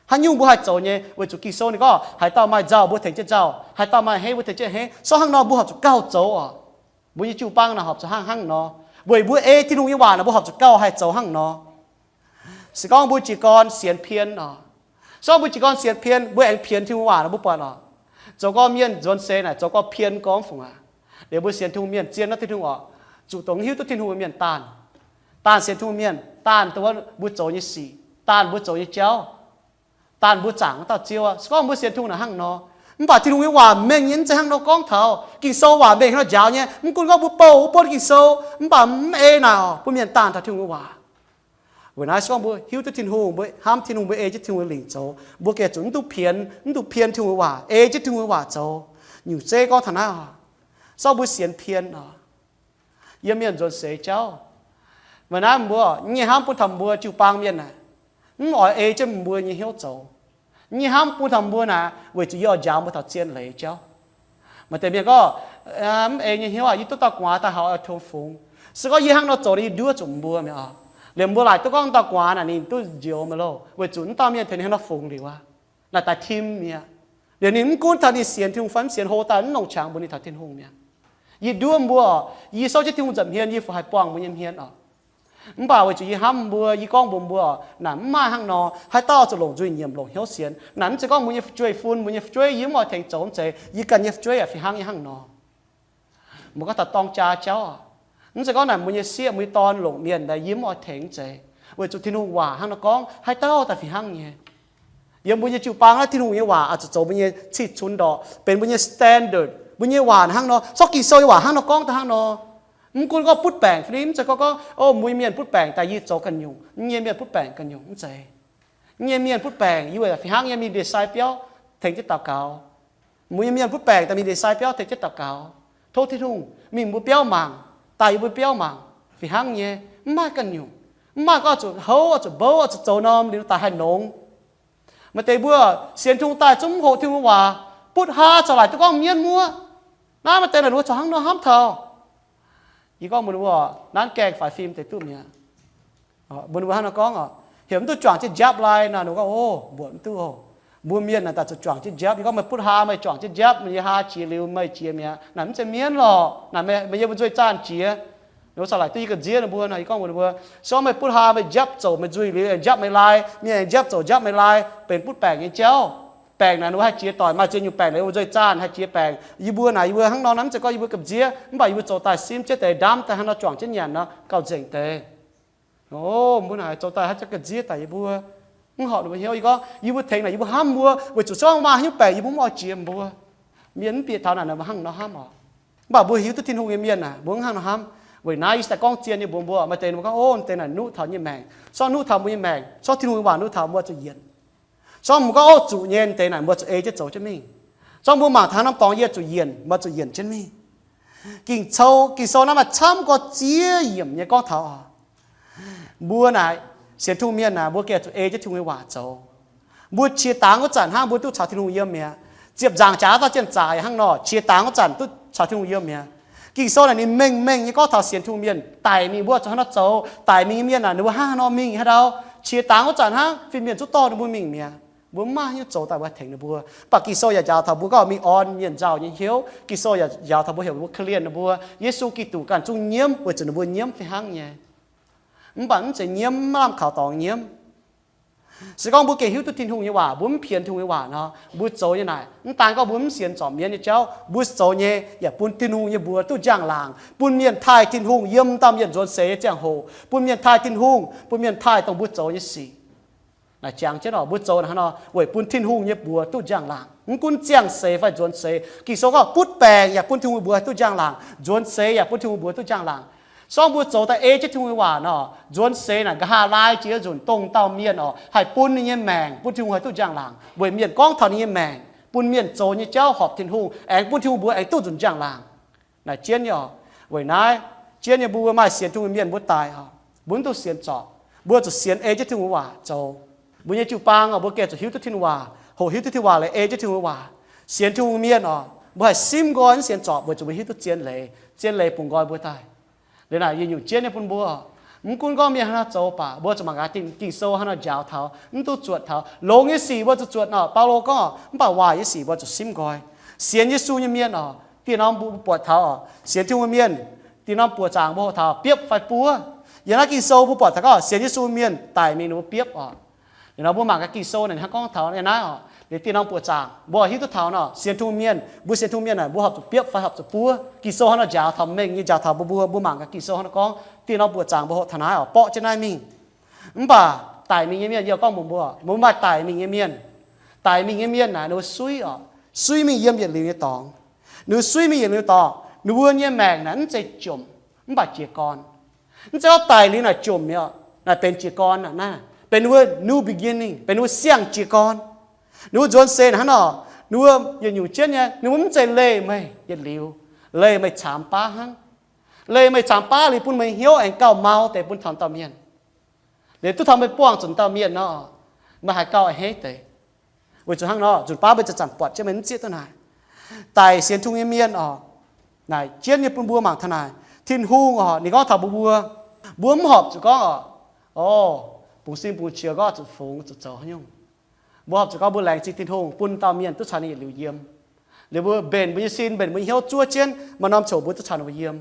Haaix nyungc mbuo haih zoux nyei, weic zuqc Ging-Sou ninh gorngv, haaix dauh maaih nzauh mbuo tengx jienv nzauh, haaix dauh maaih hei mbuo tengx jienv hei. Sortv hnangv nor mbuo horpc zuqc gauh zoux oc. Mbuo nyei jiu-baang naaic horpc zuqc hnangv hnangv nor, weic mbuo ei Tin-Hungh nyei waac naaic mbuo horpc zuqc gauh haih zoux hnangv nor. Se gorngv mbuo jiez gorn sienx pien oc, se gorngv mbuo jiez gorn sienx pien, mbuo aengx pienx Tin-Hungh waac naaic mbuo buatc oc. Zoux gorngv mienh nzuonx seix naaic zoux gorngv pien gormx fungc aqv. Liuz mbuo sienx Tin-Hungh mienh zien naaiv Tin-Hungh oc, zuqc dongh hiuv duqv Tin-Hungh mienh daanh, daanh sienx Tin-Hungh mienh, daanh dongh wuov mbuo zoux nyei sic, daanh mbuo zoux nyei jauv, daanh mbuo zaangc wuov dauh Ziouv aqv. Se gorngv mbuo sienx Tin-Hungh naaic hnangv nor, mv baac Tin-Hungh nyei waac mengh nyei, mv zeiz hnangv nor gorngv taux. Ging-Sou waac mengh hnangv nor njaaux nyei, mv gunv gorngv mbuo bouh, mbuo bouh Ging-Sou, mv baac mv ei naaic oc, bun mienh daanh taux Tin-Hungh nyei waac. Weic naaiv se gorngv mbuo hiuv duqv Tin-Hungh, mbuo hnamv Tin-Hungh, mbuo ei jienv Tin-Hungh nyei lingc zoux, mbuo gengh zuqc mv duqv pienx, mv duqv pien Tin-Hungh nyei waac, ei jienv Tin-Hungh nyei waac zoux. Nyungc zeiv gorngv taux naaiv oc, se gorngv mbuo sienx pien oc, yiem mienh nzuonx seix jauv. Weic naaiv mbuo nyei hnamv bun taux mbuo jiu-baang mienh aah, mv oix ei jienv mbuo nyei hnyouv zoux. Nyei hnamv bun taux mbuo naaic weic zuqc yie oix njaaux mbuo taux zien leiz jauv. Maaih deix mienh gorngv, mv ei nyei hnyouv aah, yie duqv dauh gu'nguaaz daaih haux oix tong fungx. Se gorngv yie hnangv nor zoux, yie nduov zuqc mbuo mi'aqv. Liemh mbuo laaic duqv gorngv dauh gu'nguaaz naaic ninh duqv njoux maiv louh, weic zuqc mv dauh mienh tengx ninh hnangv nor fungx liuz aqv. Naaic daaih tim mi'aqv. Liuz ninh mv gunv taux ninh sienx Tin-Hungh fai mv sienx, hlo daaih mv longc qangx mbuox ninh taux Tin-Hungh mi'aqv. Yie nduov mbuo oc, yie souv jienv Tin-Hungh nza'hmien, yie fungc haih buangh mbuo nyei hmien oc. Mv baac weic zuqc yie hnamv mbuo, yie gorngv mbuox mbuo, naaic mv maaih hnangv nor. Haaix dauh zuqc longc nzuih nyiemc, longc hnyouv sienx. Naaic mv zeiz gorngv mbuo nyei fu'jueiv-fun, mbuo nyei fu'jueiv, yie mv oix tengx zoux, mv zeiz. Yie ganh nyei fu'jueiv yaac fih hnangv nyei hnangv nor. Mbuo gorngv taux dorng jaa jauv oc, mv zeiz gorngv naaic mbuo nyei sieqv, mbuo nyei dorn longc mienh daaih, yie mv oix tengx, mv zeiz. Weic zuqc Tin-Hungh waac hnangv nor gorngv, haaix dauh daaih fih hnangv nyei. Yiem mbuo nyei jiu-baang naaiv, Tin-Hungh nyei waac oix zuqc zoux mbuo nyei cih cunx ndorqc, benx mbuo nyei standard, mbuo nyei waac hnangv nor. Zorqv Ging-Sou nyei waac hnangv nor gorngv daaih hnangv nor. Mv gunv gorngv butv baengc fai ni, mv zeiz gorngv, o, mbuo nyei mienh butv baengc daaih yie zoux ganh nyungc, mv nyei mienh butv baengc ganh nyungc, mv zeiz. Mv nyei mienh butv baengc yie weic fih hnangv nyei mingh ndie-sai biauv tengx jienv daux gaux. Mbuo nyei mienh butv baengc daaih mingh ndie-sai biauv tengx jienv daux gaux, tov Tin-Hungh mingh mbuo biauv mangc, daaih yie mbuo biauv mangc, fih hnangv nyei. Mv maaih ganh nyungc. Mv maaih gorngv zuqc houv, zuqc mbouv, zuqc zoux norm liuz daaih haih nongx. Maaih deix mbuo sienx Tin-Hungh daaih zungv mv hoqc Tin-Hungh waac, butv haa corc laaic duqv gorngv mienv muoqv. Naaiv maaih deix naaic ninh mbuo corc hnangv nor hnamv taux. Yie gorngv mbuox ninh mbuo, nanv gaengh faix fim deix duqv mi'aqv. Mbuox ninh mbuo hnangv nor gorngv oc, heuc mv duqv juangc jienv njapv lai nor. Ninh mbuo gorngv, o, mbuoqc mv duqv oc. Mbuo mienh naaic daaih zuqc juangc jienv njapv. Yie gorngv meih butv haa, meih juangc jienv njapv, meih nyei haa jiex liuz meih jiex mi'aqv. Naaic mv zeiz mienv lorqc. Naaic meih nyei wuov nzuih zaanh jiex. Ninh mbuo corc laaic duqv yie ga'nziev ninh mbuo nor. Yie gorngv mbuox ninh mbuo, se gorngv meih butv haa, meih njapv zoqc meih nzuih liuz, njapv meih lai, mienh njapv zoqc njapv meih lai, benx butv baengc nyei jauv. Baengc naaic ninh mbuo haih jiex doic, maaih ziex nyungc baengc naaic wuov nzuih zaanh haih jiex baengc. Yie mbuo naaic yie mbuo hnangv nor, mv zeiz gorngv yie mbuo ga'nziev, mv baac yie mbuo zoux daaih simv jienv deix ndamv daaih hnangv nor juangc jienv nyanc nor gauh nzengc deix. O, mbuo naaic zoux daaih haaix zanc ga'nziev daaih yie mbuo mv horpc ninh mbuo hnyouv. Yie gorngv yie mbuo tengx naaic yie mbuo hnamv mbuo, weic zuqc se gorngv maaih haaix nyungc baengc yie mbuo mv oix jiex mbuo. Mienh mv bieqc taux naaic ninh mbuo hnangv nor hnamv oc. Mv baac mbuo hiuv duqv Tin-Hungh nyei mienh naaic mbuo mv hnangv nor hnamv. Weic naaiv yie daaih gorngv zien nyei mbuox mbuo, maaih deix ninh mbuo gorngv, o, deix naaic nuqv taux nyei maengc. Se gorngv nuqv taux mbuo nyei maengc, se gorngv Tin-Hungh nyei waac nuqv taux mbuo zuqc yienc. Se gorngv mbuo gorngv, o, zuqc nyei deix naaic mbuo zuqc ei jienv zoux jienv mingh. Se gorngv mbuo mangc taux norm dorngx yie zuqc yienc, mbuo zuqc yienc jienv mingh. Ging-Sou, Ging-Sou naaiv maaih camv gorx ziex yiemc nyei gorngv taux oc. Mbuo naaic sienx Tin-Hungh mienh naaic mbuo gengh zuqc ei jienv Tin-Hungh nyei waac zoux. Mbuo qiex dangx wuov zanc hnangv mbuo duqv caux Tin-Hungh yiem mi'aqv. Ziepc nzaangc jaax dauh jien zaqc hnangv nor, qiex dangx wuov zanc duqv caux Tin-Hungh yiem mi'aqv. Ging-Sou naaic ninh mengh mengh nyei gorngv taux sienx Tin-Hungh mienh daic mingh mbuo zuqc hnangv nor zoux. Daic mingh nyei mienh naaic ninh mbuo hnangv haaix nor mingh haaix ndau. Qiex dangx wuov zanc hnangv fin-mienh zungv dorh ninh mbuo mingh mi'aqv. Mbuo mv maaih haaix nyungc zoux daaih mbuo haih tengx ninh mbuo. Mv baac Ging-Sou yaac njaaux taux mbuo gorngv mingh orn mienh nzauh nyei hnyouv. Ging-Sou yaac njaaux taux mbuo heuc mbuo korv-lienh ninh mbuo, Yesu Giduc ganh zungv nyiemv weic zuqc ninh mbuo nyiemv fih hnangv nyei. Mv baac mv zeiz nyiemv maiv lamh kaux dorngx nyiemv. Se gorngv mbuo gengh hiuv duqv Tin-Hungh nyei waac, mbuo mv pienx Tin-Hungh nyei waac nor, mbuo zoux nyei naaic, mv daan gorngv mbuo mv sienx zorpc mienv nyei jauv, mbuo zoux nyei yaac bun Tin-Hungh nyei mbuox duqv njang-laangc, bun mienh taaih Tin-Hungh yiem dauh mienh nzuonx seix nyei ziangh hoc, bun mienh taaih Tin-Hungh, bun mienh taaih dongh mbuo zoux nyei sic. Naaic jangx jienv oc, mbuo zoux naaiv nor weic bun Tin-Hungh nyei mbuox duqv njang-laangc. Mv gunv ziangh seix fai nzuonx seix, Ging-Sou gorngv butv baengc yaac bun Tin-Hungh mbuox duqv njang-laangc, nzuonx seix yaac bun Tin-Hungh mbuox duqv njang-laangc. Se gorngv mbuo zoux daaih ei jienv Tin-Hungh nyei waac nor, nzuonx seix naaic nqa'haav laai jiex nzunc dongh dauh mienh oc haih bun ninh nyei maengc bun Tin-Hungh haih duqv njang-laangc, weic mienh gorngv taux ninh nyei maengc, bun mienh zoux nyei jauv horpc Tin-Hungh, aengx bun Tin-Hungh mbuox aengx duqv nzunc njang-laangc. Naaic jienv nyei oc. Weic naaiv, jienv nyei mbuo maaih sienx Tin-Hungh mienh mbuo daic oc, mbuo mv duqv sienx zorpc, mbuo zuqc sienx ei jienv Tin-Hungh waac zoux. Mbuo nyei jiu-baang oc, mbuo gengh zuqc hiuv duqv Tin-Hungh waac, hoqc hiuv duqv Tin-Hungh waac, la'ei jienv Tin-Hungh waac. Sienx Tin-Hungh mienh oc, mbuo haih simv nqoi mv sienx zorpc weic zuqc mbuo hiuv duqv zien leiz, zien leiz bungx nqoi mbuo daaih. Liuz naaic yietc nyungc jienv nyei bun mbuo oc, mv gunv gorngv mienh haaix nor zoux baac mbuo zuqc mangc gaax Ging-Sou haaix nor njaaux taux, mv duqv zuotc taux. Longx nyei sic mbuo zuqc zuotc oc, Baulo gorngv, mv baac waaic nyei sic mbuo zuqc simv nqoi. Sienx Yesu nyei mienh oc, dieh norm mbuo buatc taux oc, sienx Tin-Hungh mienh, dieh norm buoqc zaangc mbuo hoqc taux biopv fai buov. Yiem naaiv Ging-Sou mbuo buatc taux gorngv sienx Yesu mienh daic mingh ninh mbuo biopv oc. Liuz nor mbuo mangc gaax Ging-Sou naaic hnangv gorngv taux naaiv oc. Liuz dieh norm buoqc zaangc mbuo hiuv duqv taux nor, sienx Tin-Hungh mienh, mbuo sienx Tin-Hungh mienh naaic mbuo horpc zuqc biopv fai horpc zuqc buov. Ging-Sou haaix nor njaaux taux mengh nyei, njaaux taux mbuo, mbuo, mbuo mangc gaax Ging-Sou haaix nor gorngv. Dieh norm buoqc zaangc mbuo hoqc taux naaiv oc, borqv jienv naaiv mingh. Mv baac daic mingh nyei mienh, yie gorngv mbuox mbuo, mbuo maaih daic mingh nyei mienh. Daic mingh nyei mienh naaic ninh mbuo suiv oc, suiv mingh yiem yietc liuz nyei dorngx. Ninh mbuo suiv mingh yietc liuz nyei dorngx, ninh mbuo nyei maengc naaic mv zeiz jomc, mv baac jiez gorn. Mv zeiz gorngv daic liuz naaic jomc mi'aqv, naaic benx jiez gorn aqv, naaiv benx ninh mbuo new beginning, benx ninh mbuo siang jiez gorn. Ninh mbuo nzuonx seix naaic hnangv nor, ninh mbuo yietc nyungc jienv nyei, ninh mbuo mv zeiz leih meih yietc liuz, leih meih caamx baav hnangv. Leih meih caamx baav liuz bun meih hnyouv aengx gauh mau deix bun taux dauh mienh. Liuz duqv taux meih buangh zuqc dauh mienh nor, meih haih gauh a'hneiv deix. Weic zuqc hnangv nor, nzunc baav meih zanc-zanc buatc jienv meih mv zieqv duqv naaic. Daic sienx Tin-Hungh nyei mienh oc, naaic jienv nyei bun mbuo mangc taux naaic. Tin-Hungh oc, ninh gorngv taux mbuo, mbuo, mbuo mv horpc zuqc gorngv oc, o, bungx sin bungx qiex gorngv zuqc fungx zuqc zoux haaix nyungc. Mbuo horpc zuqc gorngv mbuo laengz zingh Tin-Hungh bun dauh mienh duqv caux ninh yietc liuz yiem. Liuz mbuo mbenc mbuo nyei sin, mbenc mbuo nyei hnyouv zuov jienv, maaih norm coc mbuo duqv caux ninh mbuo yiem.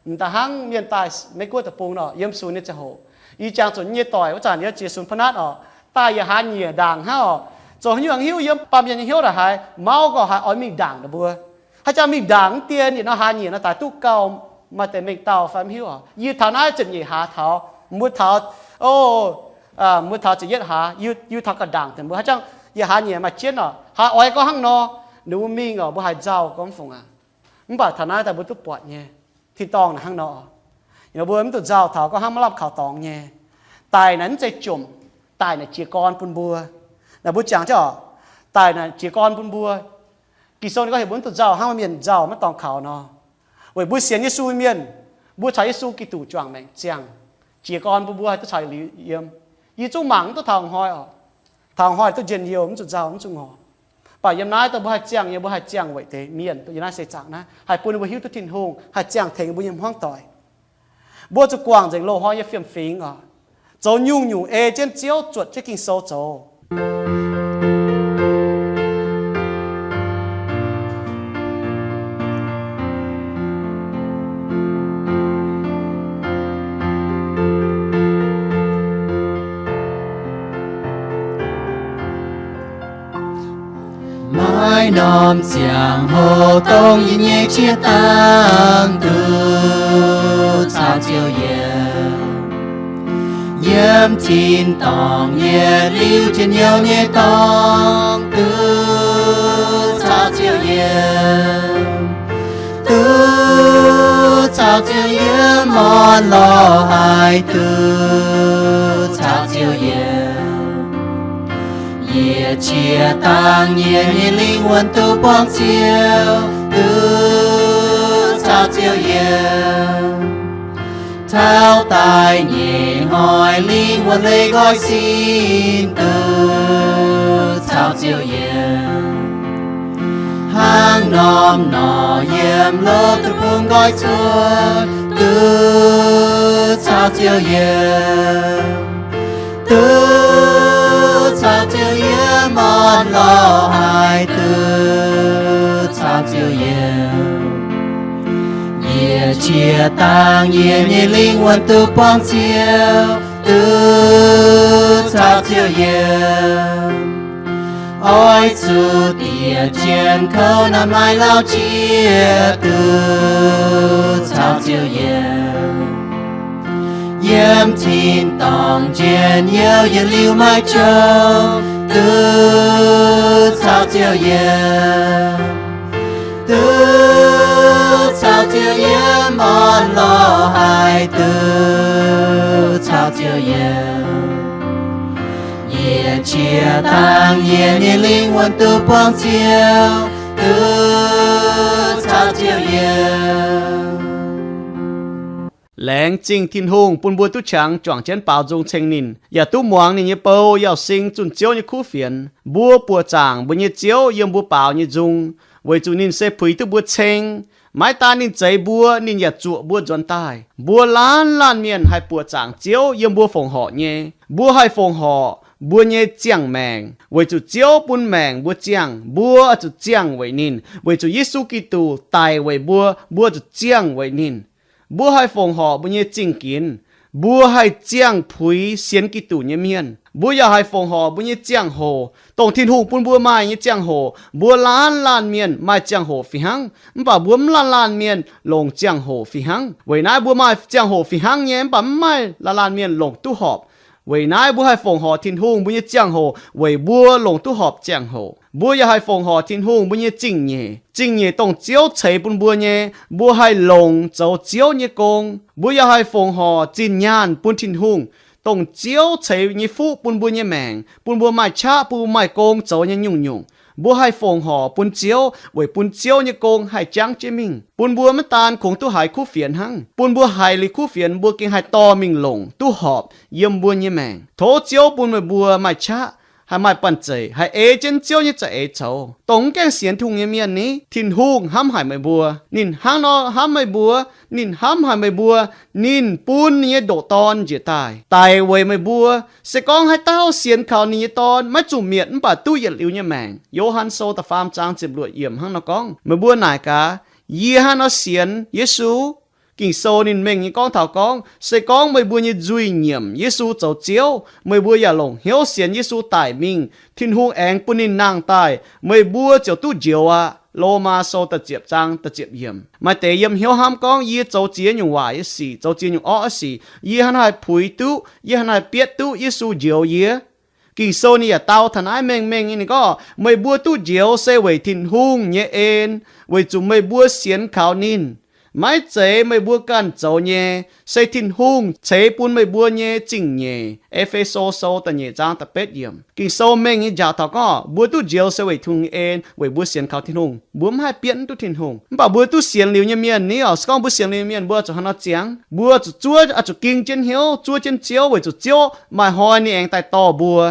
M'daaih hnangv mienh daaih Meiv-Guoqv deic-bung nor, yiem sunx nyei ziangh hoc, ih jangx zuqc nyei doic wuov zanc yiem jiex sunx pa'naatv oc, daaih yietc hlaax nyieqc ndaangc hnangv oc. Zoux haaix nyungc hiuv yiem baamh mienh nyei hnyouv naaic haaix, mauv gorngv haaix oix mingh ndaangc ninh mbuo. Haaix jangx mingh ndaangc mv dien, yietc norm hlaax nyieqc nor daaih duqv gauh maaih deix mengh dauh fai mv hiuv oc. Yie taux naaiv ziepc nyeic hlaax taux, mbuo taux, o, mbuo taux ziepc yietv hlaax, yie, yie taux gauh ndaangc deix mbuo. Haaix jangx yietc hlaax nyieqc maaih jienv oc, haaix oix gorngv hnangv nor, ninh mbuo mingh oc, mbuo haaix nzauh gorngv fungc aqv. Mv baac taux naaiv daaih mbuo duqv buatc nyei, tin-dorngh naaic hnangv nor oc. Ninh mbuo mv duqv nzauh taux gorngv hnangv maiv lamh kaux dorngx nyei. Daic naaic mv zeiz jomc, daic naaic jiez gorn bun mbuo. Naaic mbuo jangx jienv oc, daic naaic jiez gorn bun mbuo. Ging-Sou ninh gorngv heuc mbuo mv duqv nzauh hnangv maiv mienh nzauh maiv dorngx kaux nor. Weic mbuo sienx Yesu mienh, mbuo caux Yesu Giduc juangc maengc ziangh, jiez gorn bun mbuo haih duqv caux liuz yiem. Yie zungv mangc mv duqv taux hnoi oc. Taux hnoi duqv njien-youh, mv zuqc nzauh, mv zuqc ngorc. Mv baac yiem naaiv dongh mbuo haih ziangh nyei, mbuo haih ziangh weic deix mienh yiem naaiv seix zaangc naaiv haih bun ninh mbuo hiuv duqv Tin-Hungh, haih ziangh tengx mbuo nyei hmuangv doic. Mbuo zuqc guangc nzengc loz-hnoi nyei fiem-fingx oc, zoux nyungc-nyungc ei jienv Ziouv, zuotc jienv Ging-Sou zoux. Maiv norm ziangh hoc dongh yie nyei qiex dangh duqv caux Ziouv yiem. Yiem tin-dorngh yietc liuz njien-youh nyei dorngx duqv caux Ziouv yiem. Duqv caux Ziouv yiem, orn-lorqc haic duqv caux Ziouv yiem. Yietc qiex dangh nyieqc nyei lingh wuonh duqv buangh Ziouv, duqv caux Ziouv yiem. Taux daaih nyei hnoi lingh wuonh leih nqoi sin duqv caux Ziouv yiem. Hnangv norm nor yiem loz duqv bungx nqoi cuotv, duqv caux Ziouv yiem. Duqv caux Ziouv yiem, lorh haic duqv caux Ziouv yiem. Yie qiex dangh yie nyei lingh wuonh duqv buangh Ziouv, duqv caux Ziouv yiem. Oix zuqc diex jienv kouv naaiv maaih lauh jiex, duqv caux Ziouv yiem. Yiem tin-dorngh njien-youh yietc liuz maaih jouh, duqv caux Ziouv yiem. Duqv caux Ziouv yiem, orn lorh haic duqv caux Ziouv yiem. Yie qiex dangh yie nyei lingh wuonh duqv buangh Ziouv, duqv caux Ziouv yiem. Laengz zingh Tin-Hungh bun mbuo duqv qangx juangc jienv baaux nzung ceng ninh, yaac duqv muangx ninh nyei bou, yaac sing zunh Ziouv nyei kuv fienx. Mbuo buoqc zaangc mbuo nyei Ziouv yiem mbuo baaux nyei nzung, weic zuqc ninh se puix duqv mbuo ceng. Maiv daan ninh zeix mbuo, ninh yaac zuoqc mbuo nzuonx daaih. Mbuo laanh laanh mienh haih buoqc zaangc Ziouv yiem mbuo fongc horc nyei. Mbuo haih fongc horc mbuo nyei ziangh maengc, weic zuqc Ziouv bun maengc mbuo ziangh, mbuo oix zuqc ziangh weic ninh. Weic zuqc Yesu Giduc daic weic mbuo, mbuo zuqc ziangh weic ninh. Mbuo haih fongc horc mbuo nyei zingh ginx. Mbuo haih ziangh puix sienx Giduc nyei mienh. Mbuo yaac haih fongc horc mbuo nyei ziangh hoc, dongh Tin-Hungh bun mbuo maaih nyei ziangh hoc. Mbuo laanh laanh mienh maaih ziangh hoc fih hnangv, mv baac mbuo mv laanh laanh mienh longc ziangh hoc fih hnangv. Weic naaiv mbuo maaih ziangh hoc fih hnangv nyei, mv baac mv maaih laanh laanh mienh longc duqv horpc. Weic naaiv mbuo haih fongc horc Tin-Hungh mbuo nyei ziangh hoc weic mbuo longc duqv horpc ziangh hoc. Mbuo yaac haih fongc horc Tin-Hungh mbuo nyei zingh nyeic. Zingh nyeic dongh Ziouv ceix bun mbuo nyei, mbuo haih longc zoux Ziouv nyei gong. Mbuo yaac haih fongc horc zinh nyaanh bun Tin-Hungh, dongh Ziouv ceix nyei fuqv bun mbuo nyei maengc, bun mbuo maaih qaqv, bun mbuo maaih gong zoux nyei nyungc-nyungc. Mbuo haih fongc horc bun Ziouv weic bun Ziouv nyei gong haih jangv jienv mingh, bun mbuo maiv daan kungx duqv haiz kuv fienx hnangv, bun mbuo haiz liuz kuv fienx mbuo gengh haih dorh mingh longc duqv horpc yiem mbuo nyei maengc. Tov Ziouv bun meih mbuo maaih qaqv, haih maaih banh zeic, haih ei jienv Ziouv nyei za'eix coux. Dongh mv gaengh sienx Tin-Hungh nyei mienh ni, Tin-Hungh hnamv haic meih mbuo. Ninh hnangv nor hnamv meih mbuo. Ninh hnamv haic meih mbuo. Ninh bun ninh nyei ndoqc Dorn njiec daaih daic weic meih mbuo. Se gorngv haaix dauh sienx kaux ninh nyei Dorn, maiv zuqc mietc mv baac duqv yietc liuz nyei maengc. Yo^han Sou da'faam zaang ziepc luoqc yiemc hnangv nor gorngv. Meih mbuo naaic gaax, yie hnangv nor sienx Yesu? Ging-Sou ninh mengh nyei gorngv taux gorngv, se gorngv meih mbuo nyei nzuih nyiemc Yesu zoux Ziouv, meih mbuo yaac longc hnyouv sienx Yesu daic mingh, Tin-Hungh aengx bun ninh nangh daaih, meih mbuo ziouc duqv njoux aqv. Lomaa Sou da'ziepc zaang da'ziepc yiemc. Maaih deix yiem hnyouv hnamv gorngv, yie zoux ziex nyungc waaic nyei sic, zoux ziex nyungc orqv nyei sic, yie hnangv naaiv haih puix duqv, yie hnangv naaiv haih bietv duqv Yesu njoux yie. Ging-Sou ninh yaac dau taux naaiv mengh mengh nyei, ninh gorngv, meih mbuo duqv njoux se weic Tin-Hungh nyei en, weic zuqc meih mbuo sienx kaux ninh. Maiv zeiz meih mbuo ganh zoux nyei, se Tin-Hungh ceix bun meih mbuo nyei zingh nyeic. E^fe^so Sou da'nyeic zaang da'betv yiemc. Ging-Sou mengh nyei njaaux taux gorngv, mbuo duqv njoux se weic Tin-Hungh nyei en, weic mbuo sienx kaux Tin-Hungh. Mbuo mv haih bietv mv duqv Tin-Hungh. Mv baac mbuo duqv sienx liuz nyei mienh ni oc, se gorngv mbuo sienx liuz nyei mienh, mbuo zuqc hnangv nor ziangx. Mbuo zuqc zuov, oix zuqc ging jienv hnyouv, zuov jienv Ziouv, weic zuqc Ziouv maaih hnoi ninh aengx daaih dorh mbuo.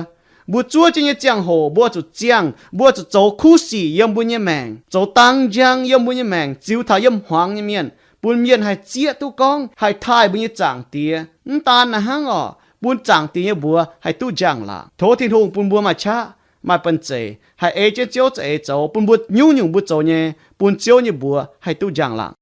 Mbuo zuov jienv nyei ziangh hoc mbuo zuqc ziangh, mbuo zuqc zoux kuv sic yiem mbuo nyei maengc, zoux dang njang yiem mbuo nyei maengc, ziux taux yiem hmuangx nyei mienh, bun mienh haih zieqv duqv gorngv haih taaih mbuo nyei Zaangc Diex. Mv daan naaiv hnangv oc, bun Zaangc Diex nyei mbuox haih duqv njang-laangc. Tov Tin-Hungh bun mbuo maaih qaqv, maaih banh zeic, haih ei jienv Ziouv za'eix zoux, bun mbuo nyungc-nyungc mbuo zoux nyei, bun Ziouv nyei mbuox haih duqv njang-laangc.